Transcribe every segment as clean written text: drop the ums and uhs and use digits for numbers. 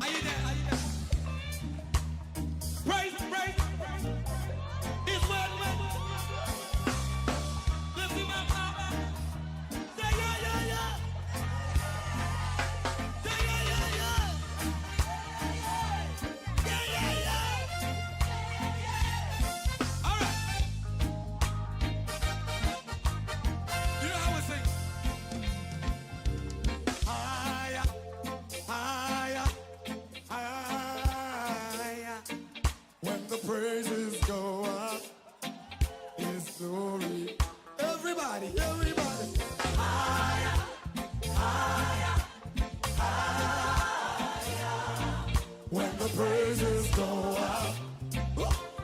Are you there? Are you there? Praise, praise. It's what Lift him up. Say yeah, yeah, yeah. Say yeah, yeah, yeah. Yeah, yeah, yeah. All right. You know how we sing? Higher, higher, higher. When the praises go up, His glory. Everybody, everybody. Higher, higher, higher. When the praises go up,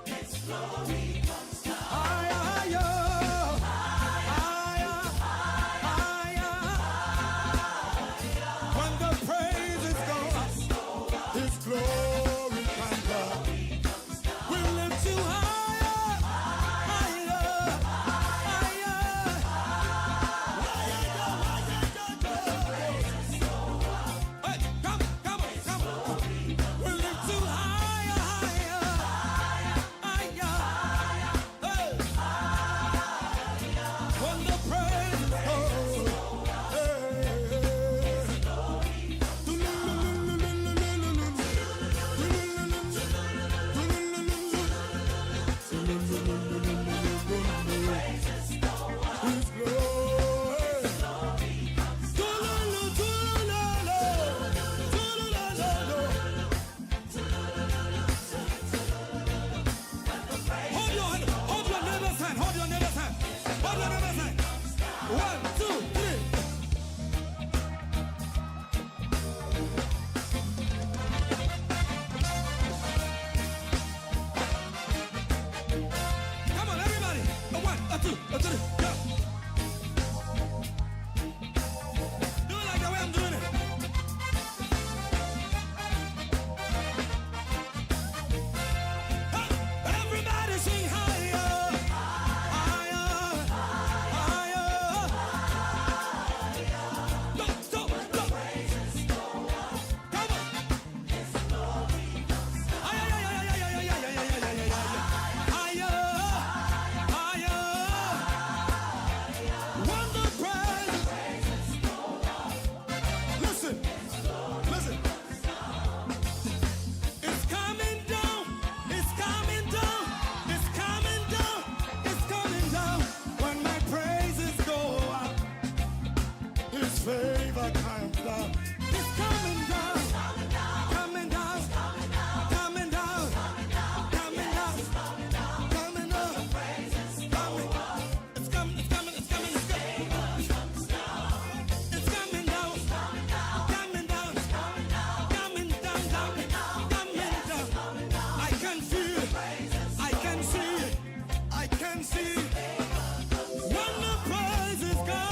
His glory comes down. Higher, higher, higher, higher. When the praises go up, His glory comes down. We lift you higher, higher, higher. Hey, come, come on, come on. We lift you higher, higher, higher. Hey. When the praises go, hey. His glory. Tululu, tululu, tululu. Hold your hand, hold your neighbor's hand, hold your neighbor's hand, hold your neighbor's hand. One, two, three. Come on, everybody. A one, a two, a three, go. Do it like the way I'm doing it. Hey, everybody sing higher, higher, higher. Go, go, go. Come on. Ay, ay, ay, ay, ay, ay, ay, ay, ay, ay, ay, ay, ay. Higher, higher. When the praise. Listen, listen. It's coming down. It's coming down. It's coming down. It's coming down. When my praises go up, His favor comes down. It's coming down. Coming down. Coming down. Coming down. Coming down. Coming. It's coming. It's coming. It's coming. It's coming. It's coming down. Coming down. Coming down. Coming down. I can feel it. I can see it. I can see it. When the praises go,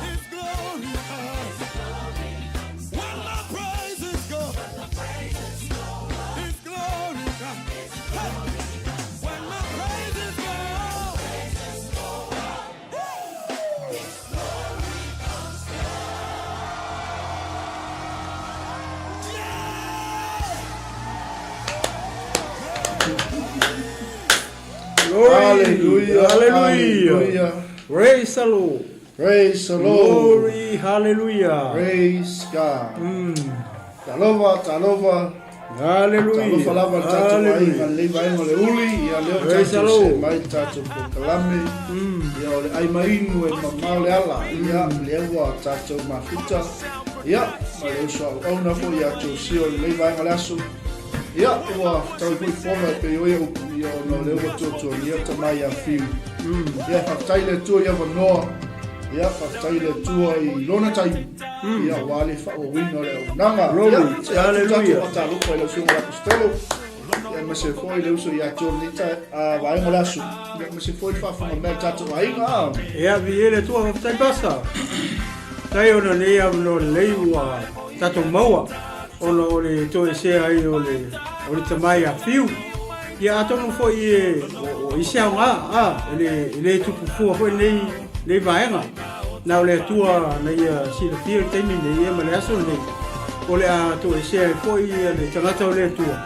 His glory comes. When the praises go, His glory comes. Hey! When my praises go, His glory comes down. Yeah! Glory. Hallelujah. Hallelujah. Hallelujah. Praise the Lord. Praise the Lord. Glory. Hallelujah. Praise God. Talofa, talofa. Hallelujah. Talofa lava le tatou aiga Hallelujah. lenei vaega o le uli, ia lea ua Praise the tatou see Lord. mai le tatou polokalame, ia o le ai mainu e mamao le ala, ia lea ua tatou mafuta, ia ma le uso auauna foi ia Josia o lenei vaega o le aso, ia ua fetaui foi fono e pei o ia upu, ia ona o lea ua tuatuagia tama ia Fiu. Ia faafetai i le Atua i avanoa, ia faafetai i le Atua i lona taimi, ia aua le faaauauina o le auaunaga. Glory. Ia, se atu tatou Hallelujah. faatalofa i lau Afioga i le Aposetolo, ia aemaise foi le uso ia John lenei vaega o le aso, ia aemaise foi le faafofoga mai a le tatou aiga. A. Ia, viia le Atua, faafetai Pasa. Faafetai ona o lenei avanoa lelei ua tatou maua ona o le toesea ai o le, o le tama ia Fiu. Ia atonu foi e o i se aoga a e le e le tupu fua foi lenei lenei vaega. Na o le Atua na ia silafia i le taimi lenei ia ma le aso lenei o le a toesea ai foi ia le tagata o le Atua.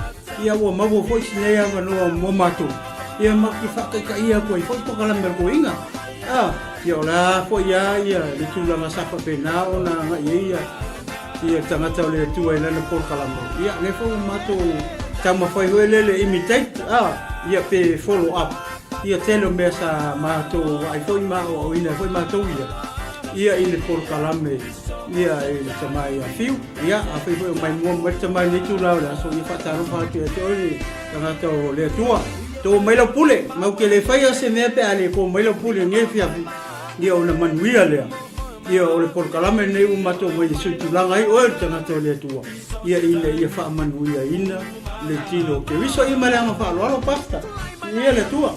Ia ua maua foi si nei avanoa mo matou ia matou te faataitaia atu ai foi polokalame a le toeaina. A, ia o le a foi a ia le tulaga sa faapena ona agai ai ia ia le tagata o le Atua i lana polokalame, ia lea foi ua matou taumafai foi lele imitate, a, ia pe follow up ia tele o mea sa matou vaai foi ma aoaoina ai foi matou ia, ia i le polokalame ia i le tama ia Fiu. Ia, afai foi o maimoa mai le tama i lenei itula o le aso, ia faatalofa atu ia te oe le tagata o le Atua. To mai lau pule, matou te le faia se mea pe a le to mai lau pule i lenei afiafi, ia ona manuia lea. Ia o le polokalame lenei ua matou omai e suitulaga ai oe le tagata o le Atua, ia ina ia faamanuiaina le tino o Keriso. Ia ma le aga faaaloalo Pastor. Ia le Atua.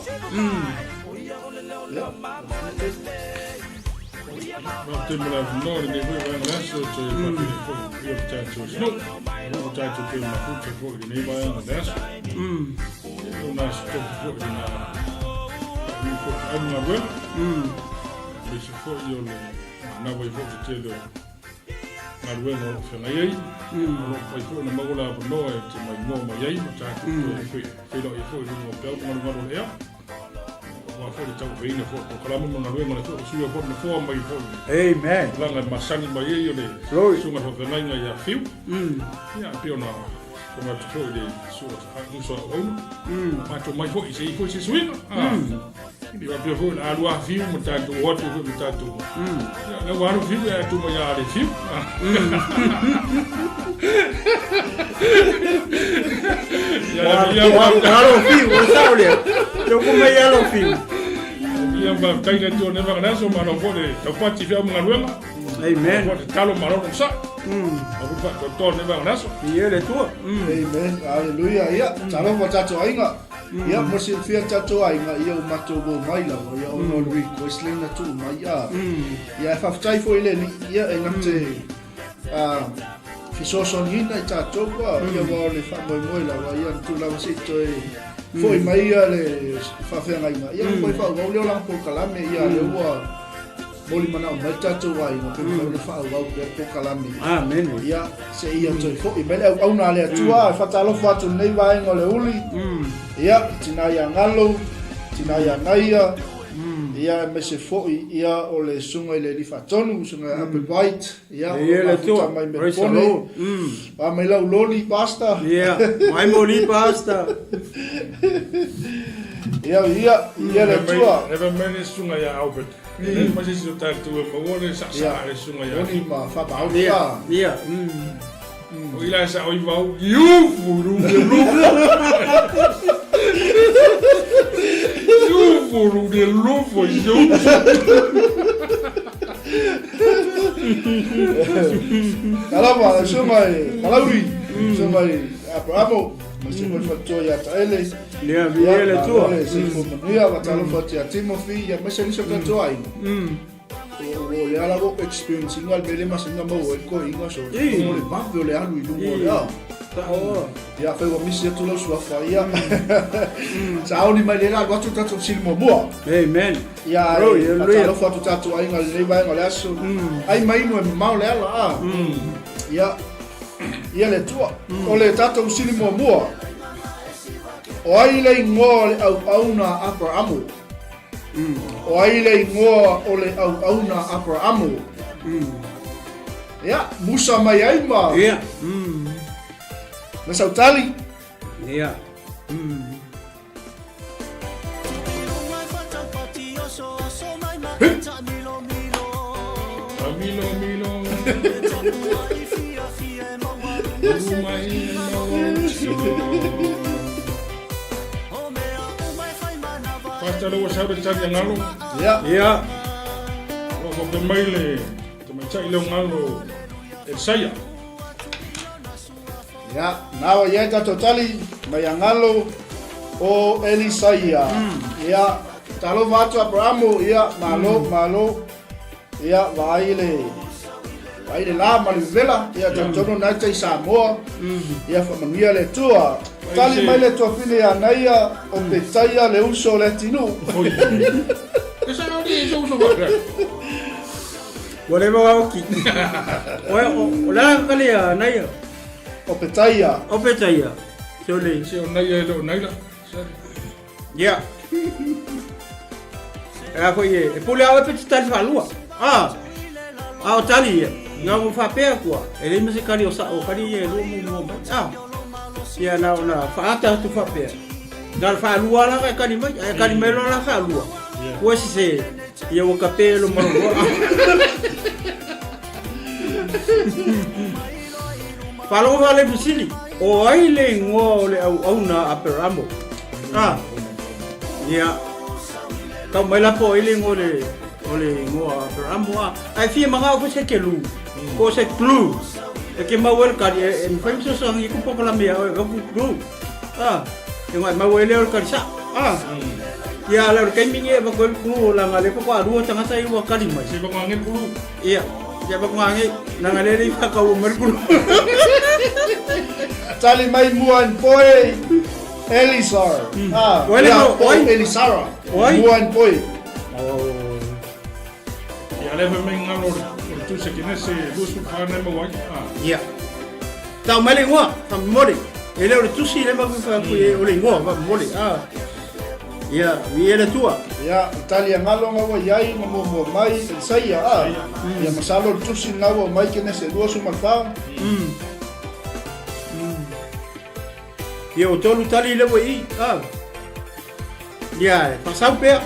Faafetai mo le avanoa i lenei foi vaega o le aso e toe faafeiloai foi i le paia o le tatou atunuu. Ua o tatou toe mafuta foi i lenei vaega o le aso. Ia o nā aso tofi foi lena faaiu foi i feau ma galuega. Aemaise foi o le manava ai foi o se tele o galuega o lo o feagai ai. O lo o mafai foi ona maua le avanoa e te maimoa mai ai ma tatou toe feiloai ai foi i luga o peau ma galugalu o le ea. Aua foi le tauaveina foi o polokalame ma galuega o le Atua, suia foi le nofoa mai foi le Amen. tulaga e masani mai ai o le susuga faafeagaiga ia Fiu. Ia, e pei ona fofoga atu foi i le uso a auauna, matou mai foi se i foi se suiga. E le faapea foi o le a alu lava Fiu ma tatou o atu foi ma tatou. Ia, lea ua alu Fiu, ae atu mai ia le Fiu. Alo fiu, o sao lea. Tau ko mai alo fiu. Ia faafetai le Atua nei vaega aso, malo foi le taupati i feau ma galuega. Amen. Malo foi le tatalo, malo le onosai. Malo foi le faatoatoa lenei vaega aso. Ia le Atua. Amen. Hallelujah. Ia, talofa tatou aiga. Ia, mo silafia tatou aiga, ia ua matou uo mai lava, ia ona o le request lea na tuu mai. Ia, ia e faafetai foi i le Alii, ia e na te fesoasoaniina i tatou ua ia aua o le faamoemoe lava ia na tuu lava se i toe foi mai ia le faafeagaiga ia ua faaauau lea o lana polokalame ia lea ua moli manao mai le tatou aiga pe mafai ona faaauau pea le polokalame. Amene. Ia seia toe foi mai le auauna a le Atua. E faatalofa atu i lenei vaega o le uli ia i tina ia Galo, tina ia Naia, Ia aemaise foi ia o le susuga i le Alii Faatonu, susuga ia Albert White, ia o lo o mafuta mai Melbourne. A mai lau loli pastor. Ia, mai moli pastor. Ia ia ia le Atua. E fai mai le susuga ia Albert. E leai ma se isi o tatou e maua le saasaa a le susuga ia Albert. Moni ma faamaoni. Ia, ia. O i la e sao i vau, iufu lu de lufu. Iufu lu de lufu, iufu. Talofa, susuga i Kalauri, susuga i Aperamo, ma se foi faletua ia Taele. Ia, viia le Atua. Ia, soifua manuia, faatalofa atu ia Timothy, ia aemaise nisi o tatou aiga. O lea lava o experience ina le mea lea masani ona maua ai le toeaina so o le vave o le alu i luga o le a. Ia afai ua misi atu lau suafa ia. Saoni mai lea alu atu tatou fesili muamua. Amen. Ia faatalofa atu tatou aiga i lenei vaega o le aso. Ai ma inu e mamao le ala a. Ia ia le Atua. O le tatou fesili muamua. O ai le igoa o le auauna a Aperamo? O ai le igoa o le auauna a Aperamo? Ia, Musa mai ai ma. Ia. Ma Sautali. Ia. Milo, milo. Faafetai lea ua sau le tali a Galo. Ia. Ia. O lo o faapea mai le tamaitai lea o Galo Elisaia. Ia, na ua i ai tatou tali mai a Galo o Elisaia. Ia, talofa atu Aperamo, ia, malo, malo. Ia, vaai le... Vaai le la ma le vevela, ia talitonu na ita i Samoa, ia faamanuia le Atua. Tali mai le tuafine ia Naia, o Petaia le uso o le atinuu. E sa ali e se uso faapea. Ua leva wa oki. O o le a kali a Naia. O Petaia. O Petaia. Se o le. Se o Naia e le o Naila. Ia. E a foi e pule au e pe te tali whaalua. Ah. A o tali ia. Nga mo whapea kua. E leima se kali o sa o kali ia e lua mu mua mai. Ah. Ia na ona whaata atu whapea. Na le whaalua la e kali mai. E kali mai loa la whaalua. Kua si se ia ua kape lo maroloa. Faalogo wha le fesili. O ai le ingoa o le auauna a Aperamo? Ah. Ia. Tau mai la po ai le ingoa le o le ingoa a Aperamo a. Ai fia manga o se kelu. Ko se clue. E ke mau el kari e e mwhai mso sa ngi kupo kala mea o e ku clue. Ah. E ngai mau ele o le kari sa. Ah. Ia la o le kaimi nge e wako el clue o la ngā le pako a rua tangata i ua kari mai. Se wako nge clue. Ia. Ia wako ngā nge na ngā lele i whakau o marikuru. Tali mai mua and poi Elisar. Ah, Oi le ia, mo- po oi. Elisara. Oi. Mua and poi. Oh. Ia le fai mai ngalo o le tusi a Kenese, 24 nei mau ai. Ah. Ia. Tau mai le ingoa, faamolemole. E le o le tusi le mau wha o le ingoa, faamolemole. Ah. Ia, vi e le tua. Ia, o tali a ngalo nga ua iai na muamua mai Elisaia, ah. Ia masalo le tusi na ua mai Kenese 24. Ia o tolu tali le ua i. Ah. Ia, e pasau pea.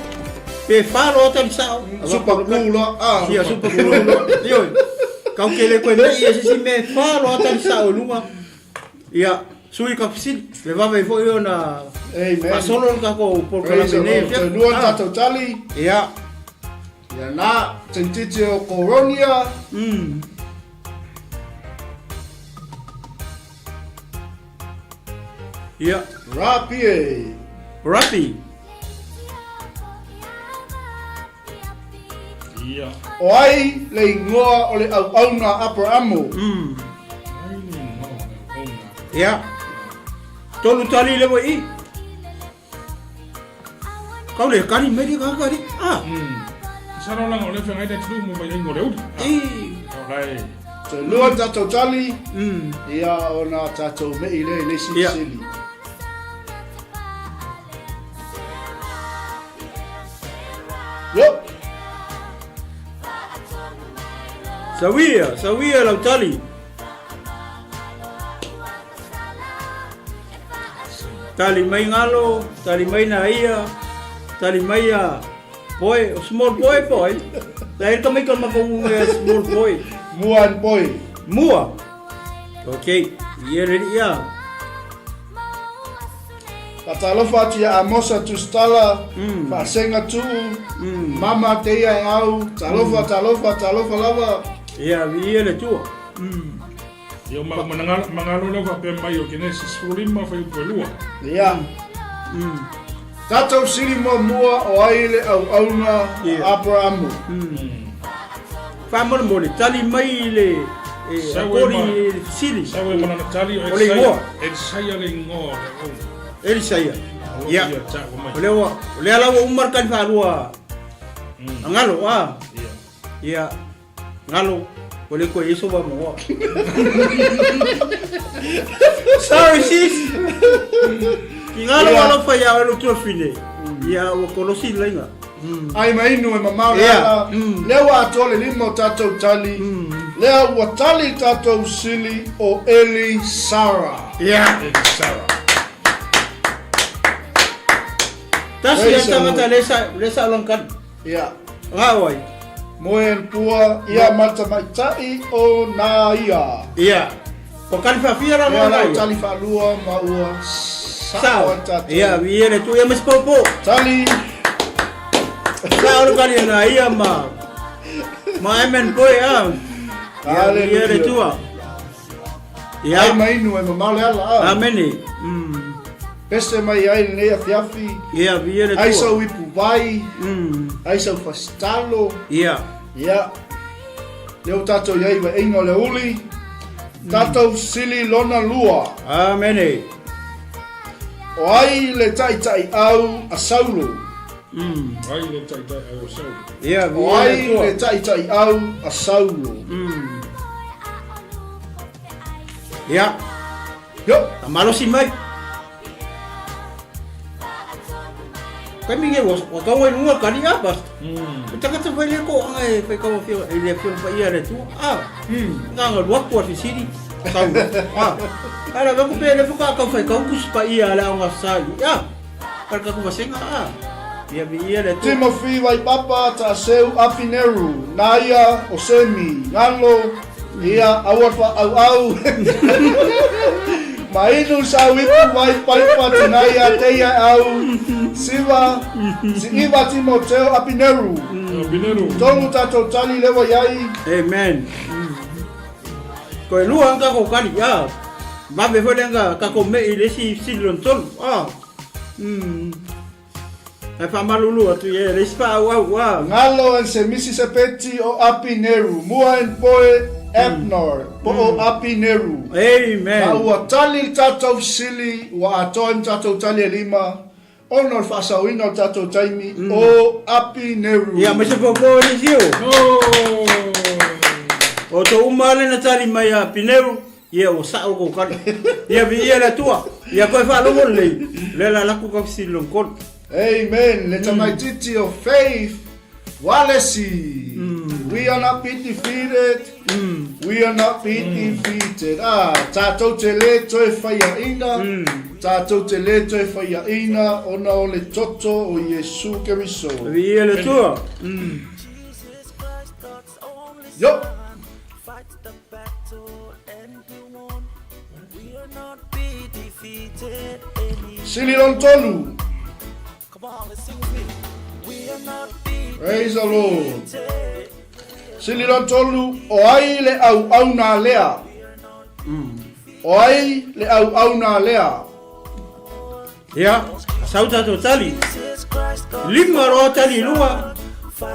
Pe whāro o tali sao. Super glue loa. Ah. Ia, super glue loa. Ioi. Kau ke le koe nei, ia sisi me whāro o tali sao lunga. Ia, sui ka fisili. Le vave foi ona Amen. Pasolo le kako Praise polokalame the nei. Lord. Toe lua tatou tali. Ia. Ia na, tentiti o Koronia. Ia. Rapi e. Rapi. Ia. O ai le ingoa o le auauna a Aperamo. Ai le ingoa o le auauna. Ia. Tolu tali le i. Kau le kari meri ka kari. Ah. Sa lo langa o le whangai da tulu mo mai ingo le uri. I. O lai. Toe lua tatou tali. Ia ona tatou mei le le Ia. silisili. Yo. Sawia, sawia lau tali. Tali mai ngalo, tali mai na ia, tali mai a boy, small boy boy. La ka mai ka makongu e small boy. Mua and poi. Mua. Okay, ia le ia. Fatalofa atu ia Amosa Tusitala, Faasenga Tuu, Mama te ia e au, talofa, talofa, talofa lava. Ia, ia le tua. Ia o mangalo leo whapea mai o Kenesi 15 whai upu e lua. Ia. Tatou sili muamua o ai le auauna Ia. a Aperamo. Faamolemole, tali mai le e, Sau e akori ma- e le fesili. Sau e manana tali o O le ingoa. Elisaia le ingoa o le auauna. Elisaia. O Ia. ia tāua mai. O lea ua, o lea la ua uma le kali faalua a ngalo, a. Ia. Ia, ngalo, o le koe iso wa moa. Sorry sis. Ki ngalo Ia. walo fa ia lo tuafine. Ia ua kolosi lainga. Ai mai inu e mamao le Ia. ala. Lea ua atoa le lima o tatou tali. Lea ua tali tatou sili o Elisara. Ia. Elisara. Tasi Praise ia the tangata le sa le sa langkan. Ia. Ngā wai. Moe and pua, ia matamaitai o nā ia. Ia. O kali whawhia ra Ia ngā lau ia. tali whaalua ma ua sao Sao. a tatou. Ia, ia le tu ia mas popo. Tali. Sao le kali na ia ma. Ma emen boy a. Ia, ia le Hallelujah. tua. Ai Ia. mai inu e mamao le ala. a. Amene. Pese mai ai lenei afiafi. Ia, ia le Ai tua. sau ipu vai. Ai sau fasitalo. Ia. Ia. Lea ua tatou i ai i vaeaiga o le aoauli, tatou sili lona lua. Amene. O ai le taitaiau a Saulo? O ai le taitaiau a Saulo? Ia, O ai le taitaiau a Saulo? Ia. Yo. Ka malosi mai. Taimi nei ua ua tau ai luga kali a bas. E takata fai le ko anga e fai kau afio e le afio pa ia le tu. A. Nga nga lua ku fisiri. Sau. A. Ara va ku pe le fuka kau fai kau kus pa ia le anga sa. Ya. Par ka ku vasenga a. Ia vi ia le tu. Timothy Waipapa Taaseu Apineru, Naia Osemi, Ngalo, Ia, aua whaauau. Mainu sa wipu wai paipa tinaia teia au. Siva, si iwa Timoteo Apineru. Apineru. Tolu tatou tali lewa iai. Amen. Ko e lua anga ko kali, ah. Vave foi lenga ka ko me i le si silon tolu, ah. Ae faamalulu atu i e le isi faaauau a. Ngalo and se misi sepeti o Apineru, mua and poe Abner, po o Apineru. Amen. Ma ua tali le tatou fesili, ua atoa ai ma tatou tali e lima, ona o le faasaoina o le tatou taimi, o Apineru. Ia, ma se popo e nisi o. O to uma le na tali mai a Apineru, Ia ua sao kou kali. Ia viia le Atua. Ia koe faalogo lelei. Lea la laku kau fesili lona tolu. Amen. Le tamaititi o Faith Walesi. We are not be defeated. We are not be defeated. Ah, tātou te lē toe whaiaina. Tātou te lē toe whaiaina ona o le toto o Iesu Keriso. Viia le Atua. Yo! Sili lona tolu. Praise the Lord. Sili lona tolu, o ai le auauna lea? O ai le auauna lea? Ia, sau tatou tali. Lima roa tali i luga,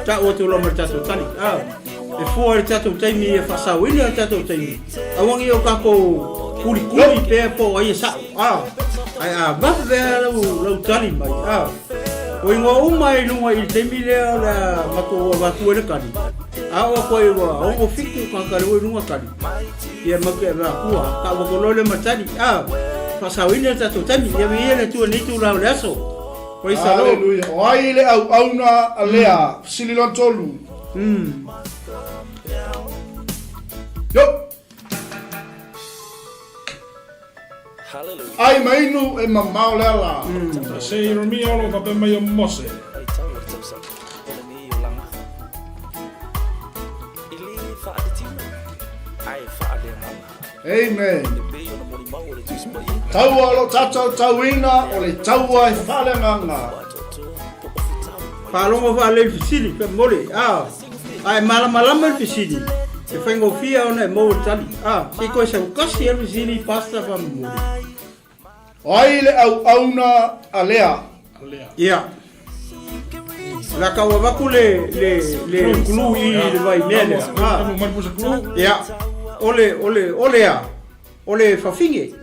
ta'u atu loa ma le tatou tali. Ah, e fua i le tatou taimi e faasaoina le tatou taimi. Aua nei o tatou kulikuli pea po o ai e sa'o. Ah, ae a vave lava lau, lau tali mai. Ah, o ingoa uma i luga i le taimi lea o le a matou avatu ai le tali. A oo atu ai ua 67 tagata lea ua i luga tali. Ia mau te avea atua, ta'u atu loa lea ma tali. Ah, faasaoina le tatou taimi. Ia viia le Atua i lenei itula o le aso. Praise the Lord. Haleluia. O ai le auauna a lea? Fesili lona tolu. Yo! Ai ma inu e mamao le ala. Se Ieremia o lo o faapea mai o Mose. Amen. Taua o lo tatou tauina o le taua e faaleagaga. Faalogo faalelei le fesili, faamolemole. Ah, a e malamalama le fesili, e faigofie ona e maua le tali. Ah, se i toe saukasi lava le fesili, Pastor, faamolemole. O ai le auauna a Lea? Ia. La ka ua vaku le le le kulu i le vai mea lea. Ah. Ia. O le o le o le a. O le fafine.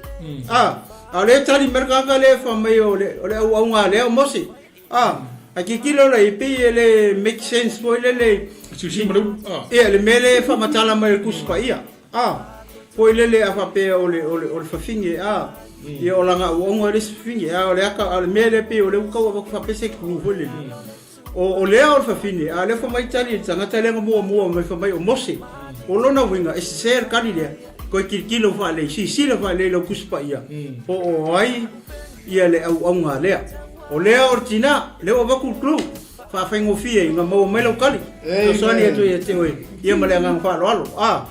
Ah, a le tali mai le tagata lea fai mai o le o le auauna a Lea o Mose. Ah, a tilotilo la i pei e le make sense foi lele. Siusiu ma le upu. Ah. Ia, le mea lea e faamatala mai e le Tusi Paia. Ah, foi lele a faapea o le, o le, o le fafine, ah, ia o lana auauna e le isi fafine, a o le aka, a o le mea lea pei o lea ua tau avatu faapea se clue foi lele. O, o lea o le fafine, a o lea fai mai tali i le tagata lea na muamua mai fai mai o Mose. O lona uiga, e sese le tali lea, toe tilotilo faalelei, silasila faalelei i lau Tusi Paia, po o ai ia le auauna a lea. O lea o le tina, lea ua avatu le clue, faafaigofie ina maua mai lau tali. Fesoasoani atu ia te oe, ia ma le agaga faaaloalo. A,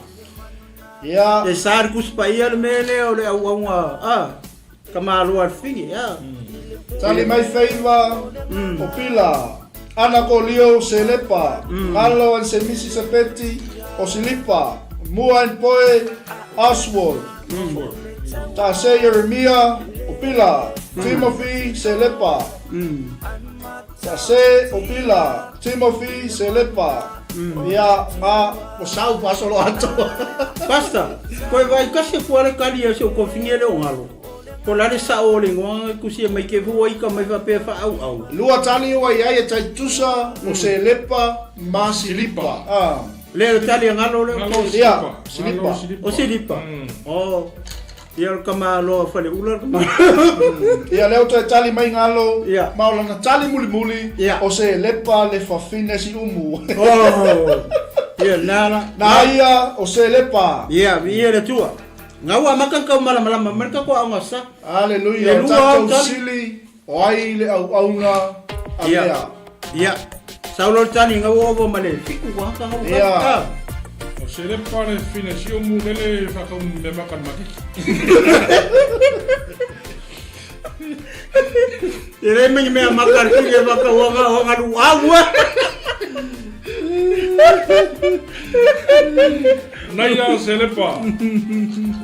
Ia. E sa le Tusi Paia le mea lea o le auauna, a, tamaloa a le fafine, a. Tali mai faiva o Pila, Ana ko Lio Selepa, Ngalo and Semisi Sepeti o Silipa, Mua and Poe Oswald, Tase Yeremia o Pila, Timothy Selepa, Tase o Pila, Timothy Selepa. Ia, ma, o sau fasolo atoa. Pastor, koe vai kasi kua le kali a se o kofingi le o ngalo. Ko la le sao o le ngoa kusi e mai ke fua i ka mai fa pe fa au au. Lua tali ua i ai e tai tusa, o se lepa, ma silipa. Ah. Le o tali a ngalo le o Ia, silipa. O silipa. O, ia o kama loa fale ula kama. Ia lea ua toe tali mai galo, Ia. ma o lana tali mulimuli, Ia. o se lepa le fafine siumu. Oh. Ia nala. Na ia o se lepa. Ia, ia le tua. Ngau a makan kau malamalama, man ka ko au sa. Aleluia. E O lua tatou au tali. sili, o ai le auauna a Ia. mea. Ia. Saulo tali ngau ovo ma le fiku wa ka ngau. Ia. O se le pare fine si o mu lele whakau me makan makiki. Te le mengi mea makar ki le waka wanga wanga lu awa. Nei a se lepa.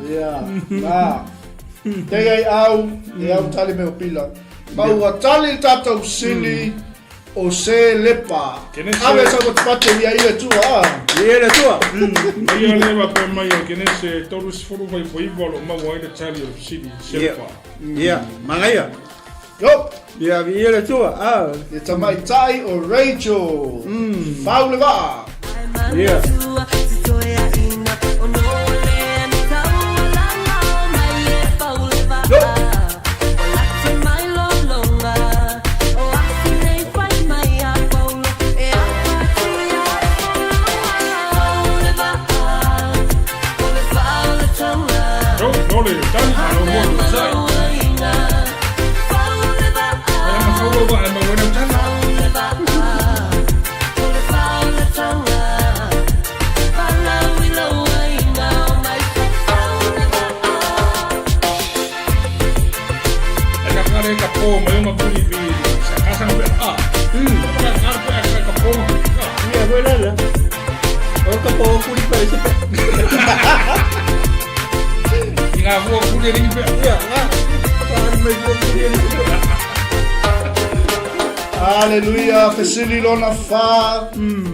Ia. Na. Te ai au, e au tali me o pila. Ma ua tali le tatou sili, o se lepa. Kene se- Ave sa ko te pate ia i le tua. ah. Ia le tua. Nei a lewa pe mai o kene se toru sifuru vai fo iwa lo maua ai le tali o sili se Ia. lepa. Ia, mangaia. Yo. Ia, ia le tua. Ah. Le tamaitai o Rachel. Fau le vaa. Ia. No, no le tali a lo mo lo sai. Ai ma fau wa ai ma wena tala. Ai ka kare ka po mai o makuri bi sa kasa pe a. Ka kare pe a ka po. Ia, voi la. O ka po kuri pa ese pe. I ngā hua kuri ringi pe. Ia, ah. Pa mai po kuri ese pe. Aleluia, fesili lona fa.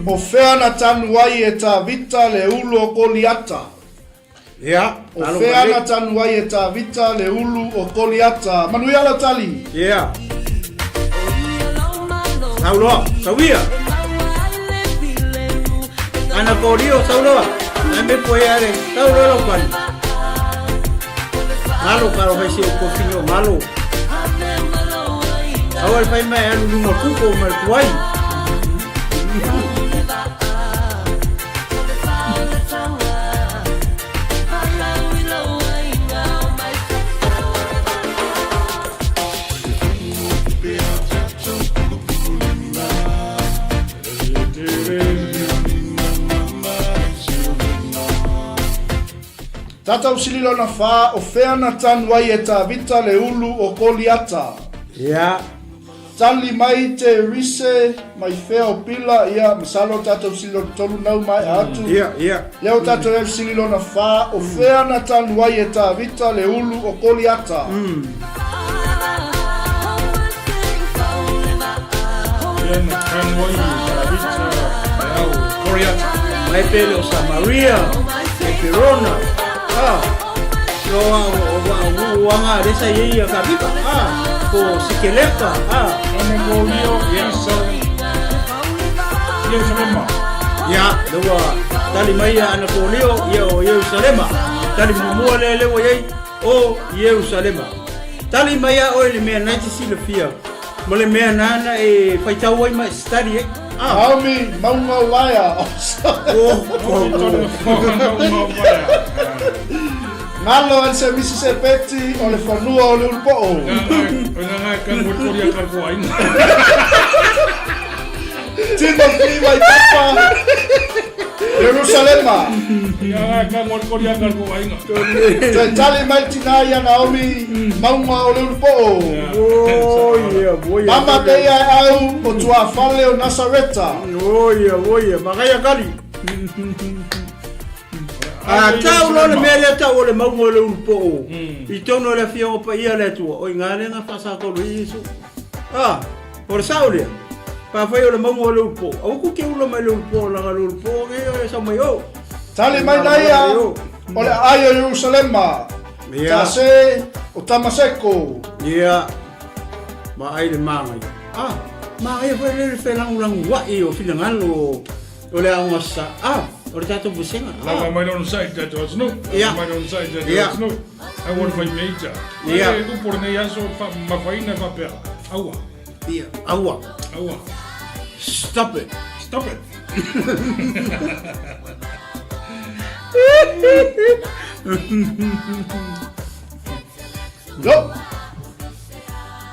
O fea na tanu ai e Tavita le ulu o Koliata. Ia. O fea na tanu ai e Tavita le ulu o Koliata. Manuia lau tali. Ia. Sauloa, sauia. Ana korio sauloa. Ame po ia re. Sauloa lo kwani. Malo karo hai se o kofinyo malo. Awal fai mai alu lunga kuko ma tuai. Tatou sili lona fa, o fea na tanu ai e Tavita le ulu o Koliata. Ia. Tali mai te rise, mai fea o pila, ia, masalo tatou sili lona tolu nau mai atu. Ia, ia. Lea o tatou e sili lona fa, o fea na tanu ai e Tavita le ulu o Koliata. Ia na tanu ai Tavita e au Koriata. Mai pele o Samaria, e Perona. Ah. Lo a o o anga le sa ia ka viva. Ah. Ko Sikeleka. Ah. Ana Kolio ia sa Yerusalema. Ia, leua tali mai ia ana kolio ia o Yerusalema. Tali mumua le lewa iai o Yerusalema. Tali mai ia oe le mea nai te silafia. Ma le mea nana e whaitau ai ma e study ai. Ah. Naomi, maunga waia. Oh, Naomi tonu whanau mau waia. Ngalo el se misi se peti o le fanua o le ulupo'o. O ngā ngā kangu e kori a karko aina. Timothy vai papa. Jerusalema. Ngā ngā kangu e kori a karko aina. Toe tali mai tina ia Naomi, maunga o le ulupo'o. Oh, yeah, boy. Mama te ia e au o tuafale o Nasareta. Oh, yeah, oh, yeah. Magaia kali. A tau lo le mea lea tau o le maunga o le ulupo'o. I tonu o le afioga paia le Atua. O i ngā lenga whaasakolo i Iesu. Ah, o le sao lea. Pa afai o le mauga o le ulupo, aua ku te ula mai le ulupo, leaga le ulupo nei e sau mai o. Tali mai naia o le aai o Ierusalema, Tase o Tamaseko. Ia, vaai le māngai. Ah, māngai foi le felagulagua'i o finagalo o le aoga sa. Ah, o le tatou vasega. Ah. Lava mai le onosai i tatou atunuu. Lava mai le onosai i tatou atunuu. Aua le fai meita. Ia. E upu o lenei aso faamamafaina e faapea, aua. Ia, aua. Aua. Stop it. Stop it. Yo.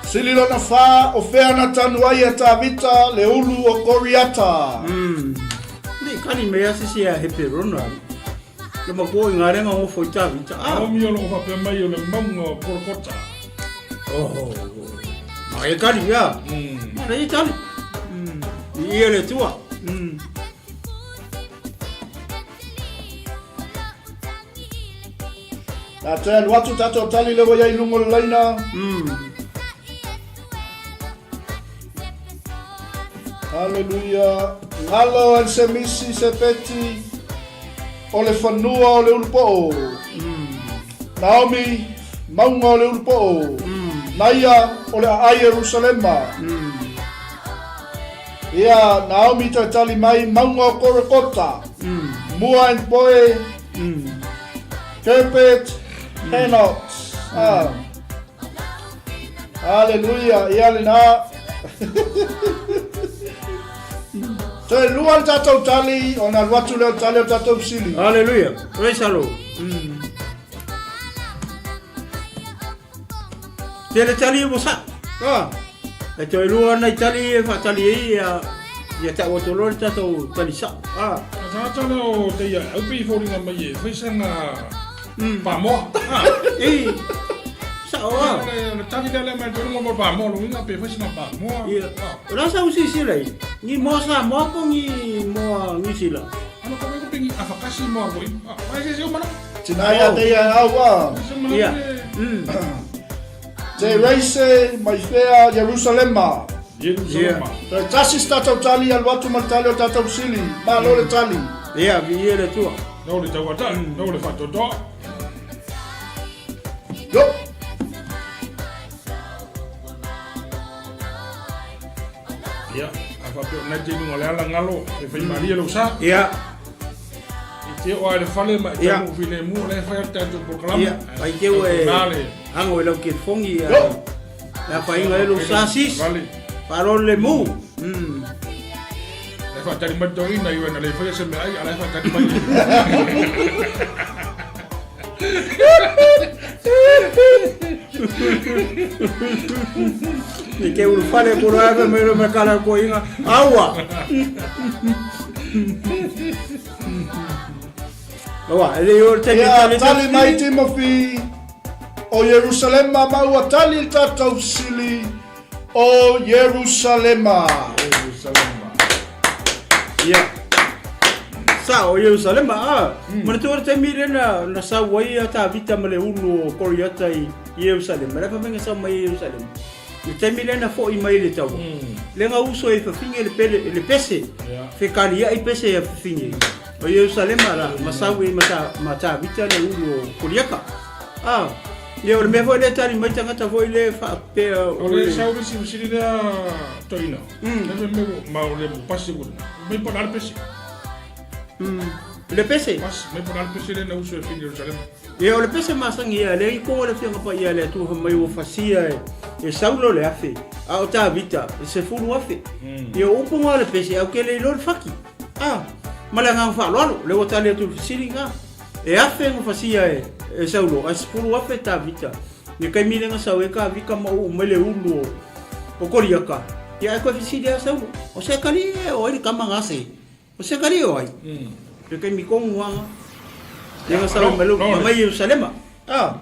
Sili lona fa o fea na tanu ai e Tavita le ulu o Koriata. Nei kani me ase se a Heperona. Le makuo i ngā renga o foi Tavita. Ah. Naomi o loo faapea mai o le mauga o Kolokota. Oh. Ma e kani ia. Ma le tali. I ia le tua. Nā te alu atu tātou tali le wai ai lungo le laina. Hallelujah. Ngalo and Semisi Sepeti o le fanua o le ulupo'o. Naomi, maunga o le ulupo'o. Naia o le aai Ierusalema. Ia, Naomi toe tali mai, maunga o Korekota. Mua and Poe. Kerpet, Henot. Ah. Hallelujah. Ia lena. Toe lua le tatou tali, ona alu atu lea o le tali o le tatou fesili. Hallelujah. Praise the Lord. Tele tali ua sa. Ah. E toe lua nai tali e whaatali ai ia ia tau atu loa le tatou tali sa. Ah. Tagata lea o te ia au pe i foliga mai e fai sana pamoa. Ah. E sa o a. Le tali lea lea mai tolu mo pamoa lo inga pe fai sana pamoa. Ia. O la sa usi si lei. Ni moa sa moa po ni moa New Zealand. Ano ko ko pingi afakasi moa ko. Ah, vai se se mana. Tina ia te ia au a. Ia. Te reise mai fea Ierusalema. Ierusalema. Toe tasi se tatou tali alu atu ma le tali o tatou sili. Malo le tali. Ia, viia le Atua. No le tauata, no le faatoatoa. Yo. Ia, a faapea o nai te luga o le ala galo e fai malie lou sa. Ia. E te o ai le fale ma e taunuu filemu o la e fai atu tatou polokalame. Ia, pai teu e ago i lau kelefogi ia le afaina ai lou sa sis. Faaloalo le mu. E faatali mai toeaina i na le faia se meaai a la e faatali mai. I te ulufale ko roa e mai me kala ko inga. Aua. Aua, e le o te Ia, tali mai Timothy o Ierusalema ma ua tali le tatou sili o Ierusalema. Ierusalema. Ia. Sa o Ierusalema, a. Mm. Manatua le taimi lea na, na sau ai a Tavita ma le ulu o Koriata i Ierusalema. Le fafenga sau mai i Ierusalema. Le taimi lea na fo'i mai le taua. Le ga uso e fafine le pele le pese. Yeah. Fekalia'i pese ia fafine. O Ierusalema la, ma sau ai ma ta ma Tavita le ulu o Koriata. Ah, ia o le mea foi lea tali mai tagata foi lea faapea O le sau le isi fesili lea toeaina. Le mea ma o le pasi ua mai po o le a le pese. Le pese? Pasi, mai po o le a le pese lea na uso e fini Ierusalema. Ia o le pese masani ia lea i koa le Afioga Paia a le Atua fai mai ua fasia e Saulo le 1000, a o Tavita le 10,000. Ia o upu na o le pese ae ou te le iloa le faki. A, ma le agaga faaaloalo, lea ua tali atu i le fesili na. E 1000 na fasia e Saulo, ae 10,000 Tavita. I le taimi lea na sau ai Tavita ma uu mai le ulu o Koliata, ia ae toe fesili lava Saulo, O se atalii e o ai le tama na se? O se atalii o ai? I le taimi tonu lava na. Lea na sau mai mai Ierusalema. A,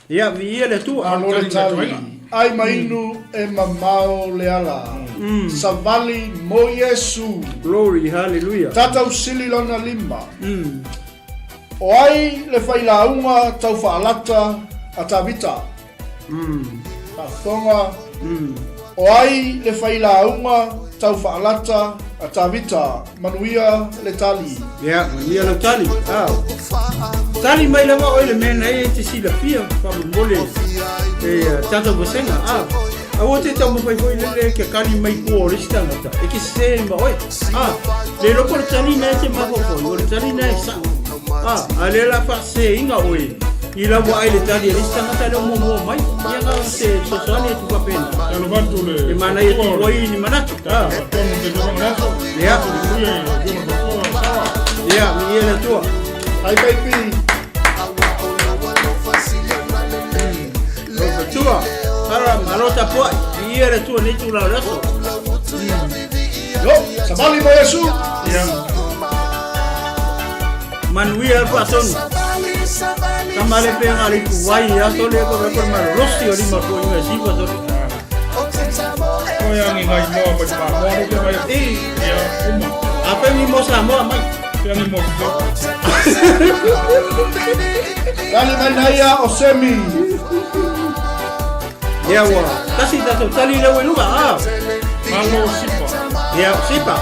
ia, viia le Atua. Malo le tali, ai ma inu e mamao le ala. Savali mo Iesu. Glory, hallelujah. Tatau sili lona lima. O ai le failauga tau faalata a Tavita? Faafofoga. O ai le failauga taufaalata a Tavita, manuia le tali. Ia, manuia lau tali. Ah. Tali mai lava oe le mea nei e te silafia faamolemole e tatou vasega. Ah. Aua te taumafai foi lele ke kali mai tua o le isi tagata e ke sese ma oe. Ah. Le iloa po o le tali na e te mafaufau, o le tali na e sao. Ah, a lea la faaseseina oe i lau vaai i le tali a le isi tagata lea o muamua mai. Ia na o se fesoasoani atu faapena. Talofa atu le E manaia atu ai ni manatu. Ah. Faatonu te tulaga le aso. Ia. Manuia i lau Afioga i le Matua, Sawa. Ia, viia le Atua. Ai baby. Lau Matua. Ara, malo tapuai. Viia le Atua nei tulaga o le aso. Yo, savali mo Iesu. Ia. Manuia le faatonu. Tama le pega le ipuwai ia tole ko ko malolosi o lima ko inga siva tole. Koe angi ngai moa mai pa moa le te mai. E Ia, uma. a pe mi mo sa moa mai. Te angi mo te. Tali mai naia o Semi. Ia ua tasi tatou tali lea ua i luga a. Malo sipa. Ia sipa.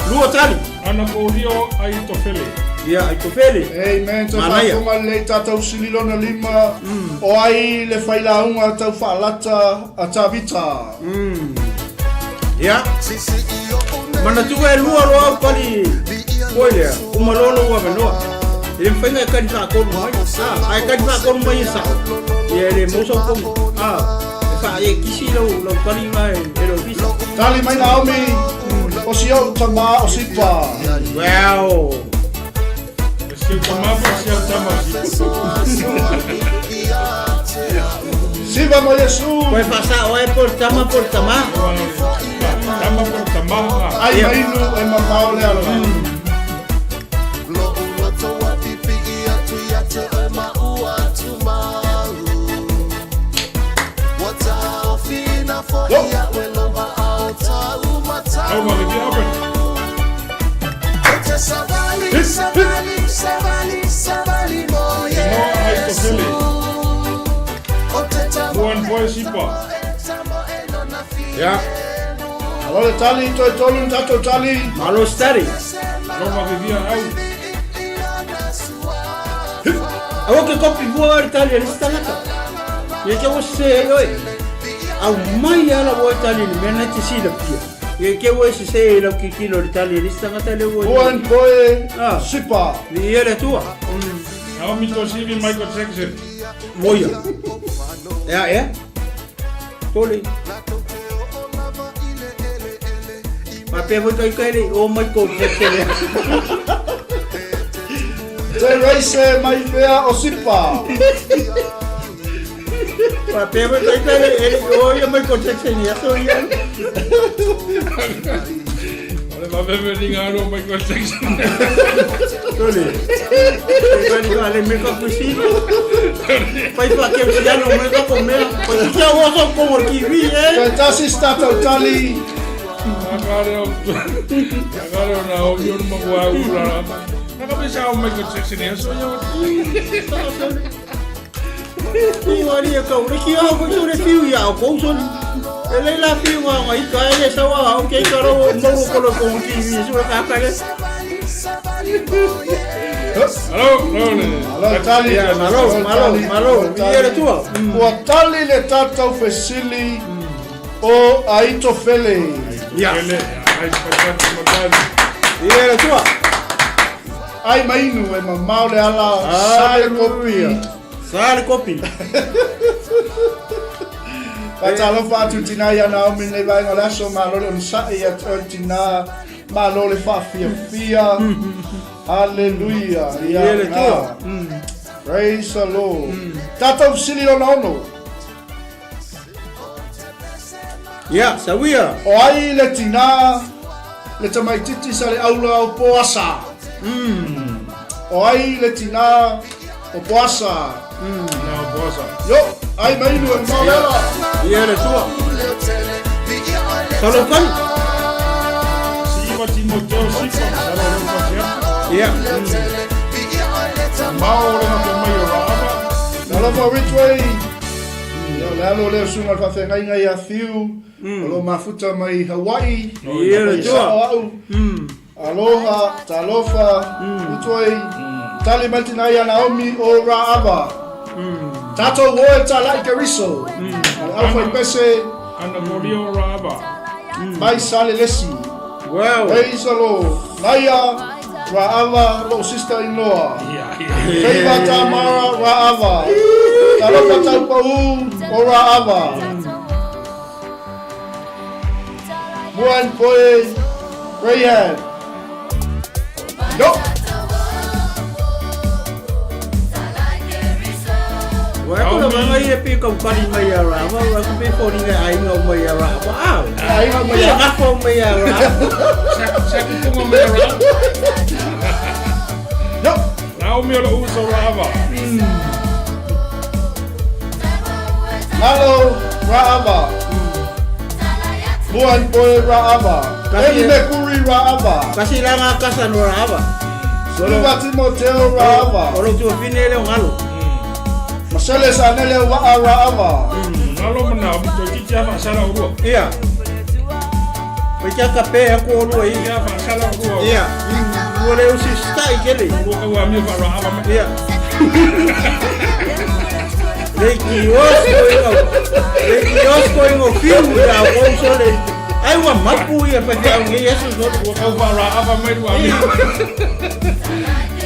Lua tali. Ana ko rio ai to fele. Ia ai to fele. Amen. Toe Manaia. faafofoga lelei tatou sili lona lima o ai le failauga taufaalata a Tavita. Ia. Manatua e lua loa au kali foi lea. Uma loa lou avanoa. E le mafai ona e kali faatolu mai. A, a e kali faatolu mai e sao. Ia e le maua sau komu. A, e faa e kisi lau lau kaliga e e le ofisa. Tali mai Naomi, o si ou tamā o Sipa. Wow. E si au tama po si au tama o sipa. Siva mo Iesu. Koe faasao ai po o le tama po o le tamā. Tama po tama. Ai mainu e mamao le ala. Yo. Au ma le Albert. Moa ai to fele. Juan Boy Sipa. Ia. Alo le tali, toe tolu le tatou tali. Malo se tali. Alo ma vivia au. Aua ke kopi fua le tali a le isi tagata. Ia te ua sese ai oe. Aumai lava ua e tali i le mea lena e te silafia. Ia te ua e sese i lau tilotilo i le tali a le isi tagata lea ua. Juan Boy Ah. Sipa. Viia le Atua. Naomi Tosivi Michael Jackson. Moia. Ea, ea. Tole. Faapea foi kai kai le o Michael Jackson. Te raise mai pea o Sipa. Faapea foi kai kai le e o ia Michael Jackson ia so ia. O le vaveve alo Michael Jackson. Tole. Kai kai le me ka kusi. Pai fa ke siano me ka ko mea. Pai kia o so ko mo kiwi e. Toe tasi se tatou tali. Akare o Akare o Naomi o makua ula. Nakapisa o Michael Jackson ia so ia. I wari e kau le kia hau foi le fiu ia o kou soli. E le la fiu ngā ngā ika e le sawa au ke ika rau o mauro kolo ko kiwi su ka ka le. Alo, alo le. Alo tali. Ia, malo, malo, malo. Ia le tua. Ua tali le tatou fesili o Aitofele. Ia. Ele, ai patati matali. Ia le tua. Ai mainu e mamao le ala sa le kopi. Sa le kopi. Faatalofa atu tinā ia Naomi lenei vaega o le aso, malo le onosai ia te oe le tinā, malo le faafiafia. Haleluia. Ia Ia le Atua. Praise the Lord. Tatou fesili lona ono. Ia, sauia. O ai le tinā le tamaitiiti sa le aula o Poasa? O ai le tinā o Poasa? Na o Poasa. Yo, ai mainu e mamao le ala. Ia le Atua. Salofani. Siva Timoteo Sipa, salo leo pasia. Ia. Mao le na te mai o Raava. Talofa Ridgeway. Ia, o le alo lea o le susuga i le faafeagaiga ia Fiu, o lo o mafuta mai Hawaii. Ia, le Pai Atua. sao au. Aloha, talofa, utuai, tali mai tina ia Naomi o Raava. Tatou o e talai Keriso. Ma le aufaipese Ana molia o Raava. mai Salelesi. Wow. Praise the Lord. Naia Raava, lou sister in law. Ia, ia. Feiva Tamara Raava. Talofa Taupau o Raava. Muan Poe Rahab. Yo. Ua ko la manga ia pe kau kali mai ia Raava, ua ko pe fōringa aiga o mai ia Raava. Ah, Aiga mai ia ia. gafo mai ia Raava. Sa kupunga mai Raava. Yo. Naomi o lou uso Raava. Malo Raava. Muan Poe Raava. Kasi- Eli Mekuri Raava. Kasi langa kasa no Raava. Suluva Timoteo Raava. O lo tua fine le o ngalo. Masele Sanele Waa Raava. Ngalo ma Naomi, toeitiiti lava faasala o lua. Ia. Pe kia ka pe aku o lua i. Ia faasala o lua. Ia. Ua le usi stai kele. Ua kau amio faa-Raava mai. Ia. Le kiosko ingo. Le kiosko ingo fiu ia o sole. Ai ua mapu ia pa te au ngi Yesu sole. Ua kau faa-Raava mai lua amio.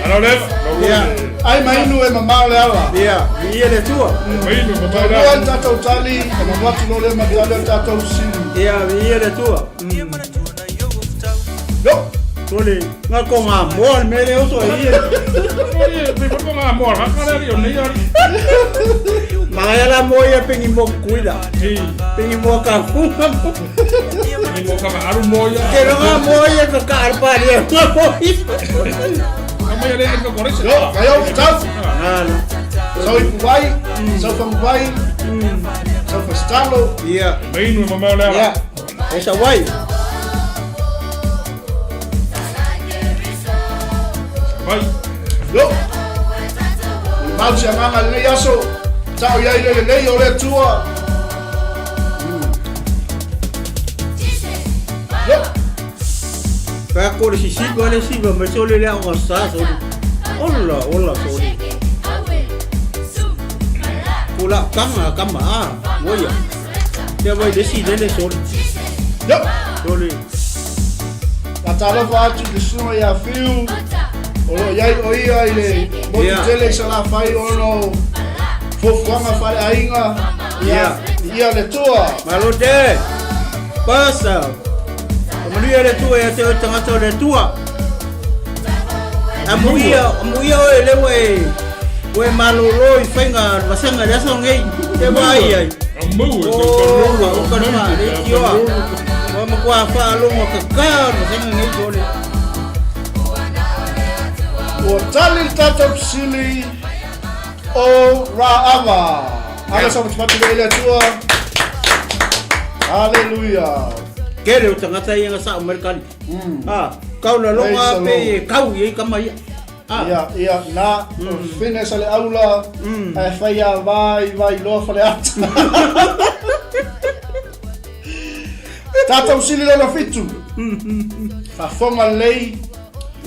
Alo leva. Ia. Ai mainu e mamao le ala. Ia, ia le tua. Mainu ma Toa maula. le tatou tali, e mamu atu loa lea ma tali o le tatou sili. Ia, ia le tua. Yo! Sole, nga ko nga moa le mele oso ia. Oi, pe ko nga moa ha kala ri o nei ari. Maya la moa ia pengi mo kuila. Ei, Pengi mo ka funga. ni mo ka aru moia. Ke nga moa ia ka ka arpa ria nga moa. Ka mai le ko kore se. Yo, kai au tau. Nalo. Sau ipu vai, sau fangu vai, sau festalo. Ia. Mainu ma maula. Ia. Esa wai. Vai. Yo! O le mau se agaga i lenei aso, tao iai le lelei o le Atua. Yo! Ka ko le sisi ko le siva me sole le au sa sole. Ola ola sole. Kula kanga kama a moia. Te vai le si le sole. Yo! Sole. Faatalofa atu i le susuga ia Fiu, o lo o i ai o ia i le motu Yeah. tele i Salafai ona o fuafuaga faaleaiga ia Yeah. ia le Atua. Malo te. Pasa. Manuia le tua ia te o tangata o le tua. Amuia, amuia o e lewa e oe malolo i whainga vasanga le aso ngei. Te vai ai. Amu e O, o ka numa le tioa. O ma kua whaalongo ka ka vasanga ngei tole. Ua tali le tatou fesili o Raava. Ala sa matimati le i le Atua. Haleluia. Kere o tangata ia nga sa o merkali. Ah, kau la longa Praise the pe Lord. e kau i kama ia. Ah, Ia, ia, na, o fine sa le aula, ae fai a vai, vai loa fale ata. Tatou sili lona fitu. Faafofoga lelei.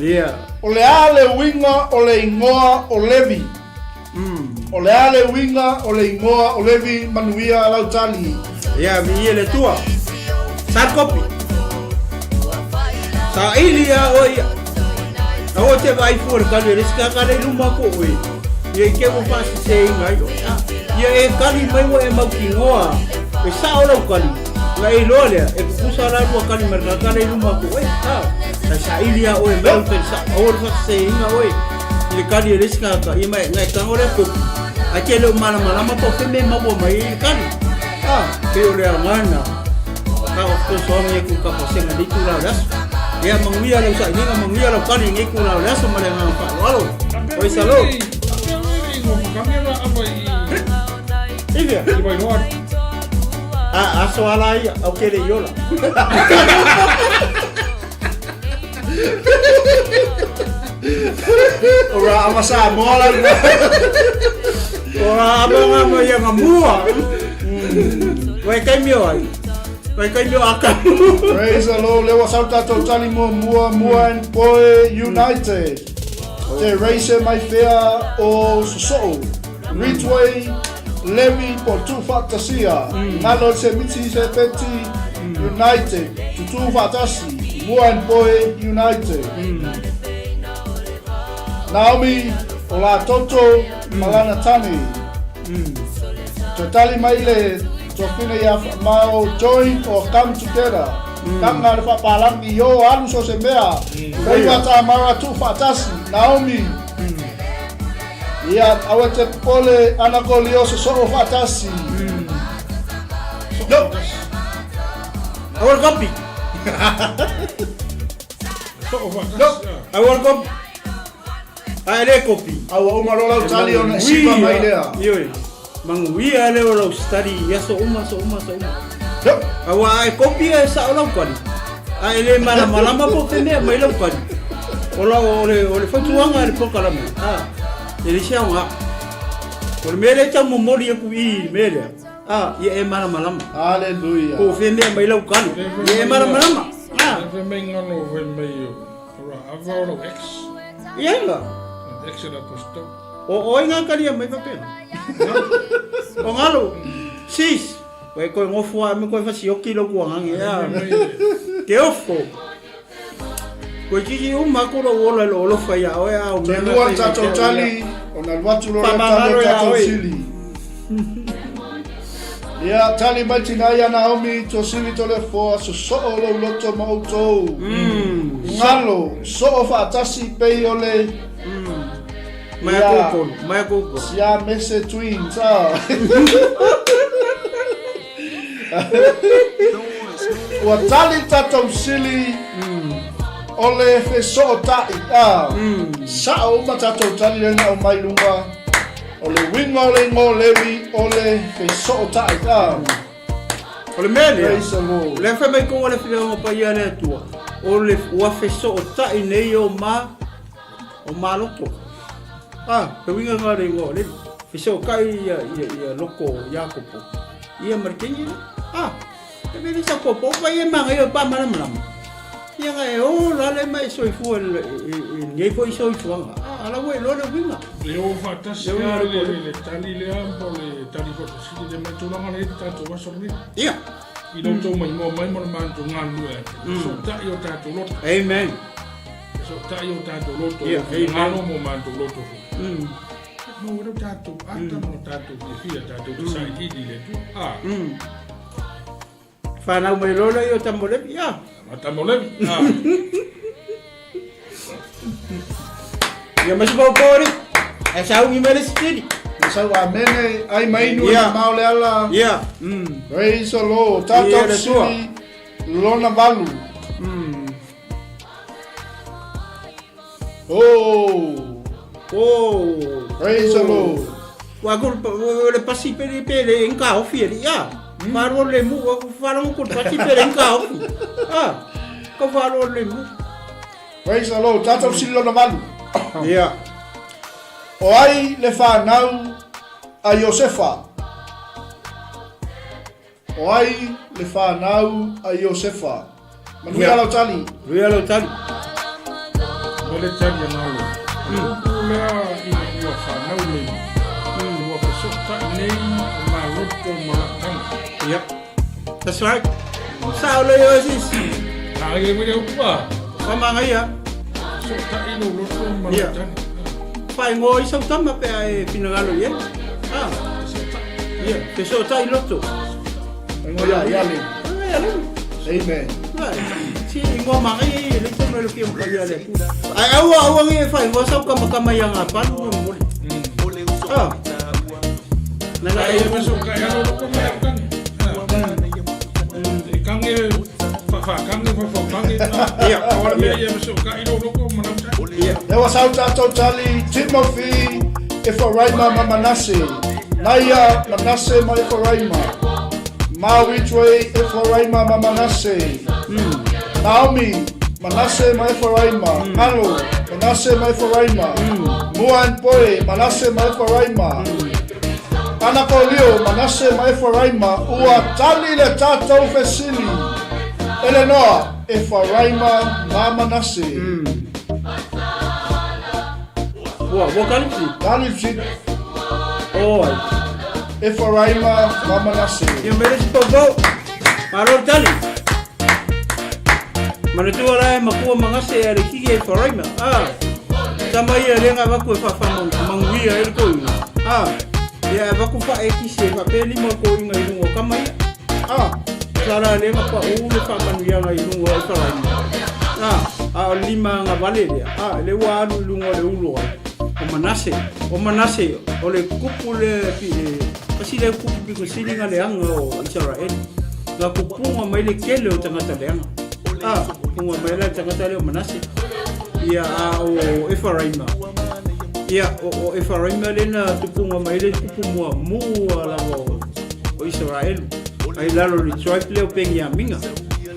ia. O le a le uiga o le igoa o Levi? O le a le uiga o le igoa o Levi manuia lau tali? Ia, mi ia le tua. Sa kopi. Sa ili ia o ia. A o te vai fua le kali, le sika kale luma ko oe. Ia i ke ua whaasi se inga i oe. Ia e kali mai ua e mau ki ngoa. E sa o lau kali. La e loa lea, e kukusa la lua kali mai ka kale luma ko oe. Ta sa ili ia oe mai te sa o le whaasi se inga oe. I le kali e le sika ka, ia mai ngai kango le kopi. A te leo mana malama po fe me maua mai i le kali. Ah, pe o le angana. Ka o to so ngi ku ka pasenga ni tu la le aso. Ia manguia lau sailiga manguia lau kali ngi ku la le aso ma le ngā whaaloalo. Oi salo. Ivia. A aso ala ia au kele iola. O Raava Samoa la Ora abanga mo ia nga mua. Vai kaimi o ai. Vai kaimi o akamu. Praise the Lord. Lea ua sau tatou tali muamua, Mua and Poe United. Te race mai fea o Sosoo. Ridgeway, Levi po Tuufaatasia. Ngalo Semiti Sepeti United. Tutuufaatasi, Mua and Poe United. Naomi o la Toto ma lana tane. Toe tali mai le tuafine ia Faamao, Join or come together. Kanga le faapalagi i o alu so se mea. Faiva Tamara tuufaatasi, Naomi. Ia, aua te popole, ana ko lio sosoo faatasi. Yo! Aua le kopi. Soo faatasi. Aua le kopi. A e le kopi. A ua uma loa lau tali ona e sipa mai lea. Ioe. Manuia lea o lau study i aso uma, aso uma, aso uma. Yep. Aua a e kopi e sao lau kali. A e le malamalama po o mea mai lau kali. O lau, o le, o le fautuaga a le polokalame. A, e le se aoga. O le mea lea e tau momoli aku i i le mea lea. A, ia e malamalama. Hallelujah. Po o fea mea mai lau kali. Ia e malamalama. A. Le fai mai ngalo fai mai o ra ava o lau ex. Ia la. Ex la posto. O oi ngā kalia mai papena. O ngalo. Sis. Koe koe ngofo a me koe fasioki lo kuangangi a. Ke ofo. Koe kiki uma ko lo ola lo olofa ia oe a o Toe lua tatou tali, ona alu atu loa lea tali o tatou sili. Ia, tali mai tina ia Naomi, to sili to le foa, sosoo lou loto ma outou. Ngalo, soo faatasi pei o le Mai a koukou, mai a koukou. Siamese twins, ah. Ua tali tatou sili o le fesootai, ah. Sao uma tatou tali lea na aumai i luga. O le uiga o le igoa o Levi o le fesootai, ah. O le mea lea, Praise the Lord. lea fai mai kou le Afioga Paia a le Atua, o le ua fesootai nei o ma O Maloto. Ah, he uiga ngā le ingoa o Levi. Fesootai ia, ia, ia loko o Iakopo. Ia ma le kengi le. Ah, e mele sa popo pa ia manga ia pa malamalama. Ia nga e o la le mai soifua e, e, e, nei foi soifuaga. Ah, ala ua iloa le uiga. Le o faatasi Le uiga lava le le, kole. le tali lea po o le tali faatasi le mai tulaga lea i le tatou aso lenei. Ia. I lo outou maimoa mai ma le matou galulue atu. Fesootai o tatou loto. Amen. Fesootai o tatou loto. Ia, O finagalo mo matou loto foi. Maua ai lo tatou ata ma lo tatou fiafia, tatou te sailiili i le Atua. Ah. Whanau mai loa lea i o Tama o Levi. Ia. Ma Tama o Levi. Ah. Ia ma si paupau ari. E saungi mai le sitini. Ma sau amene, ai mai inu e mamao le ala. Ia. Praise the Lord. Ia, Tatou le Atua. sili lona valu. Oh. Oh. Praise the Lord. Ua ku le pasi pele pele inga ofi e ia. Whalo le mu, whalo ku pasi pele inga ofi. Ah. Ka whalo le mu. Praise the Lord. Tatou sili lona valu. Ia. O ai le fanau a Iosefa. O ai le fanau a Iosefa. Manuia lau tali. Manuia lau tali. Ma le tali a Malo. O le upu lea ina ua fanau nei, ua fesootai nei o maloto ma lataga. Yep. That's right. Sao le oe sisi. A e le upu a. Whamangaia. Fesootai lou loto ma lataga. Whaingoa i sau tama pe a e finagalo i ai. Ah. Ia, fesootai loto. Ingoa ia le. Ia le. Amen. Si ingoa mangaia ia le tonu le fia mkai le atu. Ai aua aua ngi e whaingoa sau kama kama ia ngā panu mo mole. Ah. Nana Ai e e fesootai alo loko ma lataga. E kange whawhakange, whawhakange. Ia. Awa le mea ia fesootai lou loko ma lataga. Ia. Lea ua sau tatou tali Timothy, Efaraima ma Manase. Naia, Manase ma Efaraima. Ma Ridgeway, Efaraima ma Manase. Naomi, Manase ma Efaraima. Alo, Manase ma Efaraima. Mua and Poe, Manase ma Efaraima. Ana Kolio, Manase ma Efaraima, ua tali le tatou fesili. Elenoa, Efaraima ma Manase. Ua, ua tali fesili. Tali fesili. O ai. Efaraima ma Manase. Ia mai le isi paupau. Malo le tali. Manatua la e makua Manase a le kiki Efaraima. Ah. Tama ia le nga vaku e whawhamanguia e le koinga. Ah. Ia e vaku wha e kisi e whapea lima koinga i lunga o kama ia. Ah. Sa la le nga pa u le whamanuianga i lunga o Efaraima. Ah. A o lima nga vale lea. Ah. Le ua alu i lunga o le ulo ai. O Manase. O Manase. O le kupu le pi e. Kasi le kupu piko sili nga leaga o Isaraele. Na kupunga mai le kele o tagata leaga. A, kupunga mai la tagata lea o Manase. Ia, a o Efaraima. Ia, o Efaraima le na tupunga mai le kupu mua mua lava o Isaraelu. Ai lalo le tribe lea o Peniamina.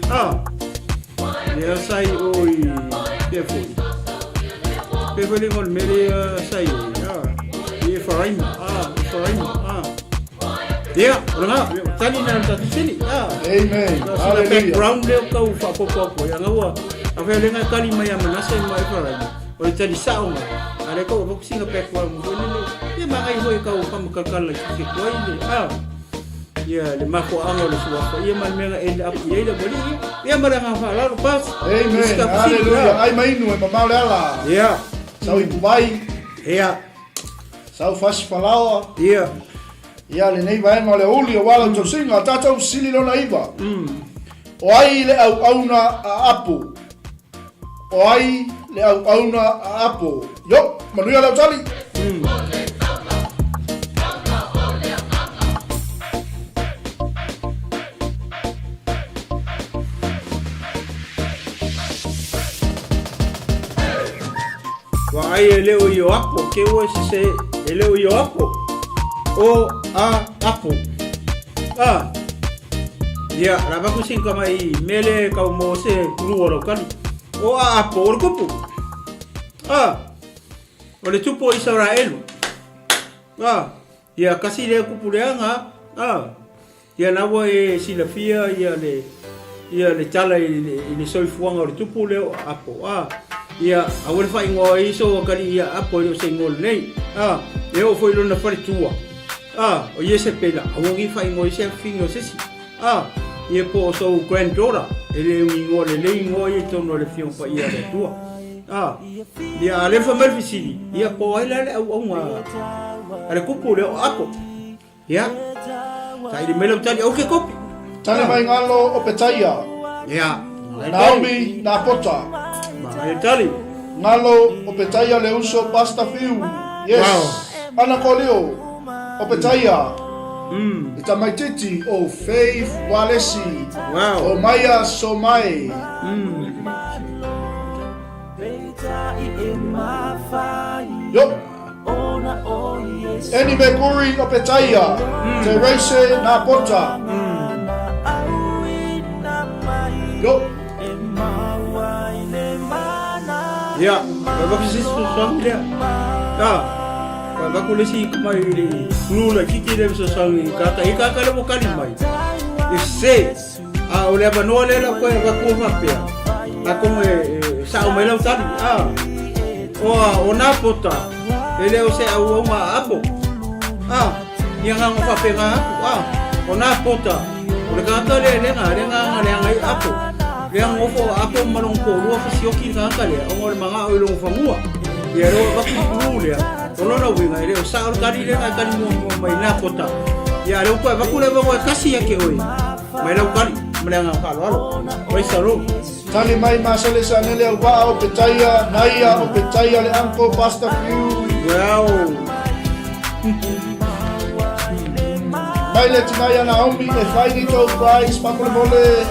A, lea sai o i pea foi. Pea foi le ingoa o le mea lea sai o i. A, i Efaraima. A, Efaraima. A. Ia, o lena, tali na le tatou sili. A. Amen. Na sina Hallelujah. background lea o tau faaopoopo atu ai. Ana ua, afai o lea na tali mai ia Manase ma Efaraima, o le tali sao na. A lea tau avatu sina background foi lele. Ia magai foi tau faamakalakala i se tuai le, a. Ia, le mafuaaga o le suafa ia ma le mea na end up i ai le aualii ia. Ia ma le agaga faaaloalo, pas. Amen. Isi ka fesili, Hallelujah. a. Ai ma inu e mamao le ala. Ia. Sau ipu vai. Ia. Sau fasi falaoa. Ia. Ia lenei vaega o le aoauli aua lau tausiga, tatou sili lona iva. O ai le auauna a Apo? O ai le auauna a Apo? Yo, manuia lau tali. Vaai e le o i o apo, ke ua se e le o i o apo. O a apo. A. Ia, la vaku sin ka mai mele kau mo se kuru o kali. O a apo o le kupu. A. O le tupu o Israelu. A. Ia kasi le kupu leaga. A. Ia na ua e silafia ia le ia le tala i le, i le soifuaga o le tupu lea o Apo. A, ia, aua le faaigoa ai sou akalii ia Apo e le o se igoa lelei. A, e oo foi i lona faletua. A, o Iesepela, aua nei faaigoa ai se afafine o se isi. A, ia po o sou granddaughter, e le o ni igoa lelei igoa ia i totonu o le Afioga Paia a le Atua. A, ia, a lea fai mai le fesili, ia po o ai la le auauna a le kupu lea o Apo. Ia. Saili mai lau tali, au ke kopi. Tali mai ngalo o Petaia. Ia. Naomi Napota. Mai tali. Ngalo o Petaia le uso Pastor Fiu. Yes. Wow. Ana Kolio o Petaia. Le tamaititi o Faith Walesi. Wow. O Maia Somai. Yo. Andy McGorry o Petaia, Te Reise Napota. Yo. Ia, ua vaku se isi fesoasoani lea. A, ua vaku le isi mai le glu laitiiti lea fesoasoani i kaka, i kaka lea ua kali mai. E sese. A o le avanoa lea lau koe avatua faapea, atonu e sao mai lau tali. A, o a, o nā pota, e le o se auaunga a apo. A, ia nganga faapena atu. A, o nā pota, o le tagata lea le nga, le nga nga leaga ai apo. Lea nofo a apo ma lona toalua fesioki le tagata lea, ona o le magao i lona fanua. Ia lea ua avatu le glu lea, o lona uiga e le o sao le tali lea na e tali muamua mai nā pota. Ia a lea ua toe avatu le avanoa e tasi ia te oe. Mai lau tali, ma le agaga faaaloalo. Praise the Lord. Tali mai Masele Sanele Auvaa o Petaia, Naia o Petaia le uncle Pastor Fiu. Wow. Mai le tina ia Naomi e fai ni tou prize faamolemole.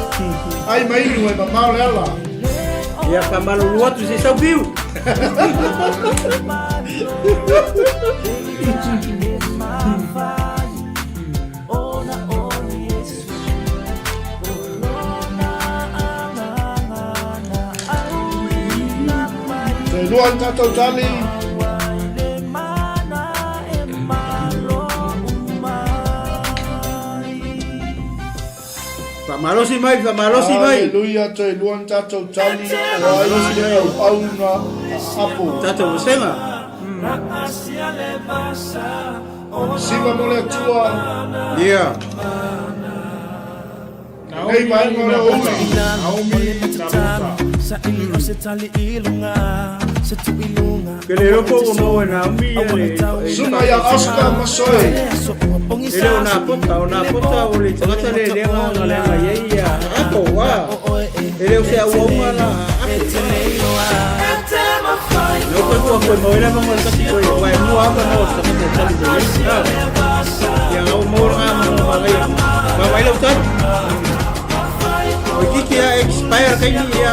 Ai ma inu e mamao le ala. Ia faamalulu atu se sau fiu. Toe lua ni tatou tali. Faamalosi mai, faamalosi mai. Aleluia, toe lua ni tatou tali, o ai le auauna a Apo. Tatou vasega. Siva mo le Atua. Ia. Nei vaega o le aoauli. Naomi Nabota. Ke le iloa po ua maua e Naomi ia le Susuga ia Oscar Masoe. E le o Napota, o Napota o le tagata le le agaga leaga i ai ia Apo, a. E le o se auauga la a Apo. Na oka atu a koe mau ai le avanoa le tasi koe, aua e mua avanoa o le tagata e tali mai ai. A. Ia nga ua maua le avanoa magaia. Vaavaai lau tali. Toeitiiti a expire taimi ia.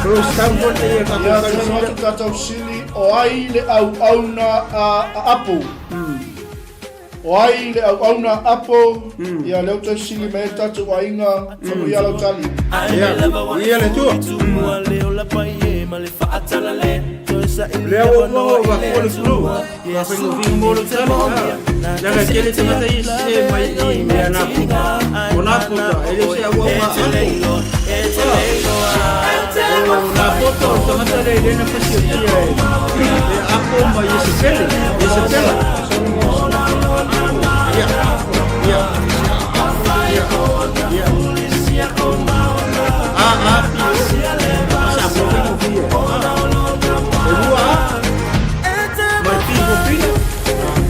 Close down foi le ia tatou Ia tali tonu sila. atu tatou sili o ai le auauna a a Apo. O ai le auauna a Apo, ia lea ua toe sili mai ai le tatou aiga, famuia lau tali. Ia, ia le tua. Lea ua uma ua avakua le flu. Faafaigofie mo lou tali. Leaga e tele tagata ia e sese mai i mea na puta. O na puta, e le o se auauna a Apo. O na puta o le tagata lea e le na fasiotia e Apo ma Iesepele. Iesepela. Ia, ia, ia, ia. A, A, P, O. Samoa faigofie. E lua a. Ma le P for Peter,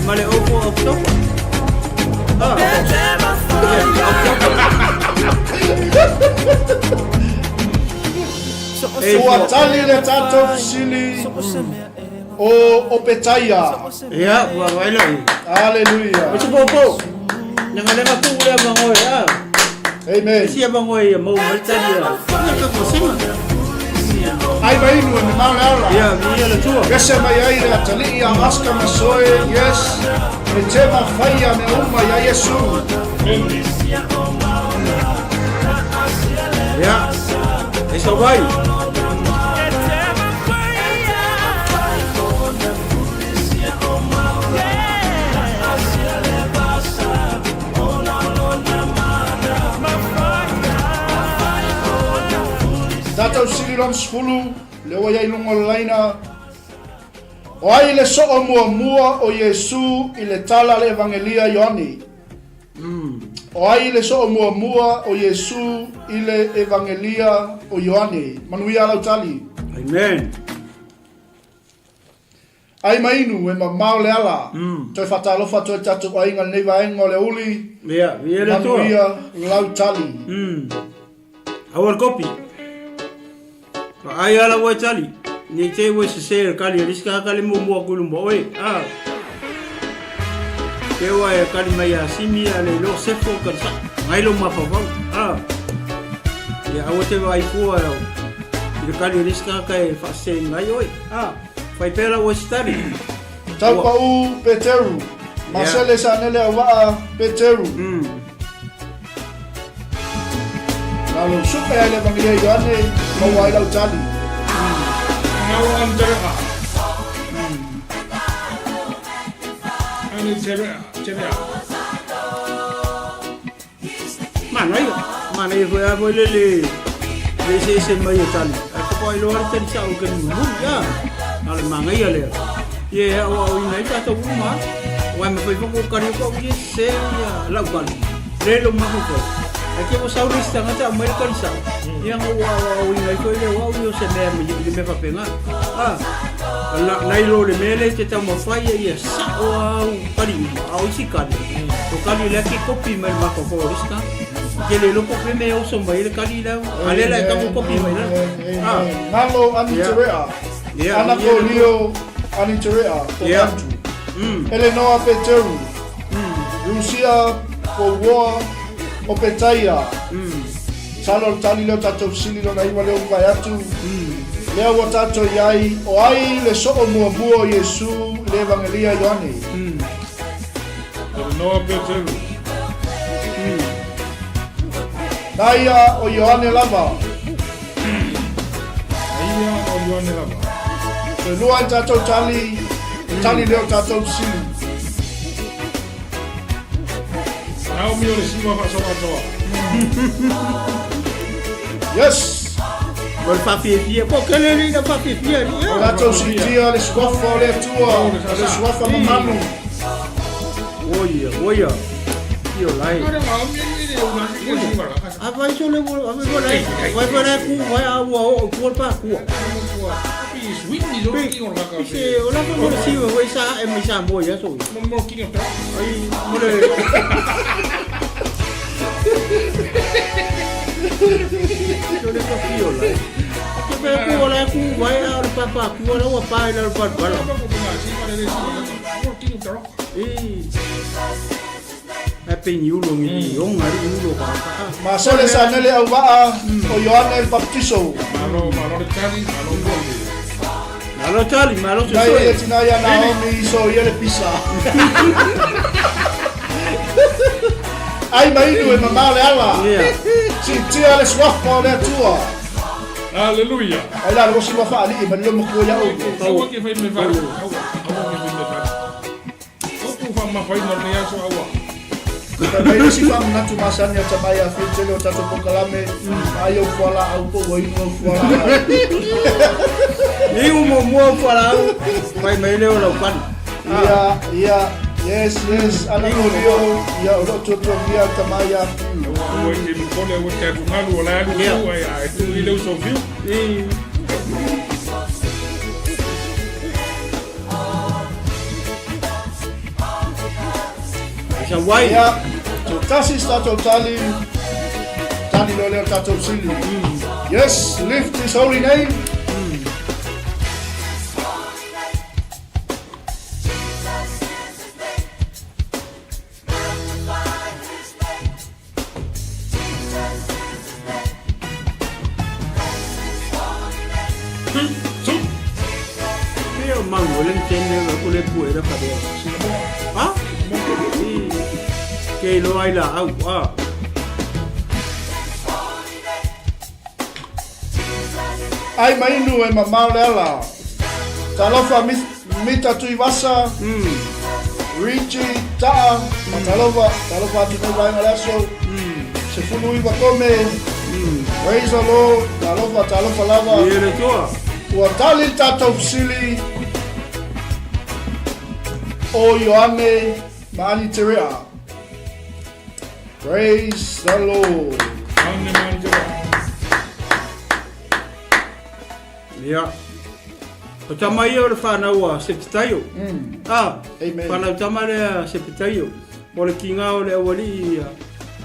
ma le O for October. Ah. Yeah, October. Ua tali le tatou fesili o Opetaia. Ia, ua vaai la i. Aleluia. O se popo. Nanga lenga pu le mangoe a. Amen. Sia mangoe ia mau mai tali a. Ia ka kosema. Ai mai inu e me mau le ala. Ia, ia le tua. Pese mai ai le atalii a Oscar Masoe, yes. E te mawhaia mea uma ia Iesu. Ia. E sau vai. Tatou sili lona sefulu, lea ua i ai i luga o le laina. O ai le soo muamua o Iesu i le tala a le Evangelia Ioane? O ai le soo muamua o Iesu i le Evangelia o Ioane? Manuia lau tali. Amen. Ai ma inu, e mamao le ala. Toe faatalofa atu ai le tatou aiga i lenei vaega o le aoauli. Ia, ia le Atua. Manuia lau tali. Aua le kopi. Ai ala ua e tali. Nei te ua e sese le kali a le isi tagata le muamua atu i luma o oe. Ah. Te ua e kali mai a Simi a le iloa sefo kali sa. Ngai lo mafaufau. Ah. Ia aua te vaai fua i le kali a le isi tagata e faasese ngai oe. Ah. Fai pea lau oe se tali. Tau pau Peteru. Masele sa nele au waa Peteru. Na lou supe ai le Evangelia Ioane, maua ai lau tali. Ngau an tere a. Ani tere a, tere a. Manaia, manaia foi a foi le le le se se mai e tali. Ai ko ai loa le tali sa o ke mulimuli a. Na le mangaia lea. Ie o au ina i tatou uma. Ua me foi foko kari ko ie se ia lau kali. Le lo mafaufau. Ai ke o sau le isi tagata aumai le kali sao. Ia nga ua au ina i foi le o au i o se mea me le mea faapena. A la nai lo le mea le te taumafai ia ia sao au kali uma. A o isi kali. O kali lea ke kopi mai le mafaufau o le isi tagata. Ke le iloa po o fea mea e oso mai ai le kali lea. A lea la e tago kopi mai lalo. A. Ngalo ani Ia. Terea. Ia, Ana ia le Kolio ani Terea. O Ia. Andrew. Elenoa Peteru. Rusia Pouoa Opetaia. Talo le tali lea o tatou fesili lona iwa lea ua mavae atu. Lea ua tatou i ai, o ai le soo muamua o Iesu i le Evangelia Ioane? Elenoa Peteru. Na ia o Ioane lava. Na ia o Ioane lava. Toe lua ai tatou tali, tali lea o tatou fesili. Naomi o le siva faasoasoa. Yes! Ma le faafiafia, po o kele alii na faafiafia alii. O tatou siitia le suafa o le Atua, o le suafa mamalu. Oia, oia. Io lai. A vai so le a vai vai vai vai ku vai a ua o ku pa ku. Se o la ko si vai sa e mi sa mo ya so. Ai mo le. So le ko fio lai. Ke pe ku la ku vai a pa pa ku la ua pa la pa pa la. E e pe ni ulo ngi o ngari ulo pa pa. Masole sa nele au waa o Ioane el Baptiso. Malo, malo le tali, malo ngoli. Malo tali, malo Nai e tina ia Naomi so ia le pisa. Ai mainu e mamao le ala. Siitia le suafa o le Atua. Hallelujah. Ai la le siwa whaali ma le mo ia o. Aua ke fai me fa. Aua, aua ke fai me fa. O ku fa ma fai no le aso aua. Mai le si whamanatu masani a tamai a whitele o tatou pokalame. Ai au fuala au po o inu au fuala. Ni u mo mo fuala au. Mai mai le o lau pani. Ia, ia, yes, yes, ana o ia o loto to via tamai a whiu. Aua ke mo kole aua ke atu ngalu o la alu tu ai ai tu i le uso fiu. Sa wai. Ia, to tasi sa tatou tali, tali lo leo tatou sili. Yes, lift his holy name. Su. Pe o mango le tene o le puera pa de. Ha? Ke lo ai la au a. Ai mainu e mamao le ala. Talofa mita tuivasa. Richie Ta'a. Talofa, talofa atu nei vaenga le aso. Se fulu iwa kome. Praise the Lord. Talofa, talofa lava. Ia le toa. Ua tali le tatou fesili o Ioane ma Ani Terea. Praise the Lord. Ane ma ani te Ia. O tama ia o le whanau a Sepitaio. Ah, Amen. whanau tama le a Sepitaio. O le kinga o le awali ia.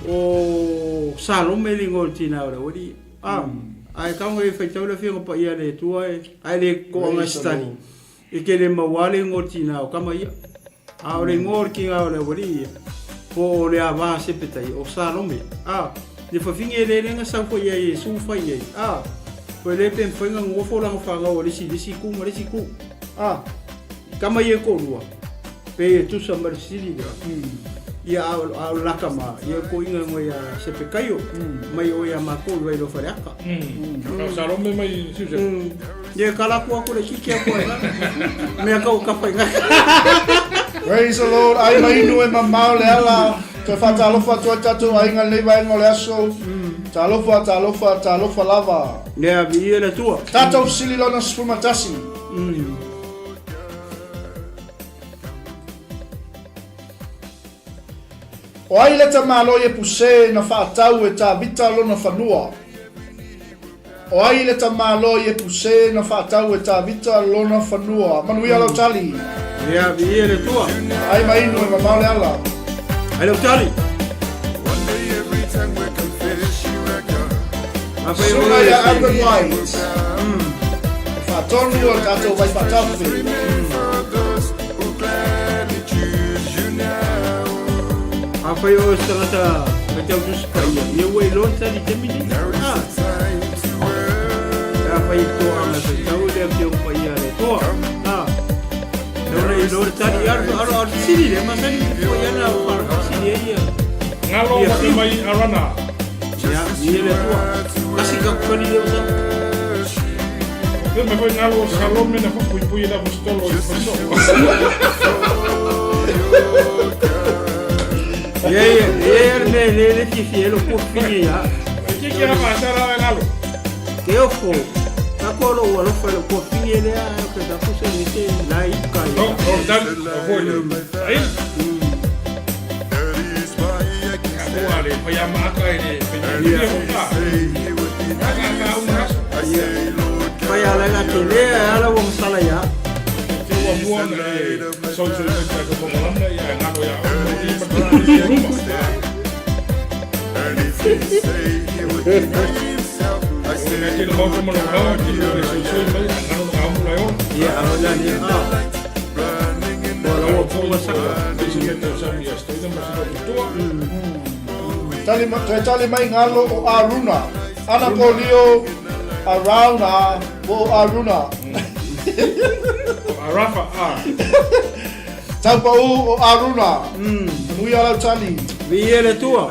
O Salome lingo o le tina o le awali. Ah, ai kaunga i whaitau le whianga pa ia le tua e. Ai le ko anga Praise the stari. Lord. I ke le mawale ngo tina o kama ia. A o le ngo o le kinga o le awali ia. Po o le awa Sepitaio o Salome. Ah, le whawhingi e le lenga sau fo ia e su whai ia. Ah, ko le pe whainga ngofo langa whanga o le si le si ku ma le si ku. Ah, kama ia ko rua. Pe e tusa ma le sili lea. Ia a o laka ma, ia ko inga ngo ia Sepekaio, mai o ia mako i wairo whareaka. Ka Salome mai siu se. Ia kala kua ko le kiki a koe. Mea kau ka whai ngā. Praise the Lord. Ai mainu e mamao le ala. Toe whātalofa atu ai tatou aiga lenei vaenga o le aso. Talofa, talofa, talofa lava. Lea vi ia le tua. Tatou fesili lona 11. O ai le tamalo i e puse na whaatau e Tavita lona whanua. O ai le tamalo i e puse na whaatau e Tavita lona whanua. Manuia lau tali. Lea vi ia le tua. Ai mainu e mamao le ala. Ai lau tali. A whai o Suna le ia Albert White. E whaatonu o tatou vai whaatawhi. A whai o se tangata ka tau tusi pa ia. Ia ua i loa tali te mini. Ah. A whai toa anga te tau le te o pa ia le toa. Ah. Leo le i loa tali aro aro aro sili le masani ko ia na o whara sili e ia. Ngalo Ia ma fiu. mai arana. Ia, ia le toa. Kasi ka kukani leo sa. Pe me foi ngalo Salome na pui pui la apostolo i faso. Ia ia ia le le le fiafia ai lou tuafafine ia au. E kiki a faasala oe lalo. Keofo, kako lou alofa i lou tuafafine lea ae o ke tatou se lese la i uka ia. O, o tali, o foi le saili. Tatou a le fai a maaka i le fai a foi ka. Ka ka una aso. Fai a laila tele ae ala ua masala ia au. Te ua mua na e soisoi mai tatou pakalana ia e ngalo ia oe mo i ma te ruma. O le tele maota ma lou lau, te ua e soisoi mai a ngalo na amu lai ola. Ia, a o lani, a. Ua laua po masaka. Isi mea tausami ia Stoina ma sina tutua. Tali, toe tali mai ngalo o Aruna. Ana ko lio Arauna po o Aruna. O Arafa a. Taupau o Aruna. Manuia lau tali. Viia le Atua.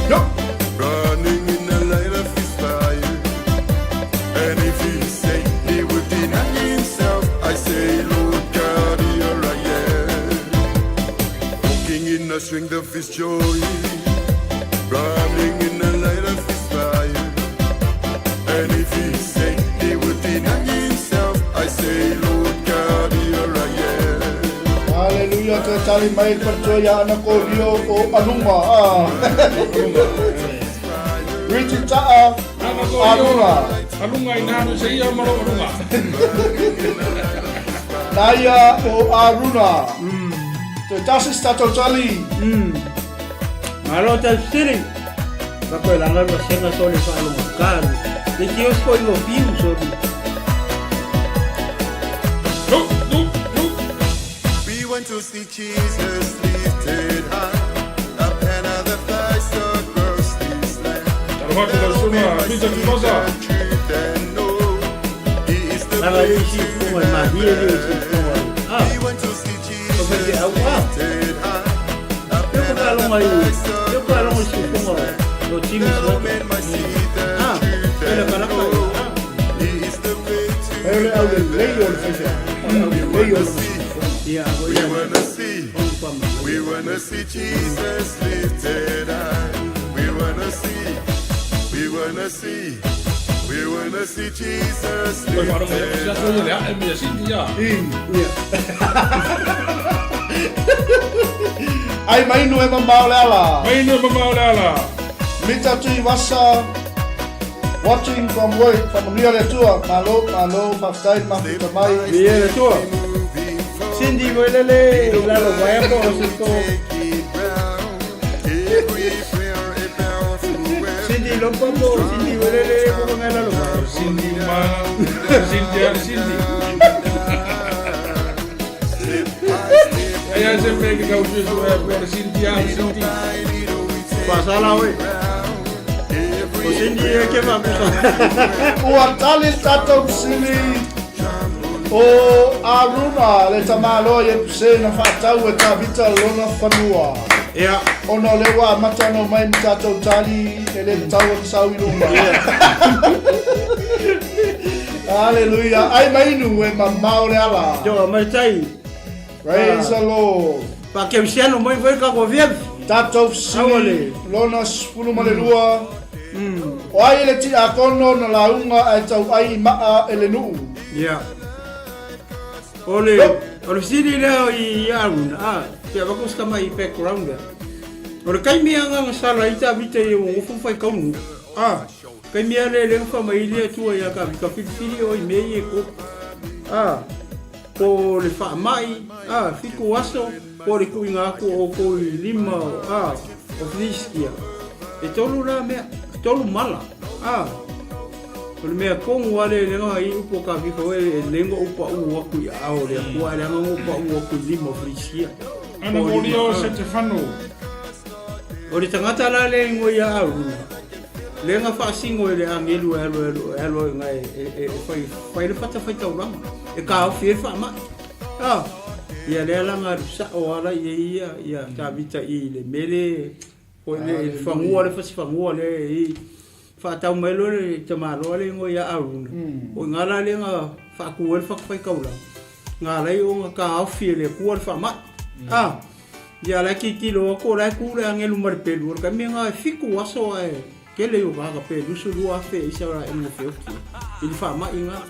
Yo. Haleluia toe tali mai le faletua ia Ana Kolio o Aluma ah. Richie Taa Ana Kolio Alunga. Alunga i nā se ia ma lou Alunga. Naia o Aruna. Toe tasi se tatou tali. Malo tau siri. Ka koe langa lua senga so le whaalonga karu. Le kios ko i o fiu so ni. Nu, nu, nu. We went to see Jesus lifted high. Up another flies across this land. Talofa atu lau susuga Peter Tuivasa. Truth and know he is the Langa le isi fonga i mahie le isi fonga. Ah, We went to see ko Jesus whai te au ah. lifted high. Up Yo ko ka longa i, yo ka longa i si fonga no Jimmy Fellow Swaggart. men might see the Ah, truth ele and kalaka know i. Ah. he is the way to Ai o le au lelei o le faifeau. O le au lelei o le siufofoga. Ia, ko We ia. wanna see, Onga pa we wanna see Jesus lifted high. We wanna see, we wanna see, we wanna see Jesus Koe wharonga ia lifted si aso ia le ae mea sini ia. Ia. Ai mainu e mamao le ala. Mainu e mamao le ala. Mita Tuivasa watching from work. Faamanuia le Atua. Malo, malo, faafetai le mafuta mai. Viia le Atua. Cindy Welele i lalo vaea po o se to. Cindy Lompa po Cindy Welele po ko ngai lalo vaea. Cindy ma. Cindy ali Cindy. Ai ai se mea ke kau susu e po le Cindy ali Cindy. Pasala oe. O Cindy e ke ma kusa. Ua tali le tatou fesili o Aruna le tamaloa Iepuse na faatau e Tavita lona fanua. Ia. Ona o lea ua amata ona omai ma tatou tali e le tatau ona sau i luma. Haleluia. Ai mainu e mamao le ala. Toa mai tai. Praise the Lord. Paakeusiano mai foi ka ko viavi. Tatou Aua le. fesili lona 12. O ai le tiakono na lauga ae tauai i maa e le nuu? Ia. O le o le fesili lea i Aruna, a, pe avatu se tama i background lea. O le taimi a nga sala ai Tavita i ua gofo ma faikaunu, a, taimi a lea lea na faamai le Atua ia Tavita filifili oe i mea ia e tolu. A, po o le faamai, a, fitu aso, po o le tuuina atu o outou i lima o, a, o Filistia. E tolu la mea, e tolu mala, a. O le mea tonu lava lea i le agaga i upu o Tavita oe e lelei ona ou paʻu atu i aao o le Atua ae leaga ona ou paʻu atu i lima o Filistia. Ana molia o Setefano. O le tagata la lea i ingoa ia Aruna, lea na faasino e le agelu e alu e alu e alu ai e, e, e fai, fai le fatafaitaulaga, e taofi ai le faamai. Ah, ia lea la na alu sao ala i ai ia, ia Tavita i le mele, foi le, le fanua le fasifanua lea i faatau mai loa le tamaloa le ingoa ia Aruna. O i ina la lea na faatu ai le fatafaitaulaga, na ala ai ona taofi e le Atua le faamai. Ah, Ia la e tilotilo atu o la e tu le agelu ma le pelu o le taimi lena e 7 aso ae tele i o vaka pe 22,000 e isa la e feoti i le faamai na.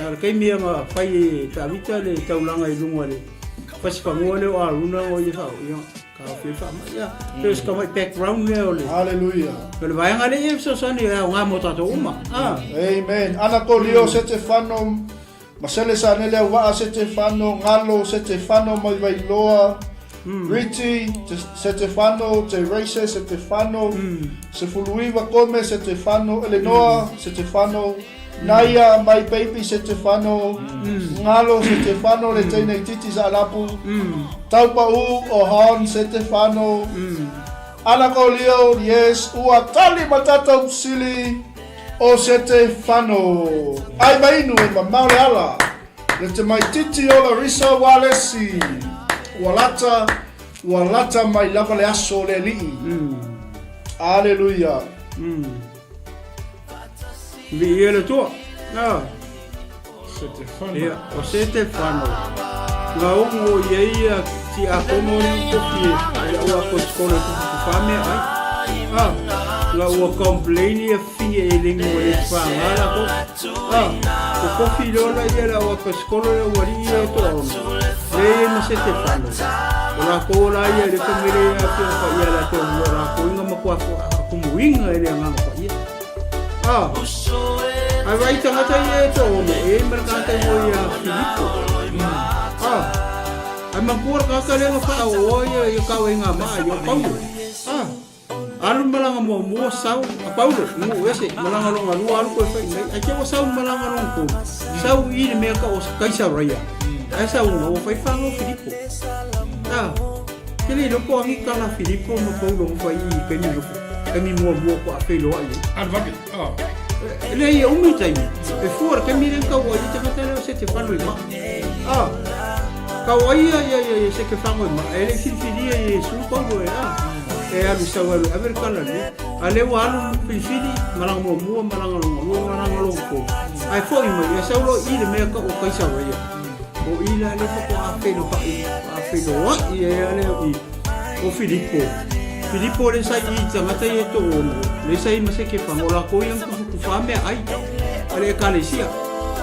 A o le taimi na fai e Tavita le taulaga i luga le fasifanua lea o Aruna o ia fao ia ka o fia faamai ia. Pe o se tamai background lea o le Hallelujah. O le vaega lea e fesoasoani e aoga mo tatou uma. Ah. Amen. Ana Kolio Setefano Masele Sanele Auva'a Setefano Galo Setefano mai Vailoa Riti Setefano Teraise Setefano Sefuluiva Kome Setefano Elenoa Setefano Naia mai Baby Setefano Galo Setefano le teine itiiti Sa'alapu Taupa'u o Hon Setefano Ana Kolio yes ua tali ma tatou sili O Setefano. Ai mainu e mamao le ala. Le tamaititi o Larissa Walesi. Ua lata, ua lata mai lava le aso o le Alii. Aleluia. Viia le Atua. Ah. Setefano. Ia, o Setefano. Nga ongo i ai ia ti a kono ni kofi e la ua ko skole ku ku fame ai. Ah, nga ua complain ia finge e lengi mo le fa ngala ko. Ah, ko kofi lola ia la ua ko skole le ua li ia to ono. Le ia ma Setefano. O la ko la ia le family ia fi o ia la to mo la ko inga ma kwa ko muinga e le nganga pa ia. Ah. Ai vai tangata ia e to ono e ma tangata mo ia Filipo. Ah. Ai makua ka ka le fa o ia ia ka o inga ma ia Paulo. Ah. Alu malanga mo mo sau a Paulo mo ese malanga longa lua alu ko fai mai. Ai ke o sau malanga long ko. Sau i le mea ka o Kaisaria. Ai sau o fai fa ngo Filipo. Ah. Ke le loko angi kala Filipo ma Paulo mo fai i ka ni loko. Ka ni mua mua ko a whelo ai. Alu vake. Oh. Le ia umi taimi. E fua le kaimi le kau ai te kata leo se te whano i ma. Ah. Kau ai ia ia ia ia se ke whango i ma. E le filifili ia ia su Paulo e ah. E alu sau alu ave le kala ni. A le ua alu filifili malanga mua mua malanga longa lua malanga longa ko. Ai foi mai ia sau lo i le mea ka o Kaisaria. O i la le fa ko a whelo ai a whelo ai ia ia le i o Filipo. Filipo le sai i tangata i e to ono. Le sai ma se ke whango la ko ia kufu kufa mea ai. A le ekalesia.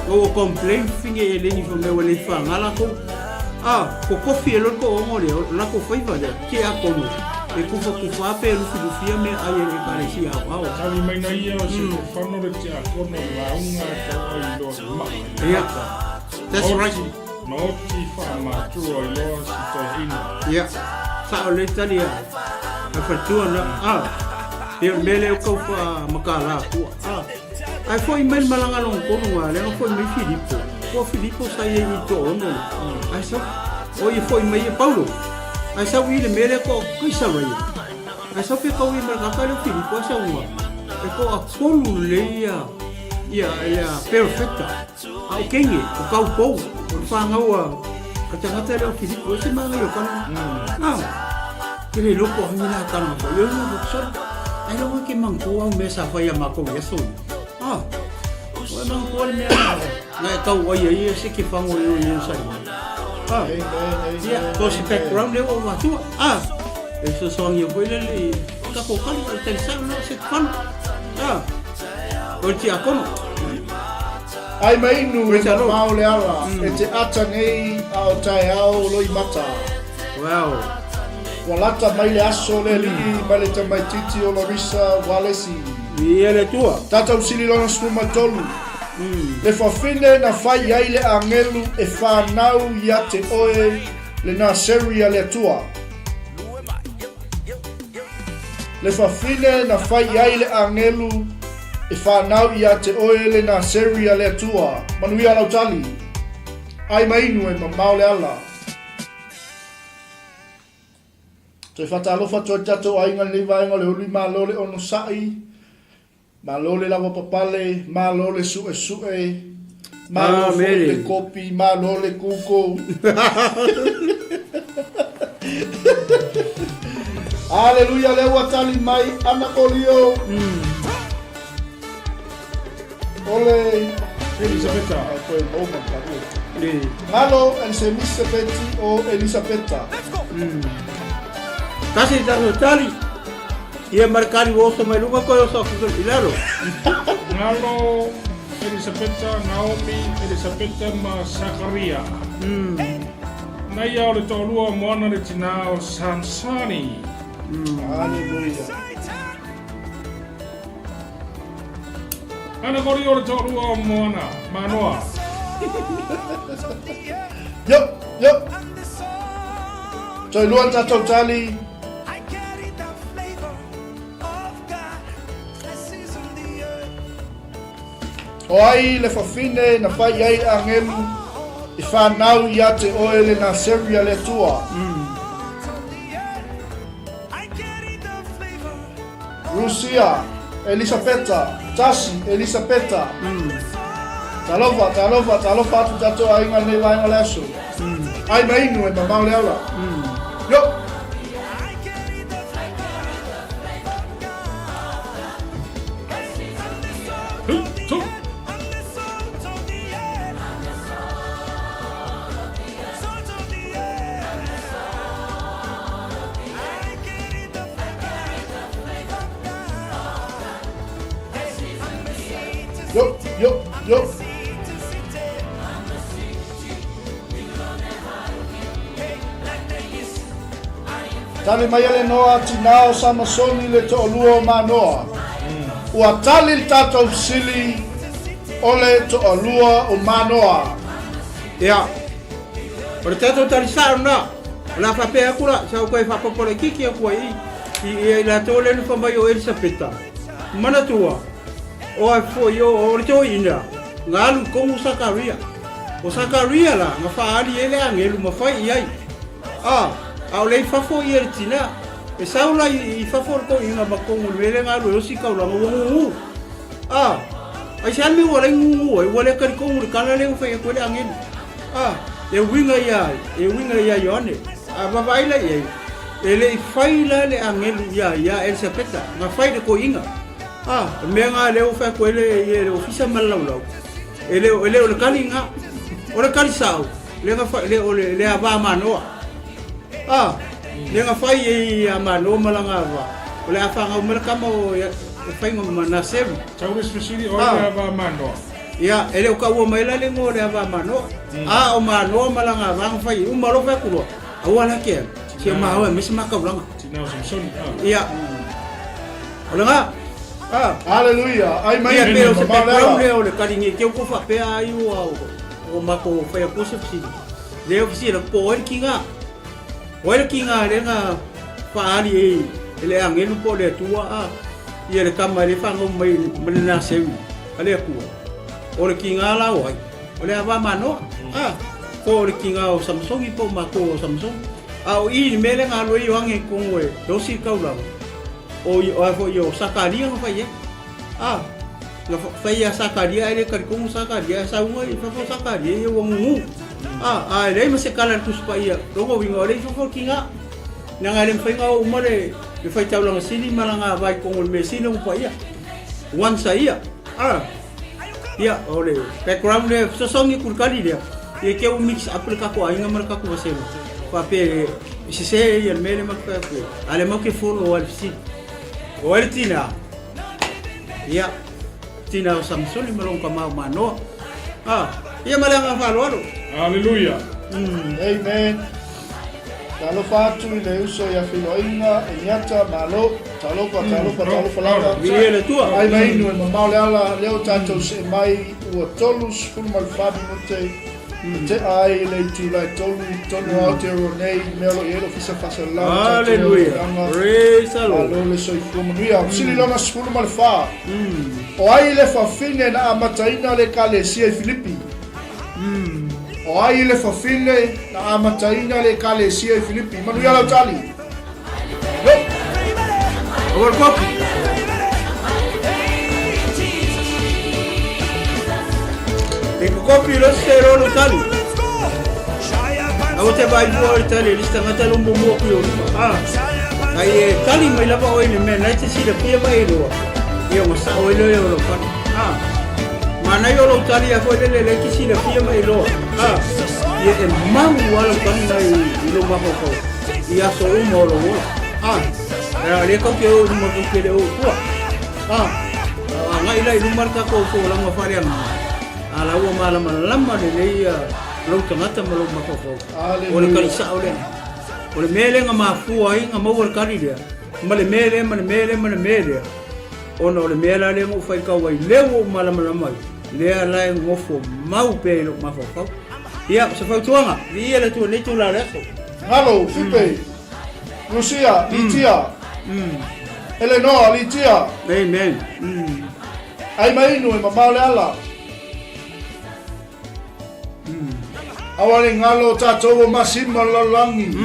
O o complain finge e leni fa mea le wha ngala ko. A, ko kofi e loko ongo le, la ko whaiva le, ke a kono. E kufa kufa pe lufi lufia mea ai e le ekalesia au au. Tali mai na ia o se te whano le te a kono launga tau ai loa i maa. Ia. That's right. Ma oti whaamatua i loa si toeaina. Ia, sao le tali a a whatua na, a, ia mele o kau wha makala kua, a, ai foi mai malanga long konu ngā, le foi mai Filipo, ko Filipo sa ia i to ono, ai sa, o ia foi mai e Paulo, ai sa i le mele ko Kaisaria, ai sa pe kau i malanga le Filipo, ai sa ua, e ko a kolu le ia, ia, ia perfecta. A o kenge, o kau pou, o le whāngau a ka tangata lea o Filipo, e se māngai o kana. Ah, ke le loko hangi la kana ko yo no so. Ai lo ke mang ko au me sa whai a mākou i aso. Ah, o e mang ko le mea na e kau ai ai e se ke whango i o i o sai. Ah, ia, ko se background leo o matua. Ah, e so soangi o koe le le, ka ko kali o le talisau na se te whano. Ah, o le tiakono. Ai mainu e mamao le ala, e te ata nei a o taeao loimata. Wow. Ua lata mai le aso le alii ma le tamaititi o Larissa Walesi. Ia le Atua. Tatou sili lona 13. Le fafine na fai ai le agelu e fanau ia te oe le Naseri a le Atua. Le fafine na fai ai le agelu e fanau ia te oe le Naseri a le Atua. Manuia lau tali. Ai mainu e mamao le ala. Toe faatalofa atu ai le tatou aiga i lenei vaega o le uli, malo le onosai, malo le lava papale, malo le suesue, malo foi le kopi, malo le kuko. Aleluia, lea ua tali mai ana kolio. Ole Elisabeta. Ai koe mau ma tahu. Ngalo Elisabeti o Elisabeta. Tasi tatou tali. Ia ma le kali ua oso mai luga koe oso aku i lalo. Galo, Elisapeta, Naomi, Elisapeta ma Sakaria. Na ia o le toalua o Moana le tinā o Samsoni. Haleluia. Ana kori o le toalua o Moana, Manoa. Yo, yo. Toe lua le tatou tali. O ai le fafine na fai i ai le agelu i fanau ia te oe le Naseri a le Atua. Rusia, Elisapeta, tasi, Elisapeta. Talofa, talofa, talofa atu tatou aiga lenei vaega o le aso. Ai ma inu e mamao le ala. Yo! Yo, yo, yo. Tali mai a le Noa tinā o Samasoni le toalua o Manoa. Ua tali le tatou fesili o le toalua o Manoa. Ia, o le tatou tali sao lena. O le a faapea atu la, sa ou toe faaopoopo laitiiti atu ai i i i latou lea na fai mai o Elisapeta. Manatua, o ai foi o le toeaina, na alu i tonu Sakaria. O Sakaria la, na faaali ai le agelu ma fai i ai. A, a o lea i fafo ia le tina. E sau la i fafo le toeaina ma tonu i le mea lea na alu ai osi taulaga ua gugu. A, aisea le mea ua alai gugu ai, ua le talitonu i le tala lea ua fai atu ai le agelu. A, e uiga ia, e uiga ia Ioane. A vaavaai la i ai, e le i fai la le agelu ia ia Elisapeta, na fai i le toeaina. A, o le mea lena lea ua fai atu ai le, ia le ofisa ma le laulau, e le, e le o le kali lena. O le kali sao, lea na fai, le, o le, le ava manoa. A, lea na fai ai ia manoa ma lana ava, o le a fanau mai le kama o, ia, e faiga ma Naseri. Tau le isi fesili, o ai le ava manoa? Ia, e le o taua mai la le igoa o le ava manoa. A, o manoa ma lana ava na fai ai, uma loa fai atu loa, aua la ke alu, sia maoe aemaise ma taulaga. Tina o Samsoni, a. Ia, o lena, a. Haleluia! Ai mai Ia, inu pei o se mamao le ala. background lea o le kali nei te ua faapea ai ua o matou fai atu se fesili. Lea o fesili atu po o ai le kiga. O ai le kiga lea na faaali ai e le agelu po o le Atua a ia le kama e le fanau mai ma le Naseri a le Atua. O le kiga la o ai? O le ava manoa. A po o le kiga o Samsoni po o matou o Samsoni. A o i le mea lea na alu ai Ioane i totonu e osi le taulaga, o o ai foi o Sakaria na fai ai. A, na fai ia Sakaria ae le talitonu Sakaria, ae sau ai i fafo Sakaria ia ua gugu. A, a e leai ma se kala i le Tusi Paia, lona uiga o lea i fafo le kiga. Leaga e le mafai ona oo uma le le faitaulaga sili ma lana ava i totonu o le mea sili ona paia. Once a ia. A, ia, o le background lea, fesoasoani atu i le kali lea, ia te ua mix up le tatou aiga ma le tatou vasega. Faapea e sese ia le mea lea matou fai atu ai. A o lea matou te follow lava i le fesili. O ai le tina? Ia, tina o Samsoni ma lona tama o Manoa. Ah, ia ma le agaga faaaloalo. Haleluia. Amen. Talofa atu i le uso ia Feiloaiga, Eniata, Malo. Talofa, talofa, talofa lava. Viia le Atua. Ai mai inu e mamao le ala, lea ua tatou see mai ua 34 minute e tea ai le itula e tolu i totonu o Aotearoa nei, i mea o lo o i ai le Ofisa Faasalalau o tatou Hallelujah. Tulaga. Praise the Lord. Malo le soifua manuia. Fesili lona 14. O ai le fafine na amataina le Ekalesia i Filipi? O ai le fafine na amataina le Ekalesia i Filipi? Manuia lau tali. Yo! Aua le kopi. E kokopi lo se ro lo tali. Aua te vai mua o le tali, le tangata lo mua ku yo luma. Ah. Ai e tali mai lava oe i le mea nai te silafia ma e iloa. Ia ua sao ai lea o lau tali. Ah. Manaia o lou tali a foi lele le te silafia ma e iloa. Ah. Ia e mau lava lau tali na i lou mafaufau i aso uma o lou ola. Ah, e le kau ke o i luma kau ke le o i tua. Ah, agai la i luma le tatou folauga faaleagaga, a la ua malamalama lelei lou tagata ma lou mafaufau. O le kali sao lea. O le mea lea na mafua ai na maua le kali lea, ma le mea lea, ma le mea lea, ma le mea lea, ona o le mea la lea na ou faitau ai, lea ua ou malamalama ai, lea la e nofo mau pea i lou mafaufau. Ia, o se fautuaga, viia le Atua i lenei itula o le aso. Galo, Fipe, Lucia, Litia, Elenoa, Litia. Amen. Ai ma inu e mamao le ala. Aua le galo o tatou o masima o le lalolagi.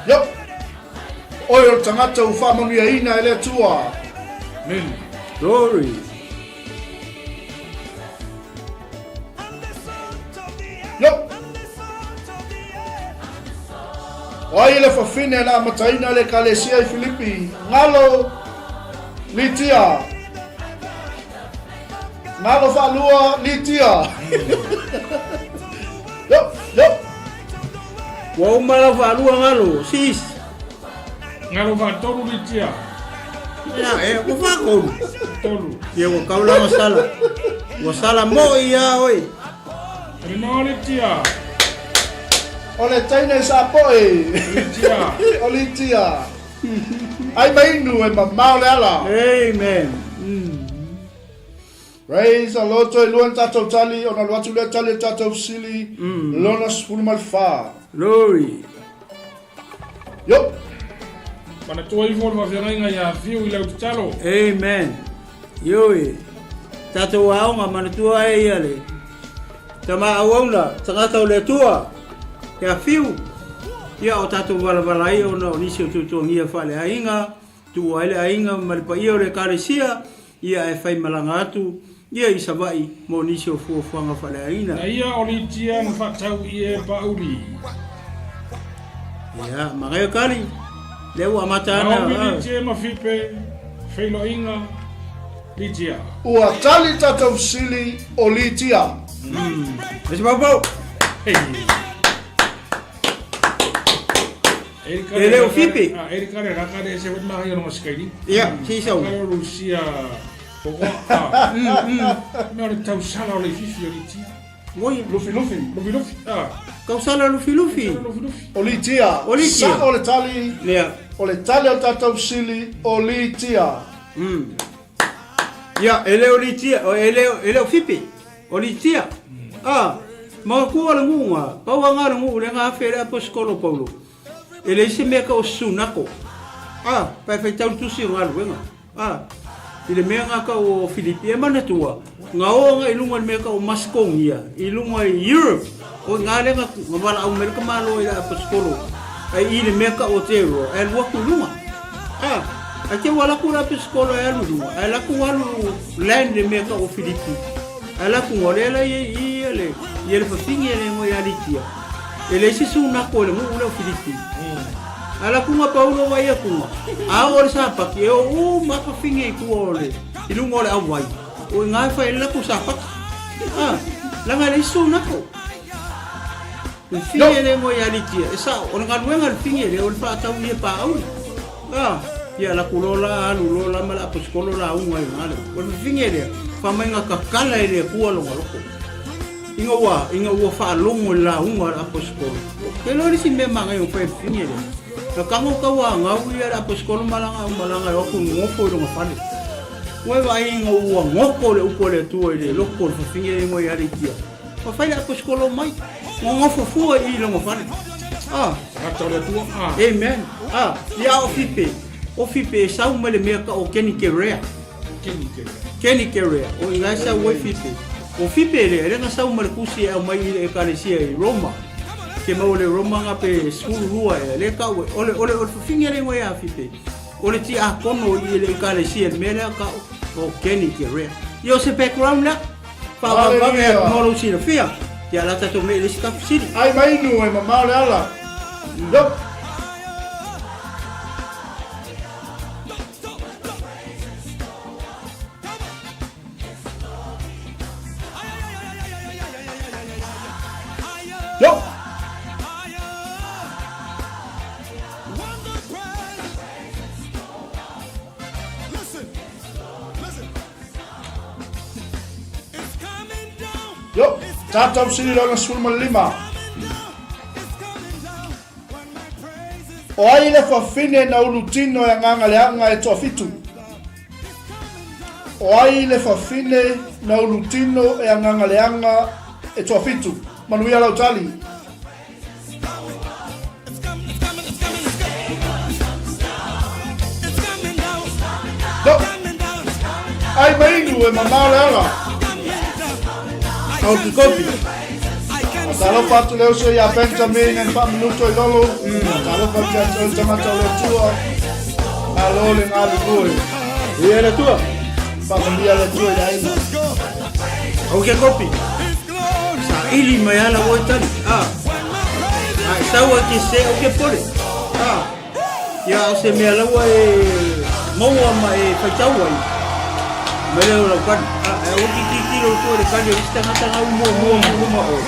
Yo! Oe o le tagata ua faamanuiaina e le Atua. Amen. Glory. Yo! O ai le fafine na amataina le ekalesia i Filipi? Galo, Litia. Galo faalua, Litia. Yo, yo. Ua uma lau faalua galo, sis. Galo faatolu, Litia. Ia, e, ua faatolu. Tolu. Ia, ua kaulama sala. Ua sala moi ia oi. Rino Litia. O le teine i Sapoe. Litia. O Litia. Ai ma inu e mamao le ala. Amen. Praise the Lord. Toe lua ni tatou tali, ona alu atu lea tali o le tatou fesili, lona 14. Glory. Yo! Manatua ifo le faafeagaiga ia Fiu i lau tatalo. Amen. Ioe. Tatou aoga manatua ai ia le tama auauna, tagata o le Atua, ia Fiu. Ia o tatou valavala ai ona o nisi o tuatuagia faaleaiga, tuua ai le aiga ma le paia o le Ekalesia, ia ae faimalaga atu ia i Savaii mo nisi o fuafuaga faaleaiga. Na ia o Litia na faatau i e Pauli. Ia, magaia kali, lea ua amata ana. Naomi Litia ma Fipe, feiloaiga, Litia. Ua tali tatou fesili o Litia. Ese paupau. Hey. E le o Fipe. E kare ra kare se wet mahi o sikairi. Ia, si sau. Kare o Rusia. Ko Me o le tausala o le fifi o Litia. Oi, Lufi lufi. Lufi lufi. Ah. Tausala lufi lufi. Lufi lufi. O Litia. O Litia. Sa o le tali. Ia. O le tali o le tatou fesili o Litia. Ia, e le o Litia, e le o Fipe. O Litia. Ah, manatua le guga, pau aga le guu le ga afe le aposikolo Paulo. E leai se mea ka o sunako. Ah, pae faitau le tusi o galuega. Ah, i le mea ga ka o Filipi e manatua, ga o aga i luga i le mea ka o Masekonia, i luga i Europe, o i ga le ga valaau mai le ka Malo i le aposikolo, ai i le mea ka o Teroa, e alu atu i luga. Ah, ai te ua alu atu le aposikolo e alu i luga, ae alu atu alu land le mea ka o Filipi. Ae la kuga, o lea la i ia le, ia le fafine le igoa ia Litia. E leai se sunako i le nuu lea o Filipi. Ae la kuga Paulo vaai atuga, a oo le Sapati, e oo uma lava fafine i tua o le, i luga o le auai. O i ina e fai ai le latou Sapati. A, leaga e leai se sunako. Le fine le igoa ia Litia, e sao, o le galuega a le fine lea o le faatau i paauli. A, ia laku loa la alu loa la ma le aposikolo lauga ai ina le. O le fine lea, fai mai na tatala e le Atua lona loto. Ina ua, ina ua faalogo i le lauga a le aposikolo. Ke loa le isi mea manaia ua fai e le fine lea. Na tago tauanau ia le aposikolo ma lana aumalaga e o atu nofo i lona fale. Ua e vaai ina ua goto le upu a le Atua i le loto o le fafine lea igoa ia Litia. Ua fai le aposikolo mai, nonofo fua i i lona fale. Ah. Tagata o le Atua. Ah. Amen. Ah, ia o Fipe. O Fipe e sau mai le mea ka o Kenny Kerea. Kenny Kerea. Kenny Kerea. O ina e sau ai Fipe. O Fipe lea, e le na sau mai le tusi e aumai i le ekalesia i Roma. Ke maua le Roma nga pe 12 ea, le tau e, o le, o le, o le fafine le igoa ia Fipe. O le tiakono i le ekalesia i le mea lea tau o Kenny Kerea. Ia o se background lea. Faavavave atu mo lou silafia. Ia la tatou mea i le isi tatou fesili. Ai mai inu e mamao le ala. Yo. Yo. Tatou sili lona 15. O ai le fafine na ulutino e agaga leaga e toafitu? O ai le fafine na ulutino e agaga leaga e toafitu? Manuia lau tali. No. Ai mainu e mamao le ala. Au ki kopi. Talofa atu le uso ia Benjamin and Faaminuto i lolo. Talofa atu ia te oe tagata o le Atua. Malo le galulue. Ia le Atua. Faamanuia le Atua i le aiga. Au ke kopi. Saili mai ala oi tali. Ah. Ai sau ai ke se o ke pole. Ah. Ia o se mea laua e maua ma e faitau ai. Mai lea o lau kani. Ah, e aua ki tilotilo atu i le kani o isi tagata nga u muamua ma luma oe.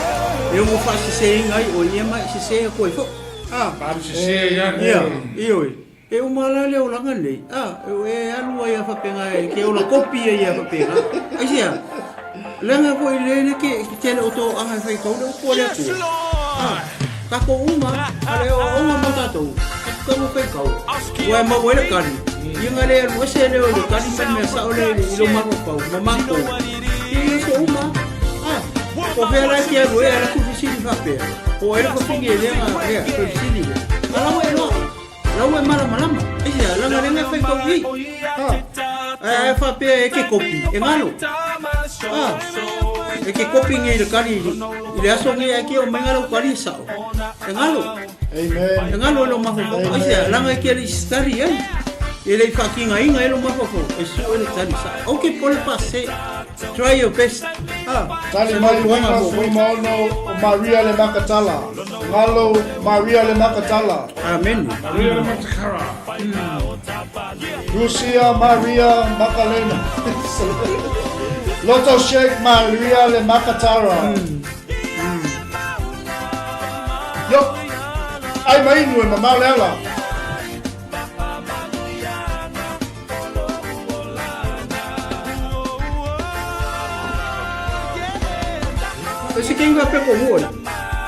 E ono faaseseina ai oe ia ma e sese atu ai foi. Ah. Alu sese ia. Ia, ioe. E uma la le olaga lenei, a, e alu ai a faapena e ke ola kopi ai a faapena. Aisea? Leaga foi le le ke tele o to aga e faitau le upu a le Atua. A, tatou uma, a le oaoga mo tatou, tatou tago faitau. Ua e maua ai le kali. Ia nga le alu ese lea o le kali ma le mea sao lea i lou mafaufau ma matou. Ia ia so uma. A, po o fea la e te alu ai a latou fesili faapea. Po o ai le fafine lea na lea, toe fesili lea. A laua e loa. Lau e malamalama. Aisea, leaga lea mea fai tau i. Ha. Ae ae faapea e ke kopi, e galo. Ha. E ke kopi nei le kali i le aso nei ae ke o mai lau kali e sao. E galo. Amen. E galo e lo mafaufau. Aisea, leaga e ke le i study ai. E le i faakigaina e lo mafaufau. E sue le tali sao. Au ke pole pa se. Try your best. Ha. Tali mai 56 o Maria le Makatala. Ngalo Maria le Makatala. Amen. Maria le Matakara. Lucia Maria Makalena. Loto Sheikh Maria le Makatara. Yo. Ai mainu e mamao le ala. Ese quem vai pe ko oi.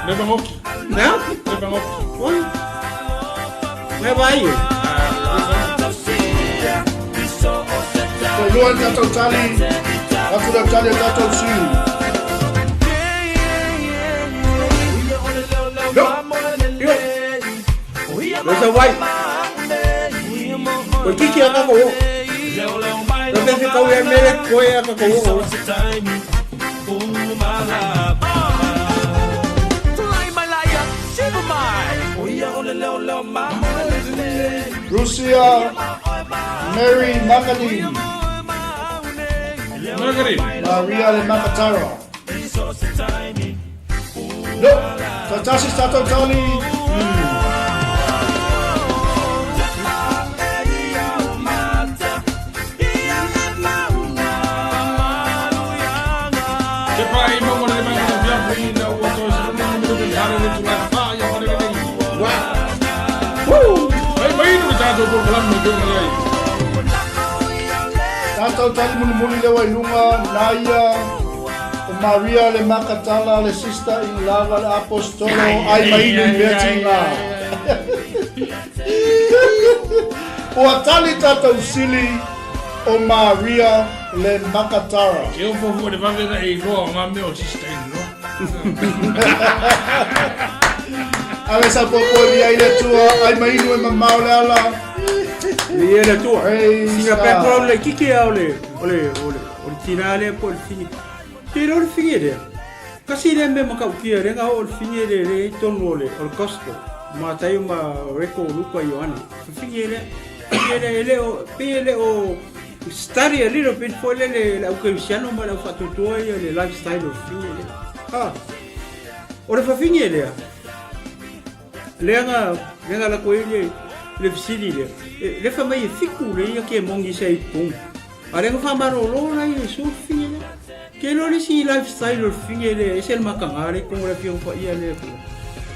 Le bangoki. Na? Le bangoki. Oi. Me vai. Ko lua ni tatou tali. Atu le tali o tatou sili. Yo. Yo. Lo sa vai. O kiki a ka ko. Lo te fi kau e mele koe a ka ko. Rusia Mary Magalin. Magalin. Maria le Makatara. No, tatasi tatou tali. Te pai mo le mai mo via fui na ua toi se mo mo le tare le tula fa ya mo le le. Wa. Woo! Ai mai no tatou ko kalam mo jo ngai. Tatou tali mulimuli le wai lunga naia o Maria le Makatala le sister in lava le apostolo ai mainu i mea tinga. Ua tali tatou sili o Maria le Makatara. Ke o fofo le vave na e loa o ngā mea o sister in law. Ave sa popo i ai le tua, ai mainu e mamao le ala. Ia le Atua. Praise Sina God. background le kiki a o le o le o le o le tina lea po o le fini. Te iloa le fine lea. Kasi lea mea matautia lea na oo le fine lea lea i totonu o le o le gospel. Mataio ma Reko Luka Ioane. Fine lea. Fine lea e le o pei e le o study a little bit foi lele le au kerisiano ma le au faatuatua ia le lifestyle o le fine lea. Ha. O le fafine lea. Lea na lea na lako ai le le fesili lea. E, le fai mai e fiku le ia ke mongi sa i totonu. A lea na faamalolo la Iesu le fafine lea. Ke iloa le isi lifestyle o le fafine lea, ese le mataga lea i totonu o le Afioga Paia le Atua.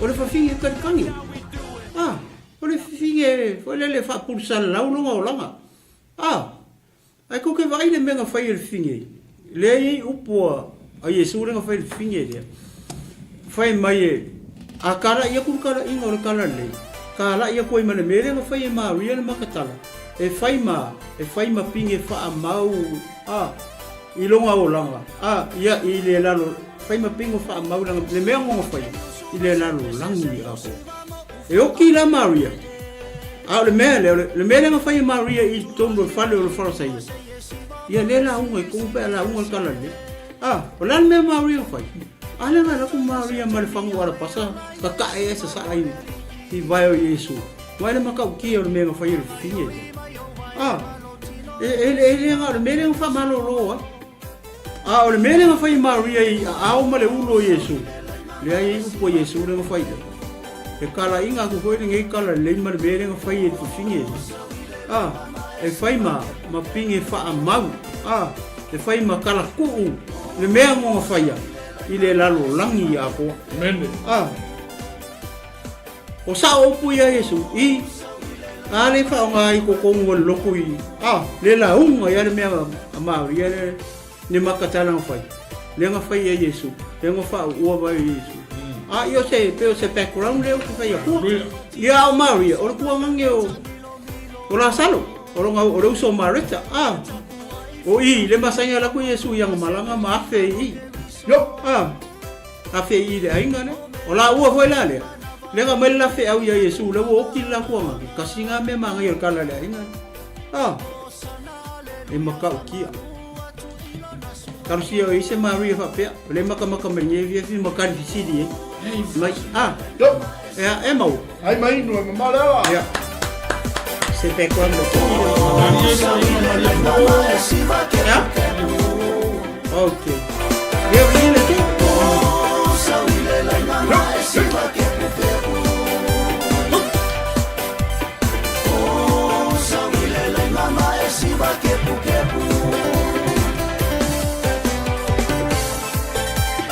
O le fafine kalikagi. Ah, o le fafine foi lele faapulesalalau lona olaga. Ah, ae tou te vaai i le mea na fai e le fafine, lea e i ai upu a. A Iesu lea na fai i le fafine lea, fai mai e, A kalaʻi aku le kalaʻiga o le kalalei, kalaʻi aku ai ma le mea lea na fai e Maria le Makatala, e fai ma, e fai ma pine faamau, a, i lona olaga, a, ia, i le lalo, fai ma pine faamau lana, le mea na fai, i le lalolagi atoa. E oki la Maria, a o le mea lea, o le mea lea na fai e Maria i totonu o le fale o le Farasaio, Ia lea lauga i tonu pe a lauga le tala lelei. Ah, o le a le mea Maria na fai? A lea na alu atu Maria ma le fagu alapasa kakaʻe e sasaa i, i vae o Iesu. Mai le matautia o le mea na fai e le fafine lea. Ah, e, e, e le na o le mea lea na faamalolo ai. A o le mea lea na fai e Maria i aao ma le ulu o Iesu, lea e i upu a Iesu lea na fai ai. E kalaiga atu foi lenei tala lelei ma le mea lea na fai e le fafine lea. A, e fai ma, ma pine faamau, a, e fai ma kalakuu le mea mo na faia i le lalolagi atoa. Amene. A, o sao upu ia Iesu, i, a le faaaoga ai totonu o le lotu i, a, le lauga ia le mea a Maria le, le makatala na fai, lea na fai e Iesu, lea na faauua mai e Iesu. A, ia o se, pei o se background lea ou te fai atua. Ia a o Maria, o le tuagage o, o Lasalo, o lona, o le uso o Mareta, a, o i, le masani ala atu Iesu i ana malaga ma afe i i. Yo! A, afe i i le aiga lea. O laua foi la lea, lea na aumai le la feau ia Iesu, lea ua oti le la tuagage, kasi na mea manaia o le kala i le aiga lea. A, e matautia. Talosia o i se Maria faapea, o le makamaka mai nei afiafi ma tali fesili ai. Mai, a, Yo! e, e mau. Ai mai inu e mamao le ala. Ia. Se background o te Ia? Ok. Ia, ia le te.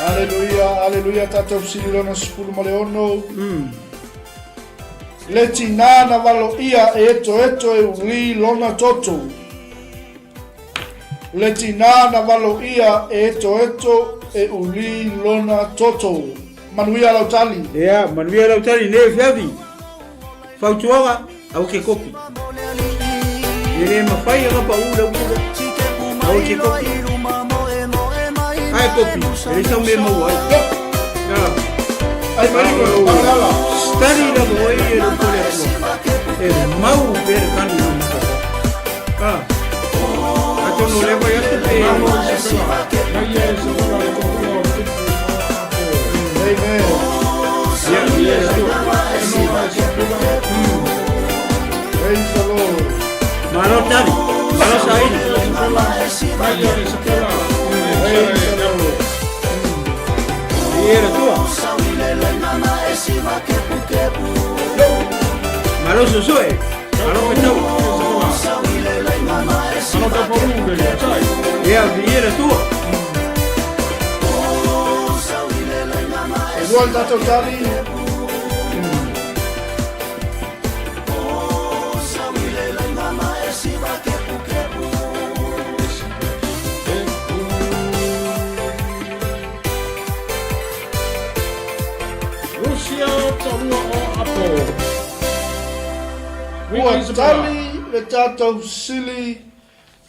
Aleluia, aleluia, tatou fesili lona 16. Le tinā na valoia e etoeto e uli lona toto. Le tinā na valoia e etoeto e uli lona toto. Manuia lau tali. Ia, manuia lau tali nei afiafi. Fautuaga, aua ke kopi. E le mafai ona pau le upu lea. Aua ke kopi. Ai kopi, e le sau mea maua ai. Ia. Ai mai ko le ala. Study lava oe e le upu o le Atua. E mau pea le kani i luma. Ah. Atonu o lea vaiaso pe... Amen. Ia, ia le Atua. Praise the Lord. Malo tali, malo saili. Praise the Lord. Ia le Atua. Malo sosoe, malo fetau. Ia, ia le Atua. E lua le tatou tali. Rusia talua o Apo. Ua tali le tatou sili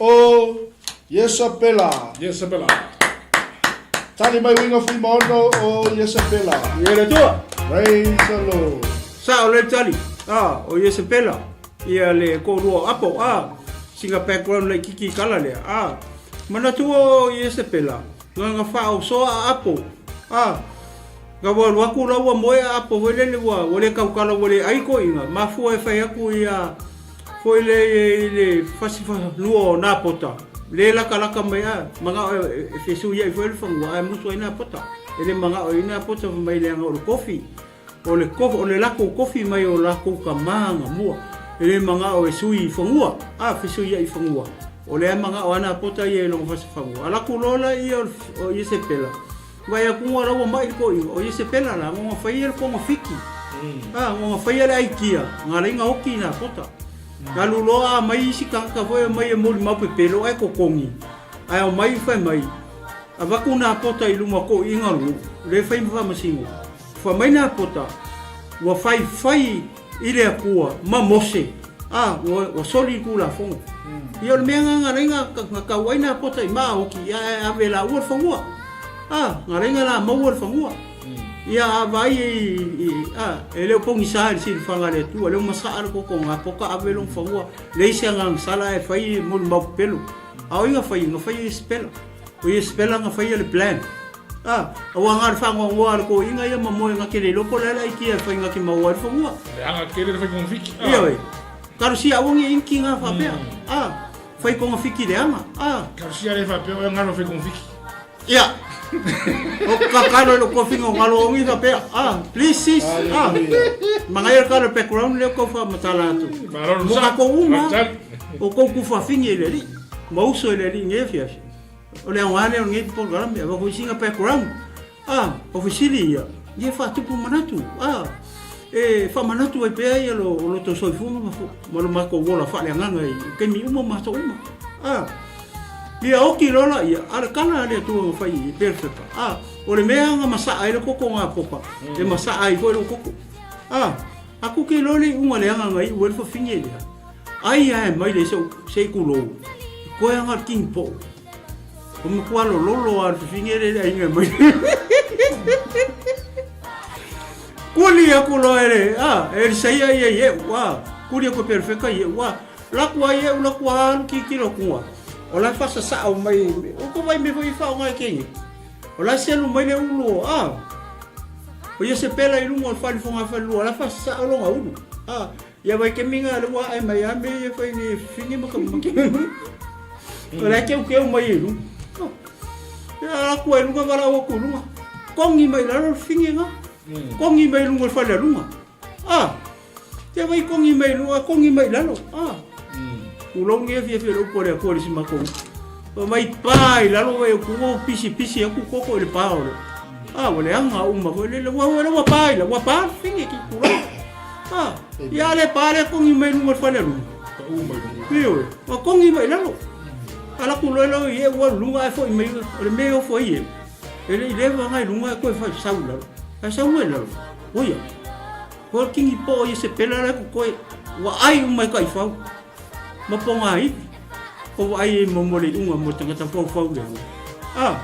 o Iesapela. Iesapela. Tali mai uiga Fuimaono o Iesapela. Ia le Atua. Praise the Lord. Sao le tali. Ah, o Iesapela. Ia le toalua o Apo. Ah, sina background laitiiti i tala lea. Ah, manatua o Iesapela, na na faaosoa a Apo. Ah, na ua alu atu la ua moe a Apo foi lele ua ua le tautala ua le ai toeaiina, mafua e fai atu ia foi le i le fasi fanua o Napota, le latalata mai a, manao e fesuiai foi le fanua ae musu ai Napota. E le manao ai Napota fai mai leaga o le kofi, o le kofi, o le latou kofi mai o latou tama na mua. E le manao e sui i fanua, a fesuiai fanua. O lea e manao a Napota ia i lona fasi fanua. Alu atu loa laia o Iesepela. Vaai atu la ua mai le toeaina, o Iesepela la, na faia le togafiti. A, na faia le aikia, na ala ai na oti i Napota. Alu loa a mai isi tagata foi omai e molimau pepelo ae totogi. Ae omai fai mai, Avatu Napota i luma o toʻiina o le nuu, le fai ma faamasino. Fai mai Napota, Ua faifai i le Atua ma Mose, a, ua soli le Tulafono. Ia o le mea lena na alai na tau ai Napota i Maaoki, ia ae ave e laua le fanua. A, na alai na la maua le fanua. Ia a vaai i, a, e le o pogisa i le silafaga a le Atua, lea ua masaa le toto o Napota ave lona fanua, leai se agaga sala ae fai mo le mau pepelo. A o ai na faia? Na faia e Isepela. O Isepela na faia le plan. A, aua na o le faanoanoa a le toeaina ia ma moe na te le iloa po o le a le aikia e fai na te maua ai le fanua. Leaga tele le fai kongafiki. A. Ioe. Talosia aua ne i inki na faapea. A, fai kongafiki leaga. A. Talosia le faapea oe galo fai kongafiki. Ia. O kakalo i lou kofiga o galo ongi faapea. A, please sis. A. Manaia le kala background lea kou faamatala atu. Mo tatou uma. O kou kufafine i le alii. Ma uso i le alii nei afiafi. O le aoga lea o lenei polokalame, avatu ai sina background. A, o fesili ia, ia e faatupu manatu. A, e faamanatu ai pea ia lo, lo tou soifua ma, ma lo matou ola faaleagaga i taimi uma ma aso uma. A, ia oti loa laia, a le tala a le Atua na fai i Pelfepa. A, o le mea na masaa ai le toto o Napopa, e masaa ai foi lou toto. A, aku ke iloa le iuga leaga na iu ai le fafine lea. Ai ae mai le se i kulou, i koe anga le king po. O matua lololo a le fafine le le aiga mai. Kuli aku loa e le, a, e le saia ia i eu, a, kuli aku e perfeka i eu, a, laku ai eu, laku a alu ki kilo kua. O la whasasao mai, o ko vai me foi whaonga e kengi. O la selu mai le ulu, a, o ia se pela i lunga o le whalifonga whalua, o la whasasao longa ulu, a, Ia vai kemiga le ua ae mai a me ia fai ni fini ma ka maki. O la keu keu mai i lunga. Ia ala kua i lunga wala ua ku lunga. Kongi mai lalo le fini nga. Kongi mai lunga le fale a lunga. Ah. Ia vai kongi mai lunga, kongi mai lalo. Ah. Ulou ni fia fia le upu a le Atua i le si matou. Mai pa i lalo vai ku o pisi pisi aku koko i le pa o le. Ah, ua leaga uma foi le ua ua ua pa i la ua pa fini ki kulou. Ah, ia le pa le kongi mai lunga le fale lunga. Pa u mai lunga. Ioe, ua kongi mai lalo. Ala ku loe loe i e ua lunga e foi mai o le mea ofo ai e. E le i leva ngai lunga e koe fai sau lalo. Ai sau mai lalo. Oia. Koe kingi po ia se pela la ku koe. Ua ai uma i ka i fau. Ma po ngā iwi. Ko wa ai e momo le unga mo tangata fau fau le. Ah,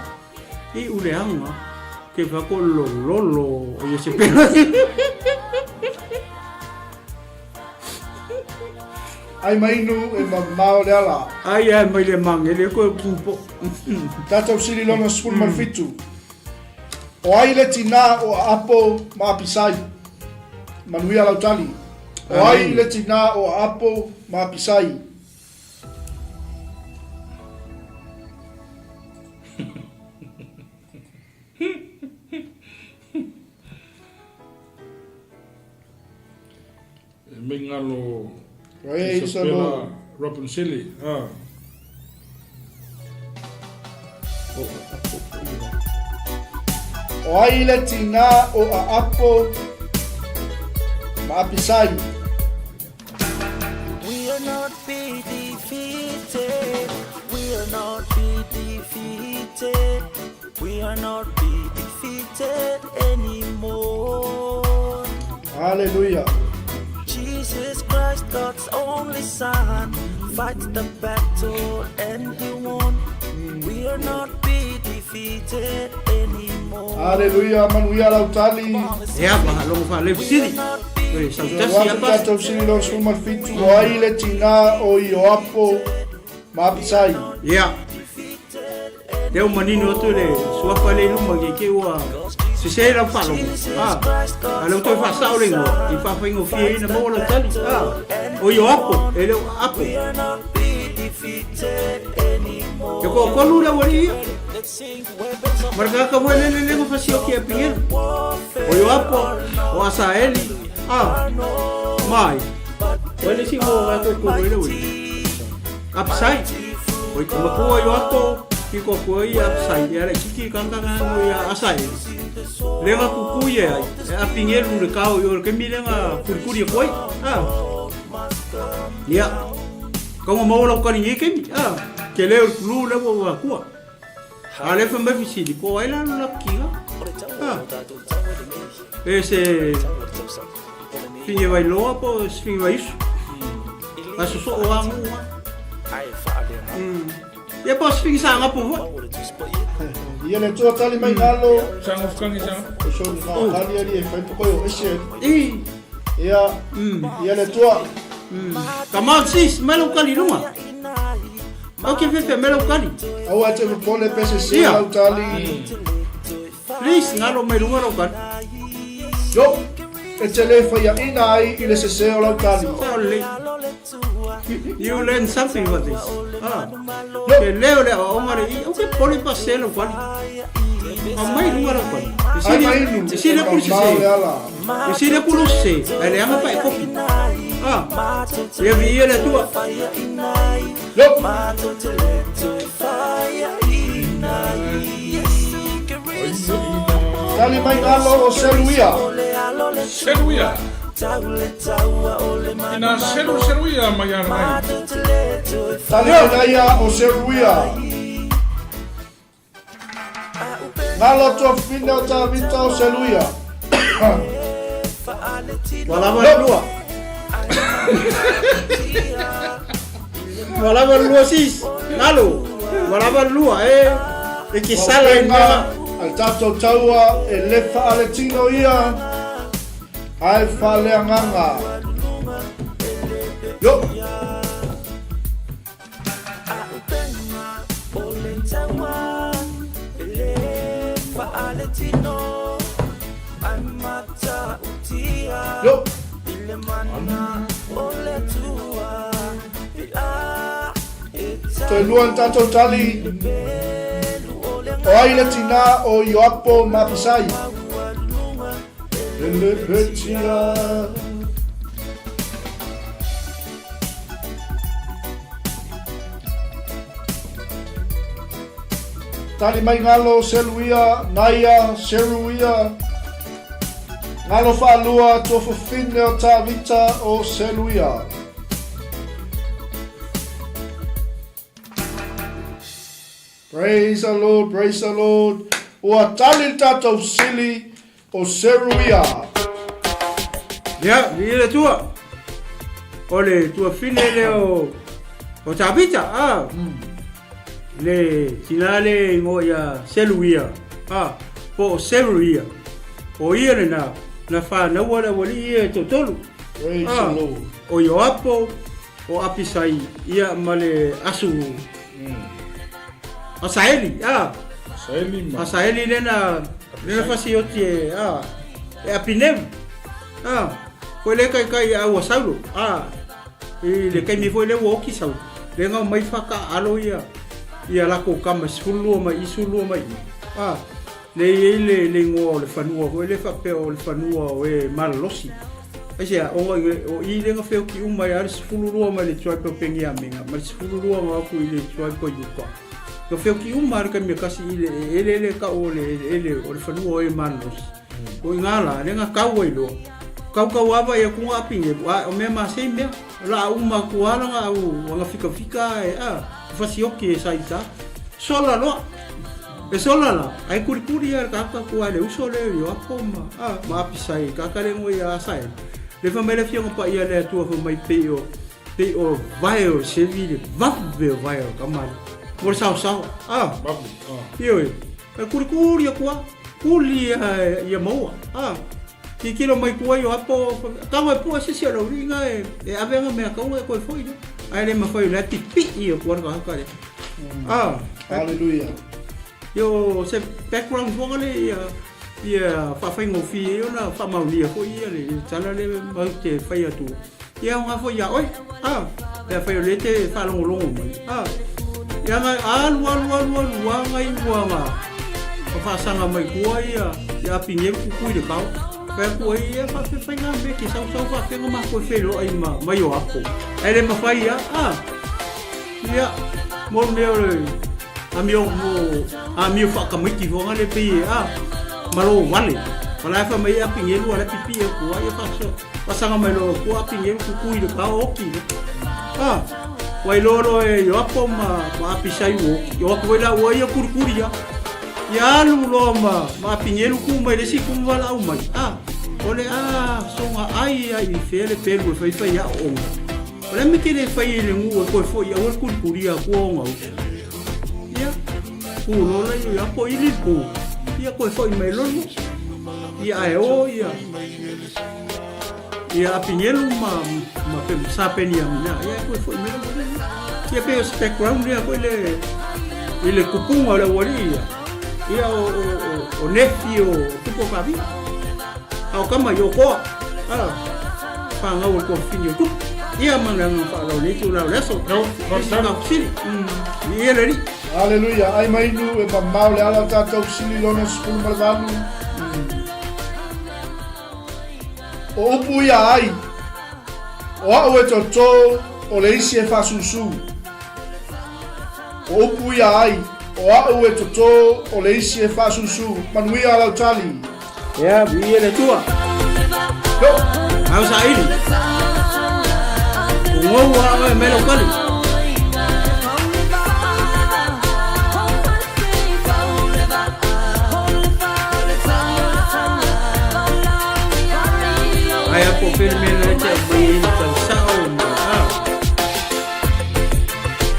I uleaga ke fa ko lololo o ia se pela. Ai mainu e mamao le ala. Ai ai mai le mangele ko kupo. Tatou sili lona 17. O ai le tinā o Aapo ma Apisai? Manuia lau tali. O ai le tinā o Aapo ma Apisai? E mingalo Isabella Robinselli. Ah. O ai le tinā o Aapo ma Apisai? We are not be defeated. We are not be defeated. We are not be defeated anymore. Hallelujah. Jesus Christ, God's only Son, fights the battle and he won. We are not be defeated anymore. Hallelujah. Manuia lau tali. Ia, mahalo fa le sili. Oi, sautasi apa. Tatou sili lo suma fitu o ai le tina o Ioapo ma Apisai. Ia. Lea ua manino atu le suafa lea i luma ke ke ua sese lau faalogo. Ah, a lea ua toe faasao le igoa i faafaigofie ai ona maua lau tali. Ah, o Ioapo, e le o Aapo. E toatolu le aualii ia. Ma le tagata foi lele lea na fasioki e Apigelu. O Ioapo, o Asaeli, ah, mai. O le isi mo ga ko ko le aualii. Apisai. O i matua Ioapo, ki ko ko i Apisai. E ala kiki kanga nga mo ia Asaeli. Le nga kukui e ai. E Apigelu le kao i o le kemi le nga kurikuri e koe. Ah. Ia. Kaua maua lau kani nei kemi. Ah. Ke leo le kulu le ua ua kua. A lea fai mai fesili, po o ai la lo latou tiga? Ah. E se figevai loa po o se figevai usu. A sosoo lava nuu lava. Ia po o se figi saga po foi. Ia le Atua tali mai ngalo. Saga fukangi saga. O so ni ngā tali ali e whai poko o ese. I. Ia, ia le Atua. Come on sis, mai lau kali lunga. Au ke fefe mai lau kali. Aua e te popole pe se se Ia. lau tali. Please, ngalo mai lunga lau kali. Yo, e te le whaiaina ai i le sese o lau tali. Sao lelei. You learn something about this. Ah. Yo. Ke leo le aoaoga le i, au ke pole pa se lau kali. Aumai lunga lau kali. Ai mai inu, E sili aku le e mamao le sese. ala. E sili aku lou sese, ae leaga pa e kopi. Ah. Ia viia le Atua. Yo. Tali mai ngalo o Seruia. Seruia. Ina selu seruia mai ana nai. Tali mai naia o Seruia. Ngalo tuafafine o Tavita o Seruia. Ua lava le lua. Ua lava le lua sis. Ngalo. Ua lava le lua e. E ke sala i mea. A le tatou taua e le faaletino ia, ae faaleagaga. Yo! Yo! Toe lua le tatou tali. O ai le tinā o Ioapo ma Apisai? Lelepetia. Tali mai ngalo Seluia, Naia, Seruia. Ngalo whaalua tuafafine o Tavita o Seluia. Praise the Lord, praise the Lord. Ua tali le tatou fesili o Seruia. Ia, viia le Atua. O le tuafine lea o, o Tavita, a. Le tina le ingoa ia Seruia, a, po o Seruia. O ia lena, na whānaua le aualii ia e toatolu. Praise the Lord. O Ioapo, o Apisai, ia ma le Asu, Asaeli, a. Asaeli ma. Asaeli lena, lena fasioti e, a, e Apineu, a. Koe le kaikai a ua Saulo, a. I le taimi foi lea ua oki Saulo, lea na omai faataaalo ia, ia latou tama e 12 mai i, 12 mai i, a. Lea e i ai le, le igoa o le fanua foi lea faapea o le fanua o e malolosi. Aisea, ona o i lea na feoti uma ai lava le 12 mai le tribe o Peniamina ma le 12 na o atu i le tribe o Iuta. Na feoti uma lava le taimi e tasi i le eleele e tau o le eleele o le fanua o e malolosi. O i ina la, lea na tau ai loa. Tautauava ia atu na Apinelu, a o mea masei mea. O laa uma atu lava lana au ana fikafika e, a, fasioki e sa i ta. Sola loa. E sola la, ae kulikuli ia le tagata atu a le uso lea o Ioapo ma, a, ma Apisai, tagata le igoa ia Asaele. Le fai mai le Afioga Paia le Atua fai mai pei o, pei o vae o le sevi le vave o vae o le tama lea. Mo le saosao, a. Vave, a. Ioe, e kulikuli atu a, kuli ia, ia maua, a. Tilotilo mai tua Ioapo, tago e pua se isi o le auliiga e, e ave ana mea taua e toe foi lea. Ae le mafai o lea pipii atu a le tagata lea. Ah, Hallelujah. Io se background foga le ia ia faafaigofie ai ona faamaonia foi ia le tala le mau te fai atu. Ia aoga foi ia oe. Ah, pe afai o lea te faalogologo mai. Ah, ia nga alu alu alu alu anga i ua nga ka faasaga mai tua ia ia apineu kukui le kao. Fai atu ai ia faafefai nga mea ke sausau faafega matou e feiloai ma ma Ioapo. Ae le mafai ia. Ah, ia mo le mea o le amio mo amio faatamaiti foga le pei e a malo vale. Ma la e fai mai e apinelu a la pipii atu ai ia faasoa. Faasaga mai loa tua apinelu kukui le kao oki le. Ah. Ua iloa loa e Ioapo ma, ma Apisai ua oti. O atu foi la ua ia kulikuli ia. Ia alu loa ma, ma Apinelu ku mai le isi kumu valaau mai. A, o le a soga ai ai i fea le pelu e faifai aoaoga. O le a mea te le fai ai i le nuu e toe foi aua le kulikulia atua ona uso. Ia, ku loa la ia Ioapo ili le pu. Ia toe foi mai loa le nuu. Ia ae o ia ia Apinelu ma ma sa Peniamina. Ia toe foi mai loa le nuu. Ia pei o se background lea foi le i le tupuga o le aualii ia. Ia o o o, o Nefi o Tupu o Kavia. A o kama i o koa. A whangau o le tuafafine o Tupu. Ia ma le agaga faaaloalo i lenei itula o le aso. No, Nisi ka fesili. Viia le Alii. Aleluia, ai mai nu e mamao le ala tatou sili lona 18. O upu ia ai, o au e toto, o le isi e faasusū. O upu ia ai, o au e toto, o le isi e faasusū. Manuia lau tali. Ia, viia le Atua. Yo! Au saili. O ngou a oe mai lau kali. Ai a po pele me le te mai i tau sao ma a.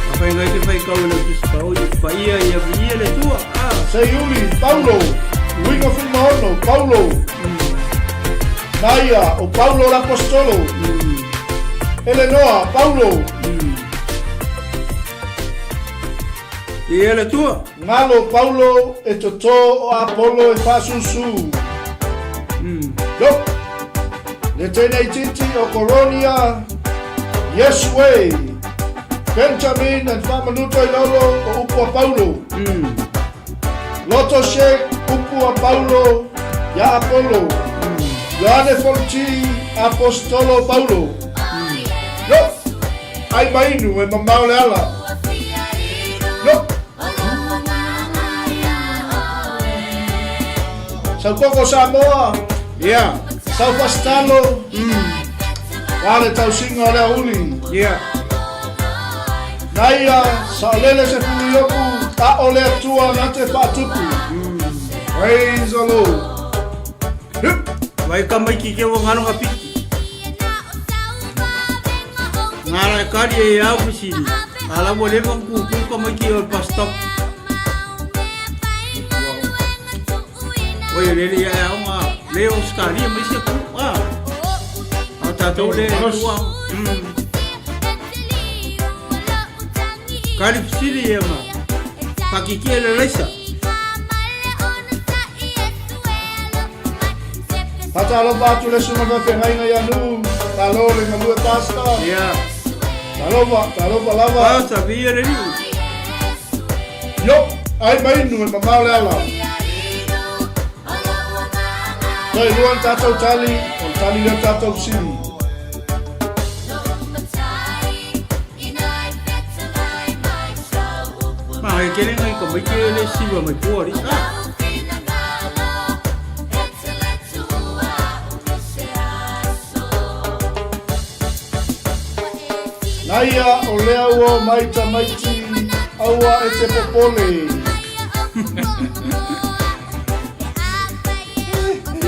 A whai ngai te whai kau le tusi pau i paia ia viia le tua. A. Seiuli, Paulo, Uiga Fuimaono, Paulo, Naia, o Paulo l'Apostolo, Elenoa, Paulo, Ia le tua. Ngalo, Paulo, e totō o Apollo e whaasusū. Yo! Le tēnei titi o Koronia, Yes Way, Benjamin and Whamanuto i lalo o upu a Paulo. Loto Sheikh, upu a Paulo, ia Apollo. Ioane Fonti, Apostolo Paulo. Yo! Ai mainu e mamao le ala. Yo! Saukoko Samoa. Yeah. Saufasitalo. Wa le tausiga o le auli. Yeah. Naia, saolele se fuluioku, a o le Atua na te faatupu. Praise the Lord. Hup. Vai ka mai ki ke wa ngaro nga piki. Ngara e kari e au fisiri. Ala ua leva ku ku ka mai ki o le bus stop. Oi le le ia au nga le o skari mai se ku a. A tatou le tua. Kari fisiri e ma. Pakiki e le leisa. Faatalofa atu le susuga faafeagaiga ia Nuu, malo le galue Pastor. Yeah. Talofa, talofa lava. Pastor, viia le Alii. Yo, ai mainu e mamao le ala. Toe lua ni tatou tali, o le tali lea o tatou sili. Ma he kere ngai ka mai ke le siwa mai poari. Ah. Naia o lea ua o mai tamaiti aua e te popole.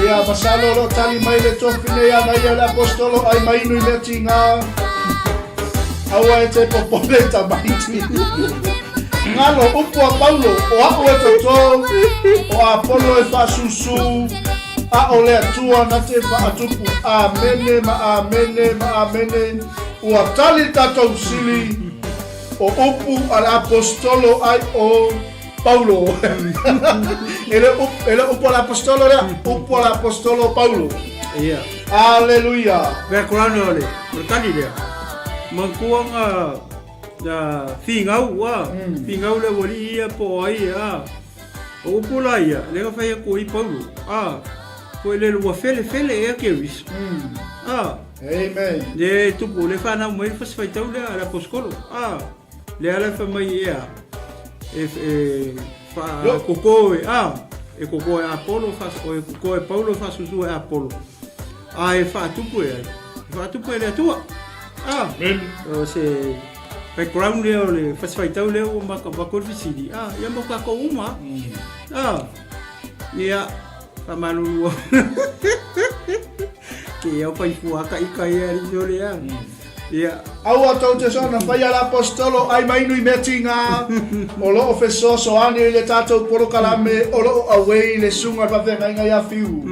Ia, masalo o lo o tali mai le tofi nei a Naia le Apostolo ai mainu i mea tigā. Aua e te popole tamaiti. Ngalo, upu a Paulo, o a'u e totō, o Apolo e faasusū, a o le Atua na te faatupu. Amene ma amene ma amene. Ua tali le tatou fesili, o upu a le Apostolo ai o Paulo. E le upu, e le upu a le Apostolo lea, upu a le Apostolo Paulo. Ia. Aleluia. Background o le, o le tali lea. Manatua nga na figau a, figau le aualii ia po o ai a. O upu la ia, lea na fai atu ai Paulo, a, foi le ua felefele ea Keriso. A. Amen. Le tupu, le whanau mai le fasifaitau lea a le Apostolo. A. Le ala e fai mai ea, e, e, wha, koko e, a, e koko e Apollo, wha, o e koko e Paulo, whasusu e Apollo. A e whaatupu e ai. E whaatupu e le Atua. A. Amen. O se, background lea o le fasifaitau lea ua avatu ai le fesili, a, ia mo tatou uma lava. A, ia, faamalulu ke ia o faifua ka ika ia alii sole a. Ia. Aua tou te soona faia le Aposetolo ai mai nui mea tiga o lo o fesoasoani i le tatou polokalame o lo o auei le susuga i le faafeagaiga ia Fiu.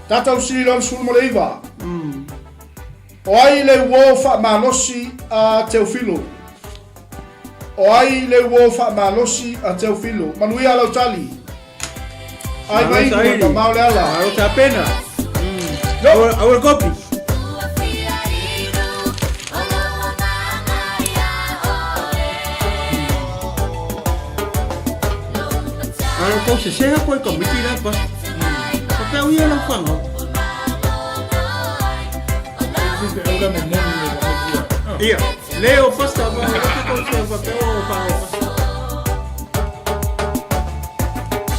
Tatou sili loa le 19. O ai le uo faamalosi a Teofilo? O ai le uo faamalosi a Teofilo? Manuia lau tali. Ai mai inu e mamao le ala. Malo tapena. Aua le kopi. Alo kou se seha koe ka miti la pa. Ka pea uia lau whangau. Ia, leo pasta ma o te kou se pa pea o whangau pasta.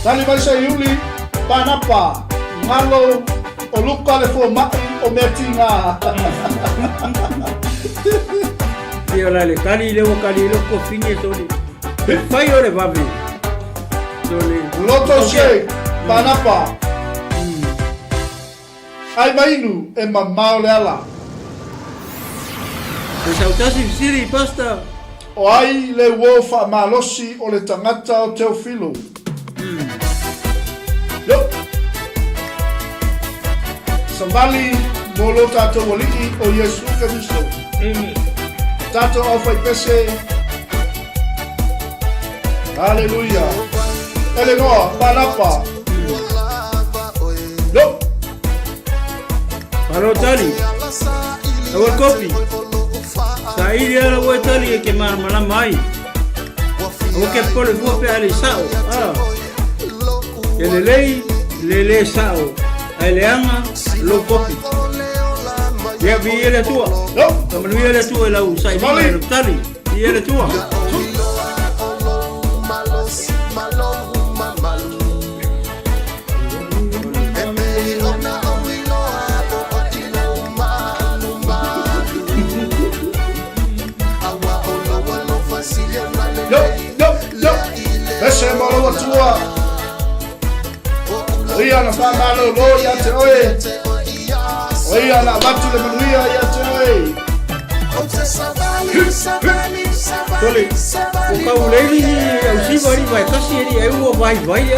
Tali mai sa Iuli, Panapa, Ngalo, o Luka le fomaʻi o mea tiga. Ia la le kali le ua kali le ko fini soli. Fai o le vave. Soli. Loto se, Panapa. Ai mainu e mamao le ala. E sautasi fesili pasta. O ai le uo faamalosi o le tagata o Teofilo? Yo! Savali mo lo tatou Alii o Iesu Keriso. Tatou aufaipese. Haleluia. Elenoa, Panapa. Yo! Malo tali. Aua kopi. Saili ala ua tali e ke malamalama ai. Aua ke pole fua pe ale sao. Ah. E lelei, le le sao. Ai leaga, lou kopi. Ia vi le Atua. Yo! Ka manuia le Atua i lau sailiga i lau tali. Viia le Atua. Yo! Yo! Yo! Pese mo lou Atua. O ia na faamalolo ia te oe. O ia na avatu le manuia ia te oe. Sole, o kau leili ni au siva ali vai kasi ali ai ua vai vai a.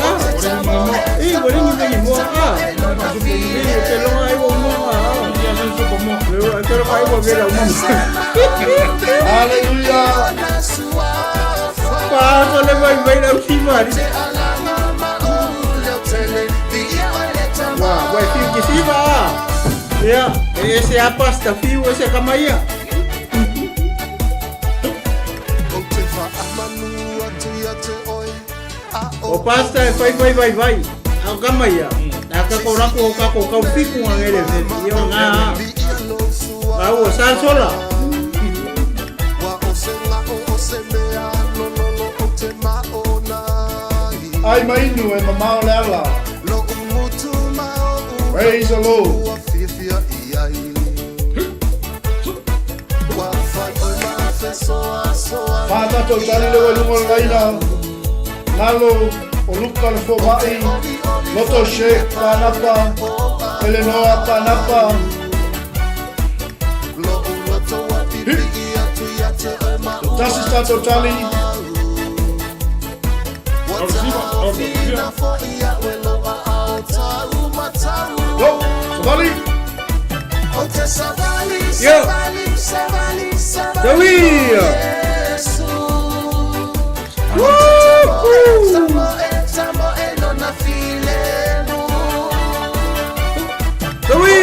E ua lengi lengi moa a. E o te longa ai ua moa a. Le te longa ai ua vela uma. Haleluia. Pa le vai vai au siva ali. Wa, wai fiu ki siva a. Ia, e ese a pasta fiu ese kamaia. O pasta e fai fai vai vai. A kamaia. A ka ko rako o ka ko kau fiku nga ngere ve. Ia o ngā. A ua sa sola. Ai mainu e mamao le ala. Praise the Lord. Whātatou tali le wai lunga o le laina. Ngalo o Luka le fomaʻi. Loto Sheikh Panapa. Elenoa Panapa. Tasi tatou tali. Yo, savali. Yo. Dawi. Woohoo. Dawi.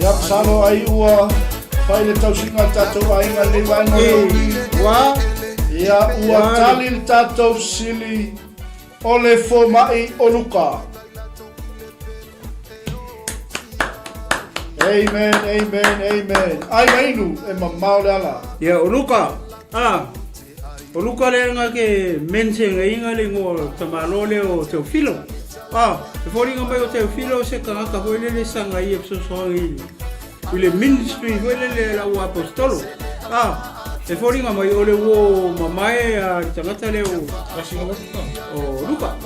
Ia masalo ai ua fai le tausiga a le tatou aiga i lenei vaega o le Wa. Ia ua tali le tatou fesili. O le fomaʻi o Luka. Amen, amen, amen. Ai mainu e mamao le ala. Ia, o Luka, a, o Luka lea nga ke mention ai nga le ingoa o tamalo lea o Teofilo. A, e foliga mai o Teofilo se tagata foi lele sanga ia fesoasoani i le ministry foi lele a lau apostolo. A, e foliga mai o le uo mamae a le tagata lea o, o Luka.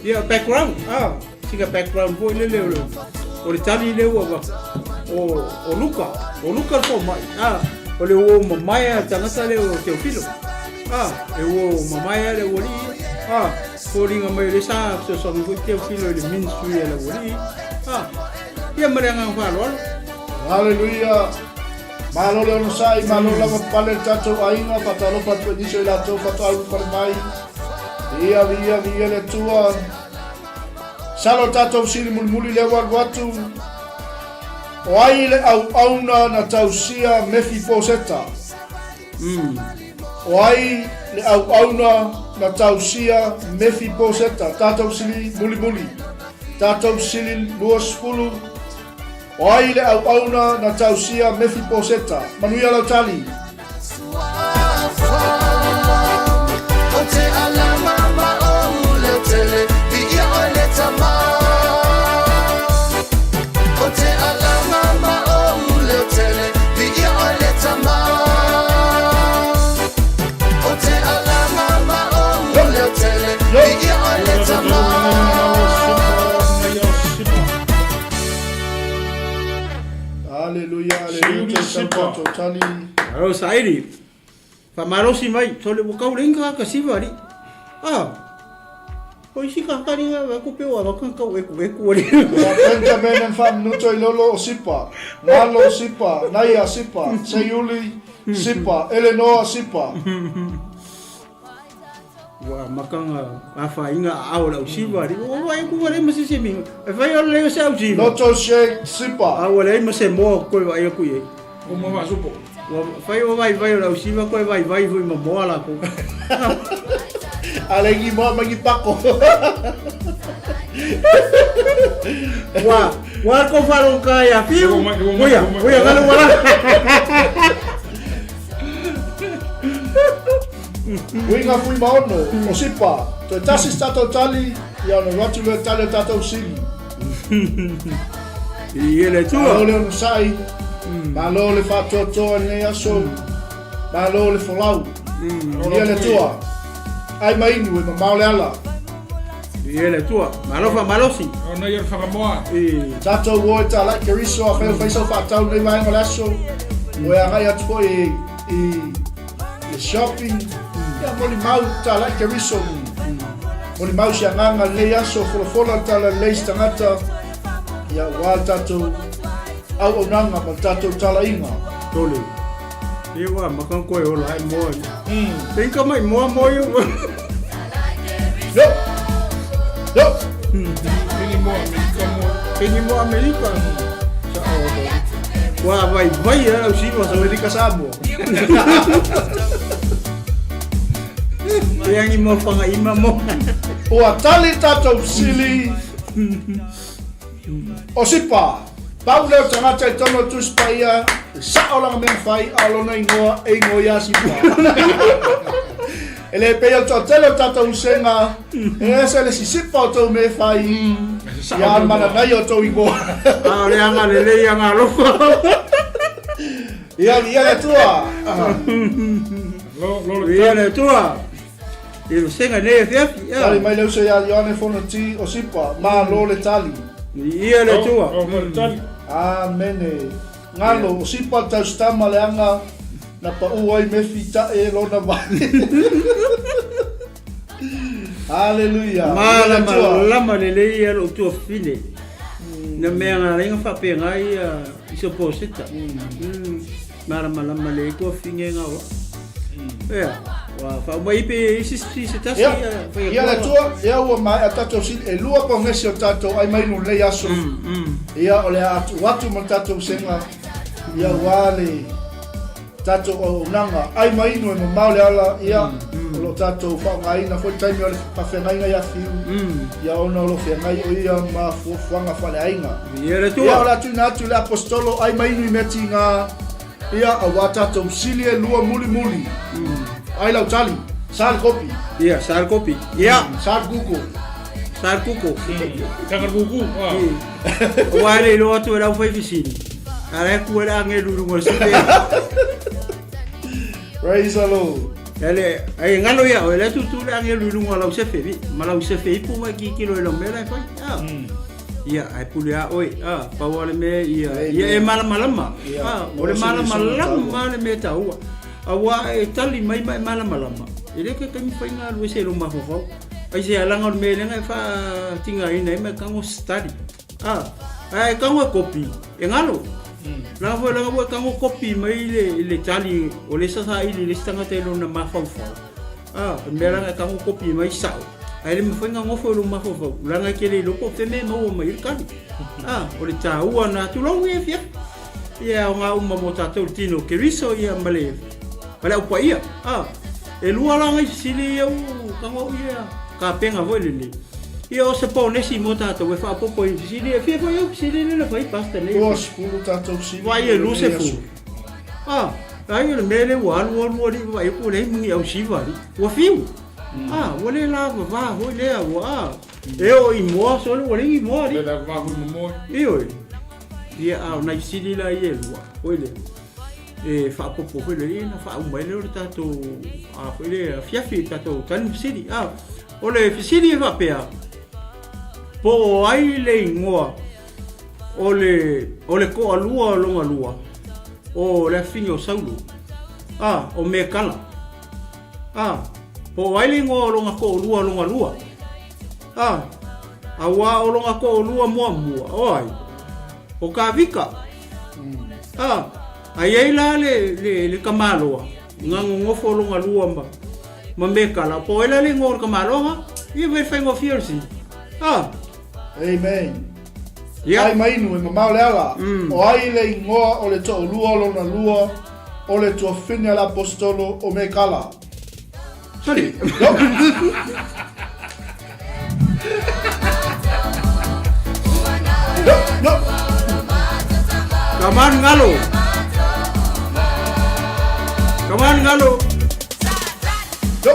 Ia, background, a, sina background foi lele o le, o le tali lea ua avatu, o, o Luka, o Luka le fomai, a, o le uo mamae a le tagata lea o Teofilo, a, e uo mamae a le aualii ia, a, foliga mai o lea sa fesoasoani foi Teofilo i le ministry a le aualii, a, ia ma le agaga faaaloalo. Haleluia! Malo le onosai, malo lava pale le tatou aiga, faatalofa atu ai nisi o i latou faatoa ulufale mai. Ia, viia, viia le Atua. Salo tatou sili mulimuli lea ua alu atu. O ai le auauna na tausia Mefiposeta? O ai le auauna na tausia Mefiposeta? Tatou sili mulimuli. Tatou sili 20. O ai le auauna na tausia Mefiposeta? Manuia lau tali. Aleluia, aleluia, te tau tatou tali. Alo saili. Faamalosi mai, sole ua kau le inga ka siva ali. Ah. O isi ka kari nga wa kupe wa ka kau eku eku ali. Ia Benjamin and Fa'aminuto i lolo o Sipa, Ngalo Sipa, Naia Sipa, Seiuli Sipa, Elenoa Sipa. Ua makanga afainga a ao lau siva ali. Ua vai ku wale ma se se minga. E fai o le se au siva. Loto Shake Sipa. A wale ma se mo koe vai aku ye. O mo va supo. Ua fai o vai vai o lau siva koe vai vai fui ma moa la ko. Ale ngi moa ma ngi pako. Ua ua ko faro ka ya fiu. Uia, uia ngalo wala. Uiga fui ma ono, o Sipa, toe tasi se tatou tali, ia ona alu atu lea tali o tatou sili. I le Atua. Malo le onosai, malo le faatoatoa i lenei aso, malo le folau. Ia le Atua, ai ma inu e mamao le ala. I le Atua, malo faamalosi. Ona ia le whakamoa. I. Tatou o e tālai Keriso a whai o whaisau whaatau nei vaenga o le aso. O e agai atu foi i, i le shopping. Ia molimau tālai Keriso. Molimau se agaga lenei aso, folafola le tala lelei se tagata. Ia ua le tatou auaunaga ma le tatou talaiga. Tole. Ia ua maka koe ola ai moa. Tinka mai moa moa yo. Yo! Yo! Pini moa Amerika moa. Pini moa Amerika. Sa o. Ua vai vai a au siva sa. Amerika Samoa. Te angi mo whanga ima mo. Ua tali tatou sili o Sipa. Pau lea o tagata i tonu o Tusi Paia, e sao lana mea fai, a o lona ingoa e ingoa ia Sipa. E le pei o le toatele o tatou usega, e ese le sisipa o tou mea fai, ia a le mananaia o tou ingoa. A o le aga lelei aga alofa. Ia, ia le Atua. Lo, lo, le Ia le Atua. I le vasega nei afiafi. Ia. Tali mai le uso ia Ioane Fonoti o Sipa, malo le tali. Ia le Atua. O, o, le tali. Amene. Ngalo, o Sipa le tausitama leaga na pau ai Mefi ta'e lona vale. Haleluia. Ia le Atua. Malamalama lelei ia lou tuafafine. Na mea nga lenga faapena ia i se poseta. Malamalama lelei tuafafine nga wa. Ia, ua faauma ai pe isi se tasi Ia, ia le Atua, ia ua maea tatou sili, e lua pogesi o tatou ai mai lenei aso. Ia, o le a atu atu ma le tatou sega, ia ua le tatou auaunaga ai ma inu e mamao le ala, ia, o lo lo o tatou faaaogaina foi le taimi o le faafeagaiga ia Fiu, ia ona o lo o feagai o ia ma fuafuaga faaleaiga. Ia le Ia, Atua. o le a tuuina atu i le Aposetolo ai ma inu i mea tiga, ia, auā tatou sili e lua mulimuli. Ai lau tali, sa le kopi. Ia, sa le kopi. Ia. Sa le kuko. Sa le kuko. Taga le kuku. Ah. Aua e le iloa atu e lau fai fesili. A la e ku e le agelu i luga o le sefe. Praise the Lord. Ele, ai ngalo ia oe, le tutu le agelu i luga o lau sefe, vi, ma lau sefe ipu ma ki kilo i lau mea la e fai. Ah. Ia, ai pule a oe. Ah, pau o le mea ia, ia e malamalama. Ia, Ah, o le mo se malamalama le mea taua. Aua e tali mai ma e malamalama. E le ke taimi fai ngā lue se lo mafaufau. Ai se alaga o le mea lenga e faatigaina ai ma e tago study. Ah, ae tago e kopi, e galo. Leaga foi leaga ua e tago kopi mai le le tali o le sa saili i le isi tagata i lona mafaufau. Ah, o le mea leaga e tago kopi mai sao. Ae le mafai ona nofo i lou mafaufau, leaga e te le iloa po o fea mea e maua mai ai le tali. Ah, o le taua na tulou ia e fiafi. Ia e aoga uma mo tatou le tino o Keriso ia ma le ma le au paia. Ah, e lua la ngai fesili ia u tago au ia kapena foi lenei. Ia o se ponesi mo tatou e faaopoopo i fesili e fia foi au fesili le na fai pastor nei. 20 tatou sili. Vai e 20. Ah, ai o le mea lea ua alu alu alii vaai atu ua leai ma ni ausiva alii. Ua fiu. Ah, ua le lavava foi lea ua ah. E oo i moa sole ua leai ni moa alii. Le lavava foi ma moa. Ioe. Ia, a o nai fesili la ia e lua, foi lea, e faaopoopo foi lea, ona faauma ai lea o le tatou, a foi lea, afiafi i le tatou tali ma fesili. A, o le fesili e faapea, po o ai le igoa o le, o le toalua o lona lua o le afafine o Saulo, a, o Mekala. A, po o ai le igoa o lona toalua o lona lua? A, auā o lona toʻolua muamua, o ai? O Kavika. A, a i ai la le, le, le tamaloa, na nonofo o lona lua ma, ma Mekala, po o ai la le igoa o le tamaloa ha? Ia vai faigofie o le sili. A. Amen. Ia. Ai ma inu e mamao le ala. O ai le igoa o le toʻolua o lona lua o le tuafine a le Aposetolo o Mekala? Sorry. No, no. Come on, Ngalo. Come on, Ngalo. No.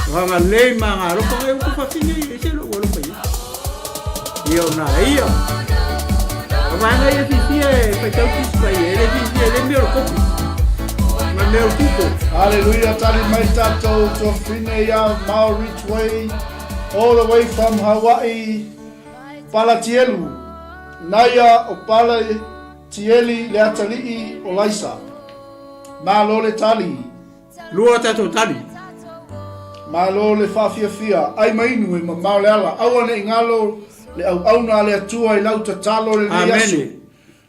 Wanga lei ma ngā ropa ngai uku whawhine i se lo alofa ia. Ia o nā ia. Ka wānga ia whiwhia e whaitau ki pai e le whiwhia le mea o le kopi. Ma mea o kuko. Hallelujah, tali mai tatou tuafine ia Mao Ridgeway, all the way from Hawaii, Palatielu, Naia o Palatieli le atalii o Laisa. Malo le tali. Lua tatou tali. Malo le faafiafia, ai ma inu e mamao le ala, aua ne i galo le auauna a le Atua i lau tatalo i lenei aso. Amene.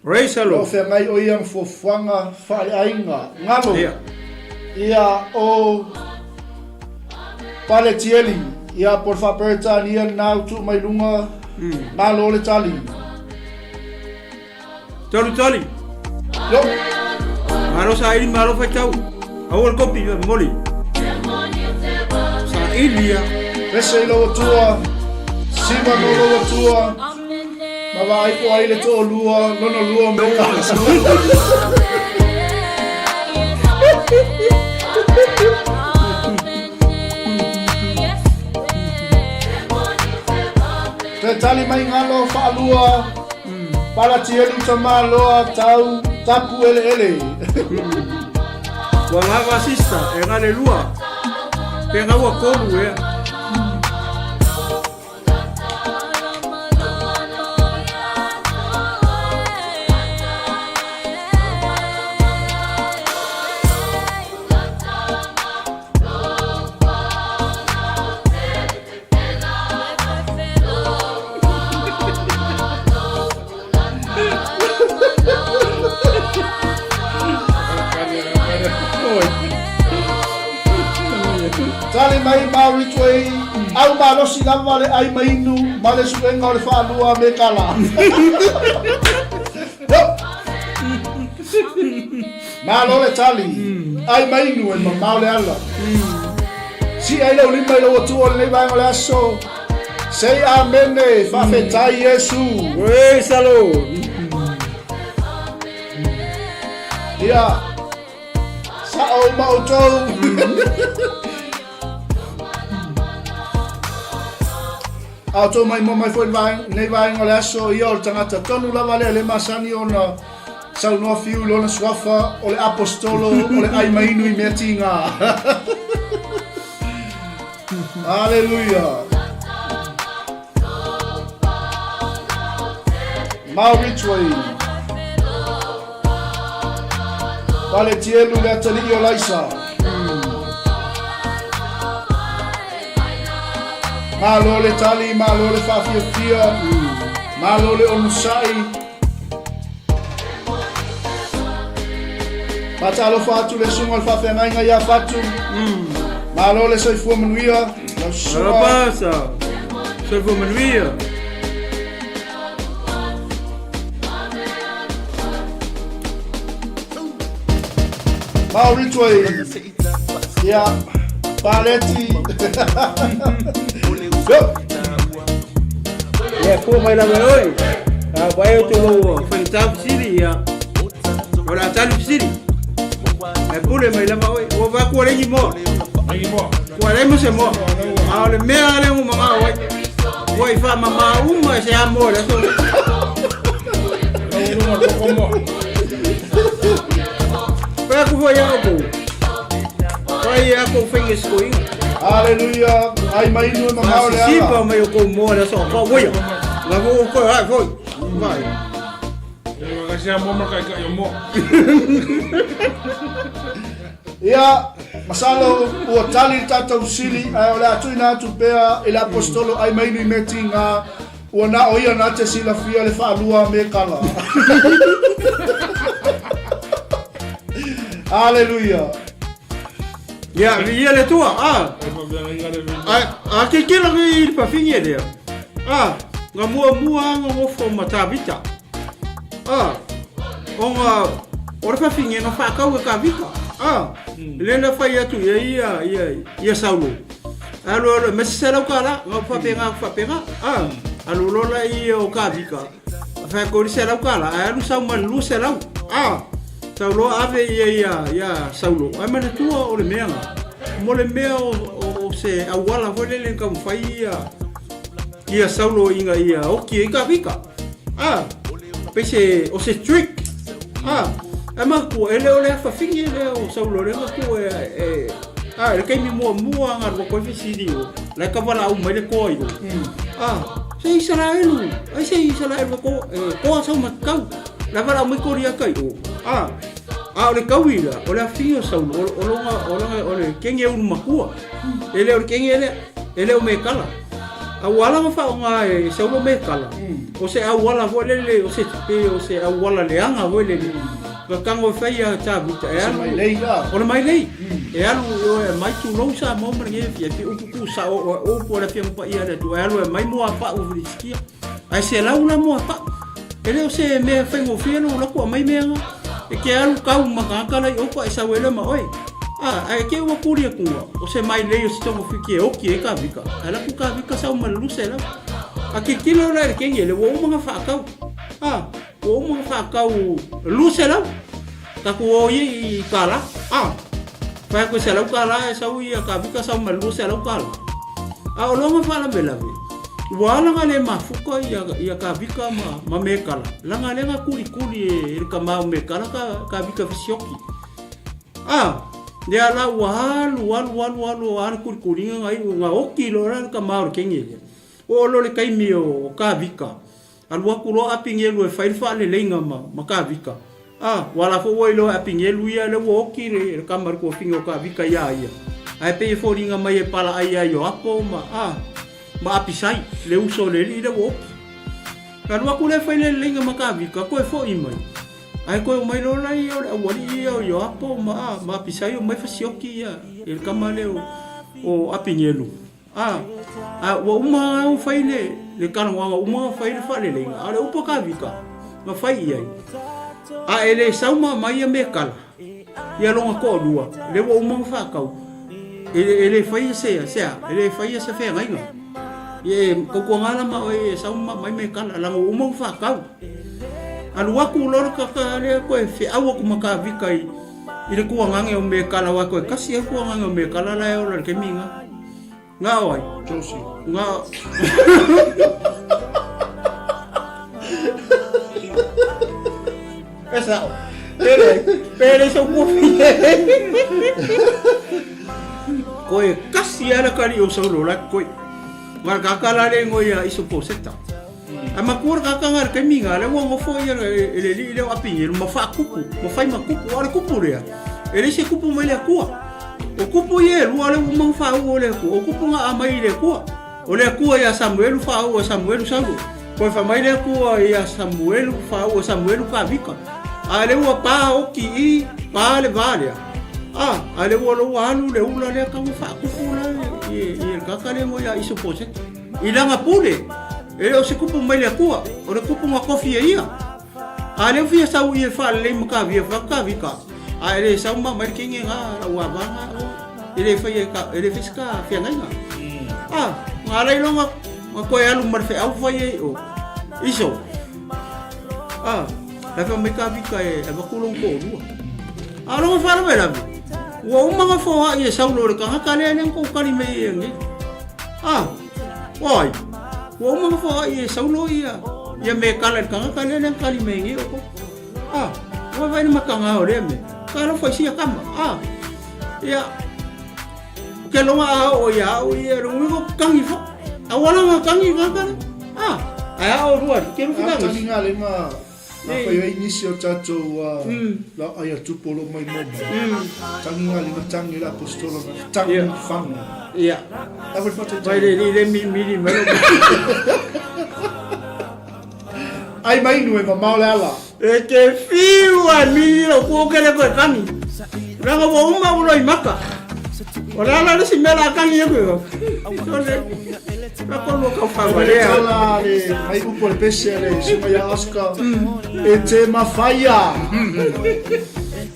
Praise the O lo o Lord. feagai o ia ma fuafuaga faaleaiga. Galo Ia. ia o Paletieli, ia po o le Faa-Peretania lena ua tuu mai luga, malo le tali. Tolu tali. Yo. Malo saili malo faitau. Aua le kopi moli. Saili ia. Pese i lou Atua, siva no lou Atua, ma vaai po ai le toalua, lona lua me ka. Toe tali mai ngalo faalua. Palatielu tamaloa tau tapu eleele. Ua lava sista e gale lua. Pe gaua kolu ea. Tali mai Maori Tway, au malosi lava le ai ma inu ma le suega o le faalua me kala. Malo le tali, ai mainu e mamao le ala. Si ai lau lima i lau atua o lenei vaega o le aso. Sei amene, faafetai Iesu. Praise the Lord. Ia, sa'o uma outou. A outou mai moa mai foi lenei vaega o le aso, ia o le tagata tonu lava lea le masani ona saunoa fiu i lona suafa, o le apostolo, o le ai mainu i mea tiga. Haleluia. Mau Ridgeway. Faletielu le atalii o Laisa. Malo le tali, malo le faafiafia, malo le onosai. Faatalofa atu le susuga o le faafeagaiga ia Fatu. Malo le soifua manuia, lau susuga. Pasa. Soifua manuia. Mau Ridgeway. Ia, Paleti. Go. Ia, fua mai lava e oe. A vai o te lou whaitau siri ia. O la tali siri. E pule mai lava oe. Ua va kua lengi moa. Lengi moa. Kua le mo se moa. A o le mea le mo mga oe. Ua i wha mama uma e se a moa le aso. Lau lunga toko moa. Pea ku foi a kou. Pai a kou whainga skoinga. Haleluia. Ai mai inu e mamao le Sipa ala. mai o kou moa le aso. Ka woia. La vo ko ai foi. Vai. E wakasi a moa ma kai kai o moa. Ia, masalo ua tali le tatou sili, ae o le a tuuina atu pea i le apostolo ai mai inu i mea tiga, ua na o ia na te silafia le faalua me kala. Haleluia. Ia, ia le tua. Ah. E whaweangaiga le vili. A ke ke la i le pafingi e lea. A, nga mua mua nga ngofo ma Tavita. A, o nga o le pafingi nga whaakau e Kavika. A, le na whai atu ia ia ia ia Saulo. Alo alo me se lau kala nga whapenga whapenga. A, alo lola ia o Kavika. Whai ko se lau kala, a alu sau ma lu se lau. A, Saulo ave ia ia ia Saulo. Ai manatua o le mea nga. Mo le mea o, o, o se auala foi lele ka mawhai ia ia Saulo inga ia oki e ka vika. A, pe se o se trick. A, e maku e le o le awhawhingi e le o Saulo le maku e e a le kaimi mua mua nga rua koe fisiri o la ka wala au mai le koa i o. A, se Israelu, ai se Israelu ko e koa sau makau. La wala au mai kori a kai o. A, a o le kauila, o le awhingi o Saulo, o, o longa, o longa, o le kenge unu makua. E le o le kenge le, e le o me kala. A ua ala ma whaonga e Saulo me kala. O se auala foi lele, o se pe, o se auala leanga foi lele. Ka kango whai a Tāvita, e Se alu, mai lei la. o le mai lei. E alu o e mai tu lou sa mo mana nge fia fi upu ku sa o o o po le fia pa ia le tu e alu e mai mo a pa u Filistia. Ai se lau la mo a pa. E le o se mea whai ngo fia no la ku a mai mea nga. E ke alu kau ma ka kala i opa e sa wele ma oi. A, ai ke ua kuri e kunga. O se mai lei o se tongo fiki e oki e ka vika. Ai la ku ka vika sa uma lu se lau. A ke kilo la e kenge le ua uma nga whaakau. A, ua uma nga whaakau lu se lau. Ka ku o i i ka la. A, whai koe se lau ka la e sau i a ka vika sa uma lu se lau ka la. A o longa whala me lawe. Ua ala nga le mafuka ia, ia ka vika ma, ma me kala. Langa le nga kuli kuli e, e ka mau me kala ka, ka vika fisioki. A, le ala ua alu, alu, alu, alu, alu kuli kuli nga i nga oki lo la ka mau le kenge le. O lo le kaimi o, o ka vika. Alu aku loa apingelu e whai wha le leinga ma, ma ka vika. A, wala fo ua i loa apingelu ia le ua oki le, le kamaru kua finga o ka vika ia ia. Ai pe i fōringa mai e pala ai ai o apo ma, a, ma apisai, le uso le li le ua oki. Alu aku le whai le leinga ma ka vika, koe fo i mai. Ai koe o mai lola ia o le auali ia o Ioapo ma, a, ma apisai o mai fasioki ia, i le kama le o, o apingelu. A, a ua uma au whai le, le kanawaga uma whai le whaleleiga, a le upa ka vika, nga whai i ai. A e le sauma mai ia me kala. Ia lona toalua, lea ua uma ona faatau, e le faia se, se a, e le faia se feagaiga. Ia e tautuana la ma oe e sau ma aumai mekala, leaga ua uma ona faatau. Alu atu loa le tagata lea toe feau atu ma Tavita i, i le tuagage o mekala, aua toe tasi lava le tuagage o mekala la e ola i le taimi lena. Na o ai? Josie. Na E sao. Pele, pele sau kofi. Koe kasi ala kali o saulo la koe. Ngar kaka la le ngoia iso poseta. A makua kaka ngar kemi nga le ua ngofo ia le le li le o apingi ma fa kupu, ma fai ma kupu, o le kupu lea. E le se kupu mai le Atua. O kupu ia e lua le ua mau faauu o le Atua. O kupu nga aumai i le Atua. O le Atua ia Samuelu faauu e Samuelu Saulo. Koe fai mai le Atua ia Samuelu faauu e Samuelu Kavika. A le ua pa oki i pa le va lea. A, a le ua lou alu le ula lea ka ua faakupu la i i le kaka le ngo ia Isoposete. I lana pule, e le o se kupu mai le Atua, o le kupu nga kofi e ia. A lea ua fia sau i e faalelei ma kavia fa kavika, a e le sau ma mai le kenge nga lau ava nga o e le fai e ka e le fai se ka feagaiga. A, nga ala iloa nga nga koe alu ma le feau fai ai o iso. A, la fa mai kavika e avatu lona toalua. A lona faalavelave, ua uma nga foai e Saulo le tagata lea lea na tou kali mai ai nei. A, oi, ua uma nga foai e Saulo ia ia Mekala le tagata lea lea na kali mai nei outou. A, ua vaai le mataga o lea mea, talofa i sia tama. A, ia, o ke loga a oo ia au ia, le uiga tangi fo. A ua langa tangi tagata lea. A, ae a o lua, ke lufi A tangi. tangi nga le nga Afai ai nisi o tatou laoai a tupu o lo o maimoa mai, tangi nga lima tangi le apostola nga tangi fango. Ia. A foi fatai Vai le li le mi mili mai lo. Ai mai nu e mamao le ala. E te fiu a mili lo ku ke le koe tangi. Ranga ua uma ulo i maka. O le ala le si mea la tangi e koe. Sole. O le tala le mai upu o le pese a le susuga ia Oscar, E te mawhaia!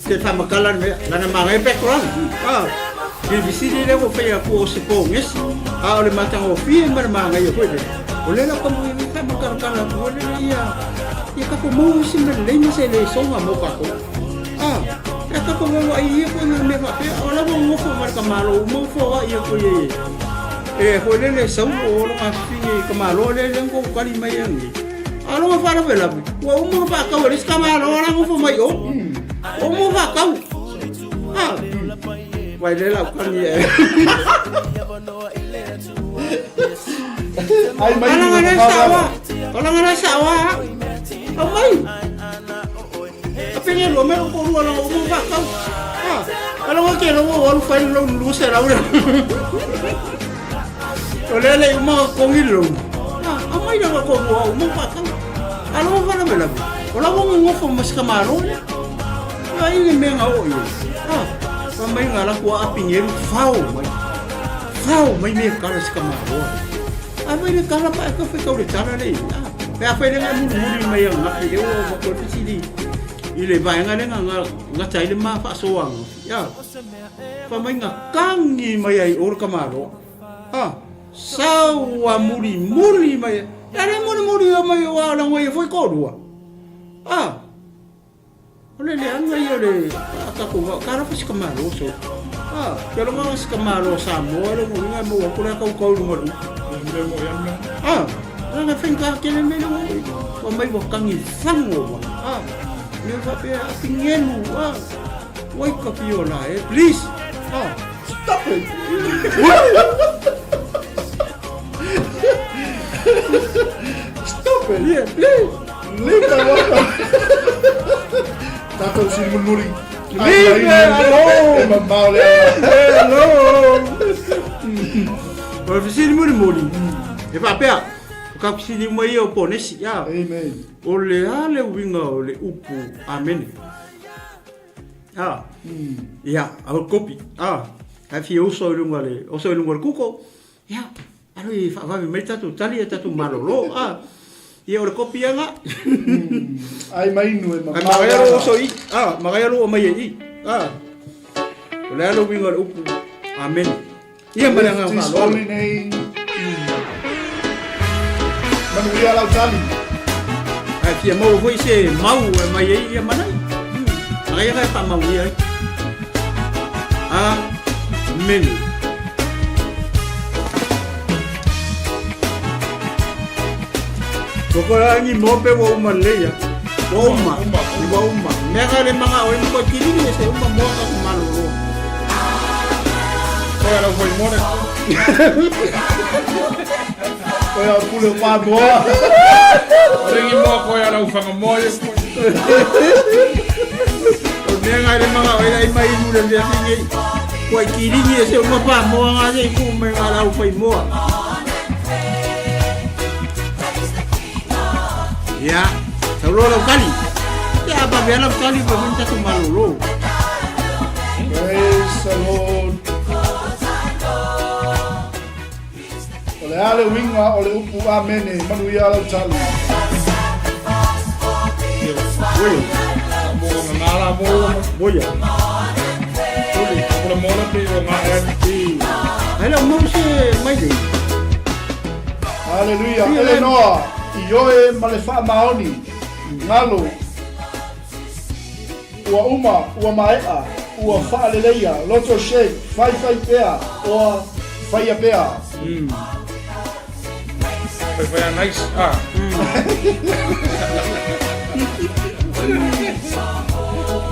Te whamakala le mea, lana manaia background. Ah, i le fesili lea ua faia atu o se pogesi, a o le matagofie ma le manaia foi lea. O lea la ka mo i whamakalakala atu foi lea ia, ia tatou maua se mea lelei ma se lesoga mo tatou. Ah, ia tatou vavaai ia foi nga mea faapea, o la ua nofo ma le tamalo uma ua foai atu ia i E foi lele sau o lo ngafifini i ka malo le le ngo kali mai angi. A lo fa la vela ua uma fa kau le ska malo la ngo fo mai o. O mo fa kau. Ah. Vai le la kani e. Ai mai Ala ngana sawa. Ala ngana sawa. Au mai. Apenge lua mai ko lua la uma fa kau. Ah. Ala ngo ke lo wo lu fai lo lu se ra ula. O le le uma ko ngi lo. Ah, a mai la ko lua uma fa kau. Ala ngo fa la mela. O la wo ngo fo mas ka maro. Ai le me nga o i. Ah, fa mai nga la ko apinge lu fao mai. Fao mai me kala se ka maro. A mai le kala pa ka fai kau le tala le. Ah, pe a fai le nga mulu mulu mai ang nga le o ma ko fisili. I le vaenga le nga nga nga tai le ma fa so ang. Ya. Fa mai nga kangi mai ai or ka malo. Ah, sau a muri muri mai. Ya le muri muri mai o a la ngoi foi ko rua. Ah, O le leaga ia o le a tatou vaa, ka rafa si ka malo so. Ah, ke longa si ka malo Samoa le uiga e maua atu le kaukau i luga o le upu. Ah, lana faigata tele mea le ua ua mai ua tangi fango ua. Ah, mea faapea a pingelu, ah, wake up your la e, please. Ah, stop it. Stop it. Yeah, please. Leave me alone. Tatou sili mulimuli. Leave me alone. E mamao le ala. Leave me alone. O le fesili mulimuli, e faapea, o ka fesili uma ia o Ponesi, ia. Amen. O le a le uiga o le upu amene? Ah. Ia, a o kopi. Ah, ae fia uso i luga le, oso i luga o le kuko. Ia, alo i whaavave mai tatou tali e tatou malolo. Ah, ia o le kopi anga. Ai mai nu e Ai magaia lo oso i. Ah, magaia lo o mai e i. Ah. O le a le uiga o le upu Amene. Ia ma le agaga His faaaloalo. holy name. Manuia lau tali. Ae fia maua foi se mau e mai ai ia manai. Agai aga e faamaugia ai. Amene. Ua ko ni mo pe ua uma lelei ia. Ua uma. Ua uma. Mea ka le manga o e mo kilini e se uma mo ka malolo. Koe ala foi mo le. Koe au pule o pāmoa. Ringi mo koe ala ufanga mo e. O mea ngai le manga o e lai mai inu le mea finge. Kua kilini e se uma pa moa ngā se ku me ngā lau whai moa. Ia, sauloa lau kali. Ia, apa vea lau kali pa fai tatou malolo. Praise the Lord. O le a le uiga o le upu Amene, manuia lau tali. Oia, Mo ngā la mo. oia. Ko le mo le pe o ngā e. Ai lau mau se mai lei. Haleluia. Elenoa, ioe ma le faamaoni, galo, ua uma, ua mae'a, ua faaleleia, loto shake, faifai pea, ua faia pea. Fai fai a nice. Ah.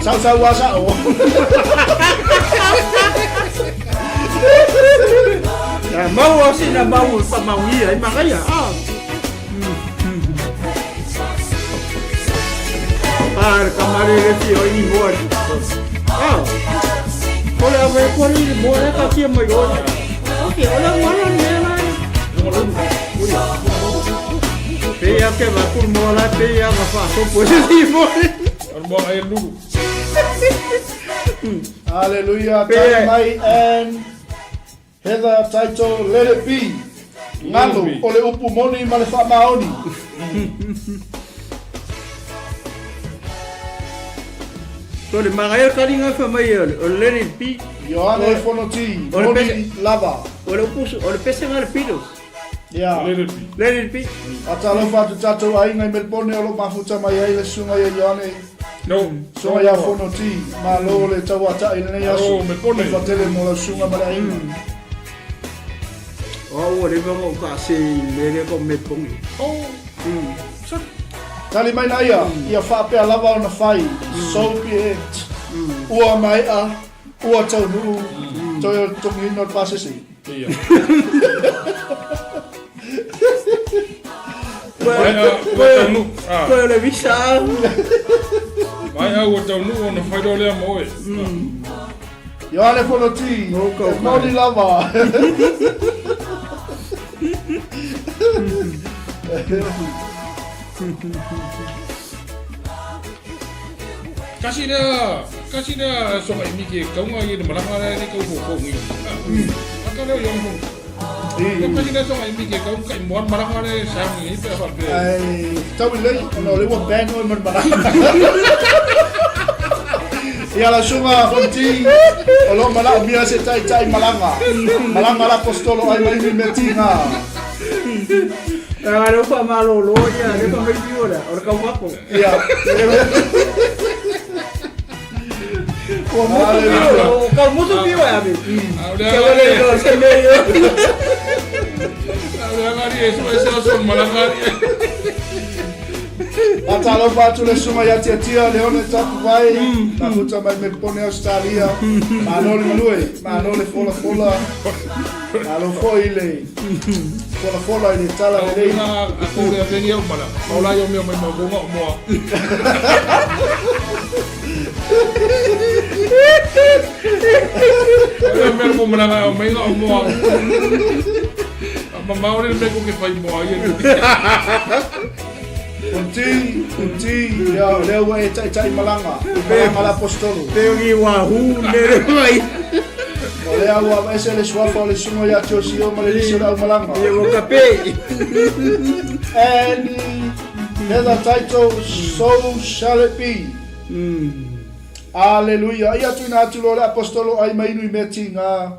Sau sau a sa'o. Na mau sina mau pa mauia ai magaia. Ah. Ah, kamare le fio i moa. Ah. Ole a ve ko ni moa le ka kia mai o. Okay, ole ngana ne la. Pe ia ke va ku moa la pe ia va fa so po si moa. O mo ai lulu. Haleluia. Pea. Tali mai and Heather title, Let It Be. Galo, Let it be. o le upu moni ma le faamaoni. To le magaia kalinga fa mai o let it be. Ioane Fonoti, O le moni pese- lava. O le upu o le pese nga le Beatles. Ia. Let it be. Let it be. Atalofa atu tatou aiga i Melbourne o lo mafuta mai ai le susuga ia Ioane. No. Susuga ia Fonoti, malo le tauata'i i lenei aso. Malo, Melbourne. Fatele mo lau susuga ma le aiga. O ua leva ngo ka se i le ko me pongi. Oh. Tali mai na ia, ia faapea lava ona fai, so be it. Ua mae'a, ua taunuu, toe o le totogiina o le pasese. Ia. Mai a ua taunu. Ah. Koe o le visa. Mai a ua taunu ona fai loa lea mo oe. Ioane Fonoti, O kau e moni lava. Kasi lea, kasi lea soka i miki e kaunga i le malanga lea ni kau fōfō ngi. Aka lea yong fō. Kasi lea soka i miki e kaunga kai moan malanga lea sa ngi pe fa pe. Ai, tau i lei, ona o le ua ban oe ma le malaga. Ia lau susuga Fonoti, o lo o malaomia se taitai malaga. Malaga la apostolo ai mai ni mea tiga. Ah, le fa malolo ia, le fa mai pio la, o le kau fako. Ia. O motu pio, o kau motu pio e ave. A lea Ke wale ngari, lo se me yo. a lea ngari e so e se so malanga ri. Faatalofa atu le susuga ia Tiatia, Leone Tapuvai, mafuta mai Melbourne, Australia. Malo le galue, malo le folafola, malo foi le folafola i le tala lelei. A ko lea vengi au mala. Au la yo mea mai mau gonga o moa. Lea mea mo malanga au mai nga o moa. A mamao le mea ko ke whai moa ia. Fonoti, Fonoti, ia, o lea ua e taitai malaga, malaga le apostolo. Pe o ni wa hu ne le mai. O lea ua aveese le suafa o le susuga ia Tiosio ma le lisi o le aumalaga. Ia o kape. And Heather title, So Shall It Be. Aleluia. Ia tuuina atu loa le Aposetolo ai ma inu i mea tiga.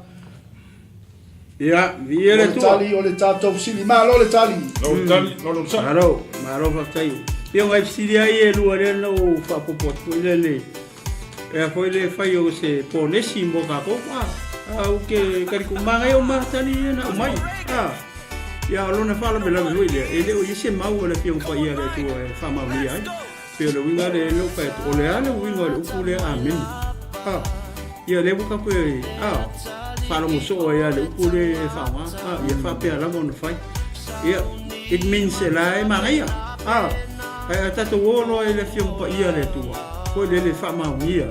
Ia, viia le Atua. Tali o le tatou fesili. Malo le tali. Malo le tali, malo le onosai. Malo, malo faafetai. Ia o nai fesili lava ia e lua lea na ou faaopoopo atu foi lele. E a foi le fai o se ponesi mo tatou. A, a ou te talitumanga ai o matali ia na aumai. A, ia o lona faalavelave foi lea, e le o i ai se mau a le Afioga Paia a le Atua e faamaonia ai. Pei o le uiga lea e le o fai atu, o le a le uiga o le upu lea amene? A, ia lea ua tatou e, a, faalogo soo ai lava i le upu lea e faaaoga, a, ia faapea lava ona fai. Ia, it means e la e manaia, a, ae a tatou o loa i le Afioga Paia a le Atua, foi lele e faamaonia,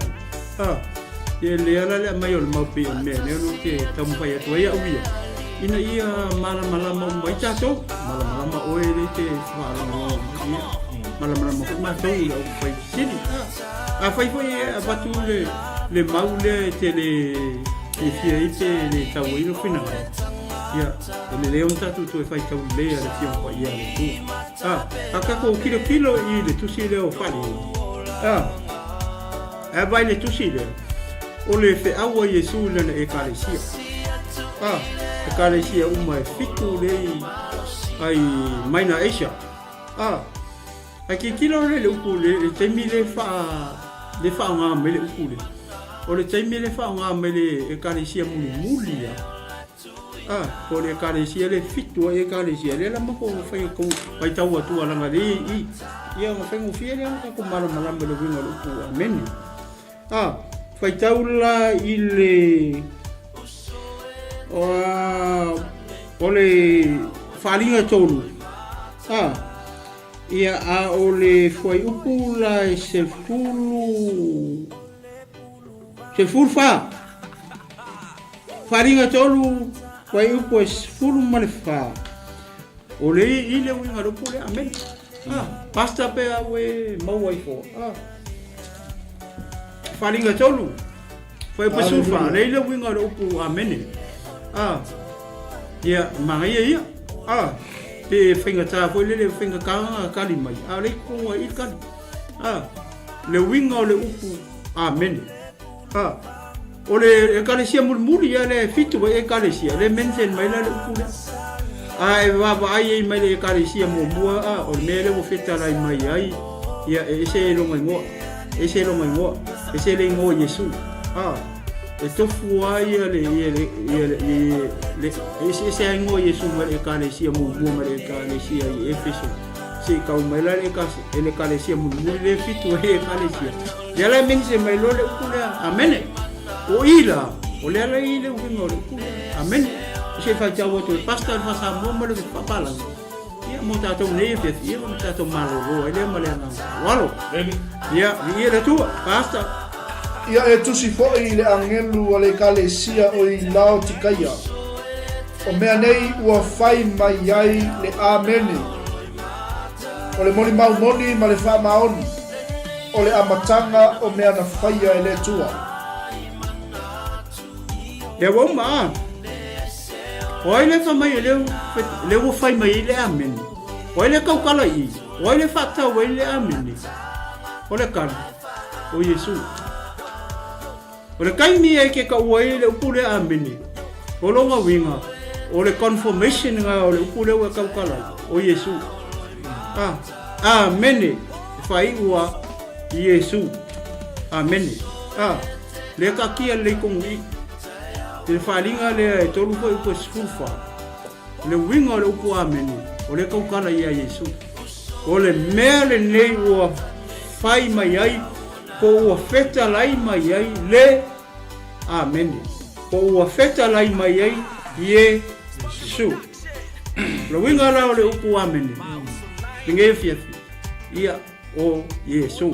a, ia lea la le aumai o le mau pei o le mea lea ou te taumafai atu ai au ia, ina ia malamalama uma ai tatou, malamalama oe lea e te faalogologo mai, ia. Malamalama foi matou i le aufai fesili. Afai foi e avatu le, le mau lea e te le fiafia ai pe le tau ai lou finagalo, ia, e lelei ona tatou toe faitau lelei a le Afioga Paia a le Atua. A, a tatou tilotilo i le tusi lea o Faaliuga, a, a vaai i le tusi lea, o le feau a Iesu i lana Ekalesia. A, Ekalesia uma e fitu lea i, ai Minor Asia. A, ae tilotilo lea i le upu le, le taimi le faa, le faaaoga mai le upu lea. O le taimi le faaaoga mai le Ekalesia mulimuli a. A, po o le Ekalesia le fitu ai Ekalesia, lea la matou fai atu, faitau atu a leaga lea i i. Ia ona faigofie lea ona tatou malamalama i le uiga o le upu amene. A, faitau la i le o le faaaliga tolu. A, ia a o le fuaiupu la e 10 14. Faaaliga tolu fuaiupu e 14. O le i le uiga o le upu lea, amene. Ah, basta pe a ue maua ifo. Ah. Faaaliga tolu. Fuaiupu e 14, le i le uiga o le upu amene. Ah. Ia, manaia ia. Ah. Pe faigata foi lele faigata ona kali mai. A o le i totonu ai i le kali. Ah. Le uiga o le upu amene. Ah. O le Ekalesia mulimuli ia le fitu ai Ekalesia, le mention mai la le upu lea. A e vaavaai ai mai le Ekalesia muamua, a, o le mea lea ua fetalai mai ai, ia e ese lona igoa, ese lona igoa, ese le igoa Iesu. A, e tofu ai ia le, ia le, ia le, ia le, e eseese ai igoa Iesu mai le Ekalesia muamua mai le Ekalesia i Efeso. Se i kau mai la le Ekalesia mulimuli le fitu ai Ekalesia. Lea la e menise mai loa le upu lea, Amene. O i la, o lea la i le uiga o le upu lea, Amene. Se i faitau atu e Pastor le Faa-Samoa ma le Faapalagi. Ia, mo tatou nei afiafi, ia, ona tatou malolo ai lea ma le agaga faaaloalo. Ia, viia le Atua, Pastor. Ia e tusi foi i le agelu a le Ekalesia o i Laotikaia, o mea nei ua fai mai ai le Amene, o le molimau moni ma le faamaoni, o le amataga o mea na faia e le Atua. Lea ua uma a. O ai le fai mai lea, lea ua fai mai ai le amene? O ai le tautala i i? O ai le faatau ai le amene? O le tali, o Iesu. O le taimi e ke taua ai le upu lea amene, o lona uiga, o le confirmation lena o le upu lea ua e tautala ai, o Iesu. A, amene, e faaiu a Iesu. Amene. A, lea taatia lelei tonu i i. I le faaaliga lea e tolu foi upu e 14, le uiga o le upu amene, o lea tautala ia Iesu. O le mea lenei ua fai mai ai Po ua fetalai mai ai le Amene. Po ua fetalai mai ai Iesu. O le uiga la o le upu Amene lenei afiafi, ia o Iesu.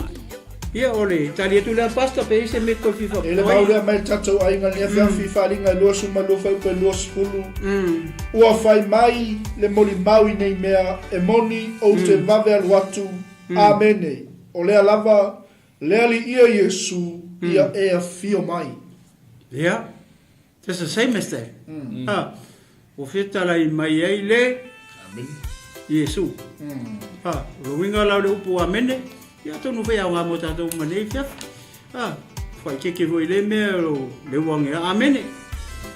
Ia o le tali atu lea Pastor pe i se mea toe fia E le faapopo ai. mau lea mai le tatou aiga i le afiafi faaaliga e 22 fuaiupu e 20. Ua fai mai le molimau i nei mea, e moni, ou te vave alu atu, Amene. O lea lava, le Alii ia Iesu, ia e afio mai. Ia, just the same as that. Ha, ua fetalai mai ai le Amene. Iesu. Ha, o le uiga la o le upu amene, ia atonu foi e aoga mo tatou uma nei afiafi. A, faaeteete foi i lea mea o le uaga e Amene,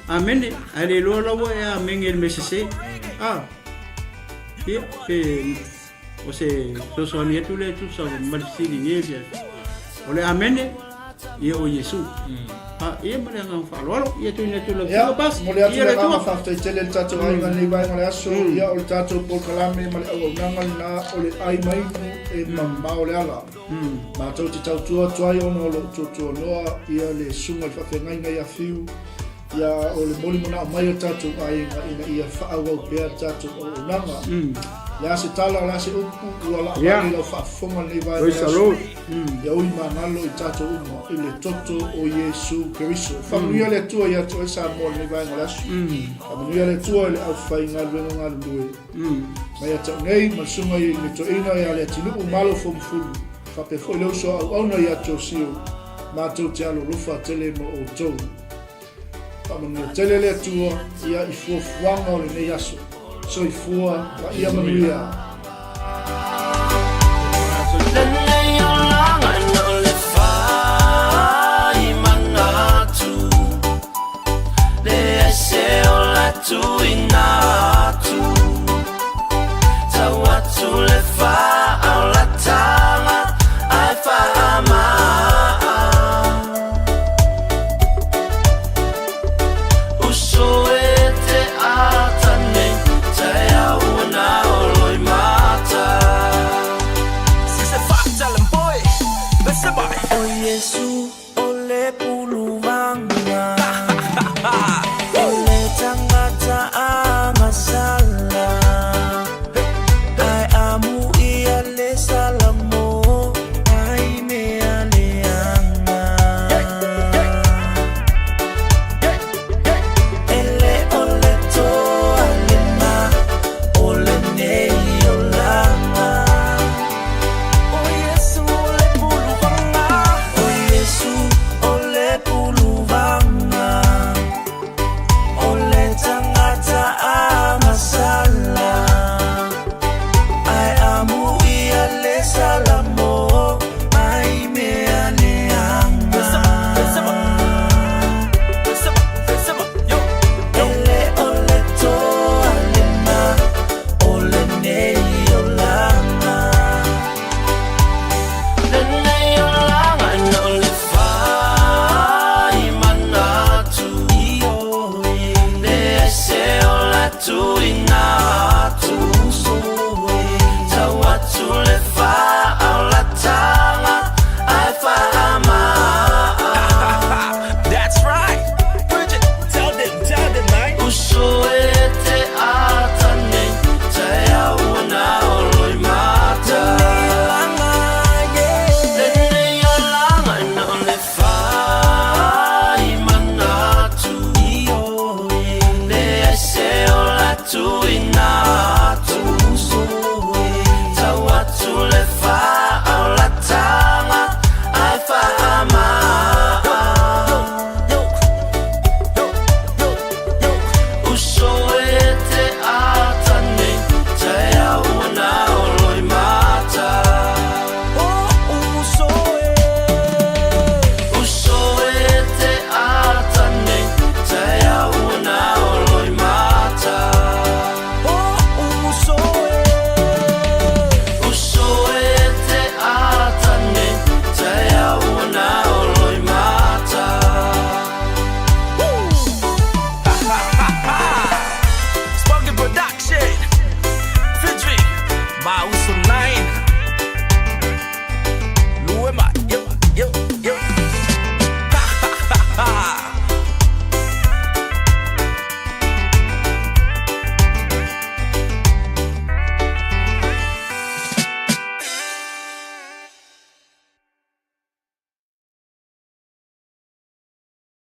Amene, ae le iloa la ua e amene i le mea sese. A, ia, pe o se fesoasoani atu lea e tusa ma le fesili i lenei afiafi. O le Amene, ia o Iesu. A, ia ma le agaga faaaloalo, ia tuuina atu i lau Ia, Afioga Pasi. momoli atu Ia le le agaga Atua. faafetai tele i le tatou aiga i lenei vaega o le aso. Ia, o le tatou polokalame ma le auaunaga lena o le ai mainu e mamao le ala. Matou te tautua atu ai ona o lo o tuatuanoa ia le susuga i le faafeagaiga ia Fiu, ia o le molimanao mai o le tatou aiga ina ia faaauau pea le tatou auaunaga. O le a se tala, o le a se upu ua laa vale i lau faafofoga i lenei vaega o le aso, ia ui magalo i tatou uma i le toto o Iesu Keriso. Faamanuia le Atua ia te oe Samoa i lenei vaega o le aso. Faamanuia le Atua i le aufaigaluega galulue. Mai ia te au nei ma le susuga i le toeaina ia Leatinuu Malo Fomufulu, faapea foi le uso a auauna ia Josio, matou te alolofa tele ma outou. Faamanuia tele le Atua ia i fuafuaga o lenei aso. Soifua ma ia manuia. Lenei olaga na o le fai manatu. Leai se ola tuuina atu.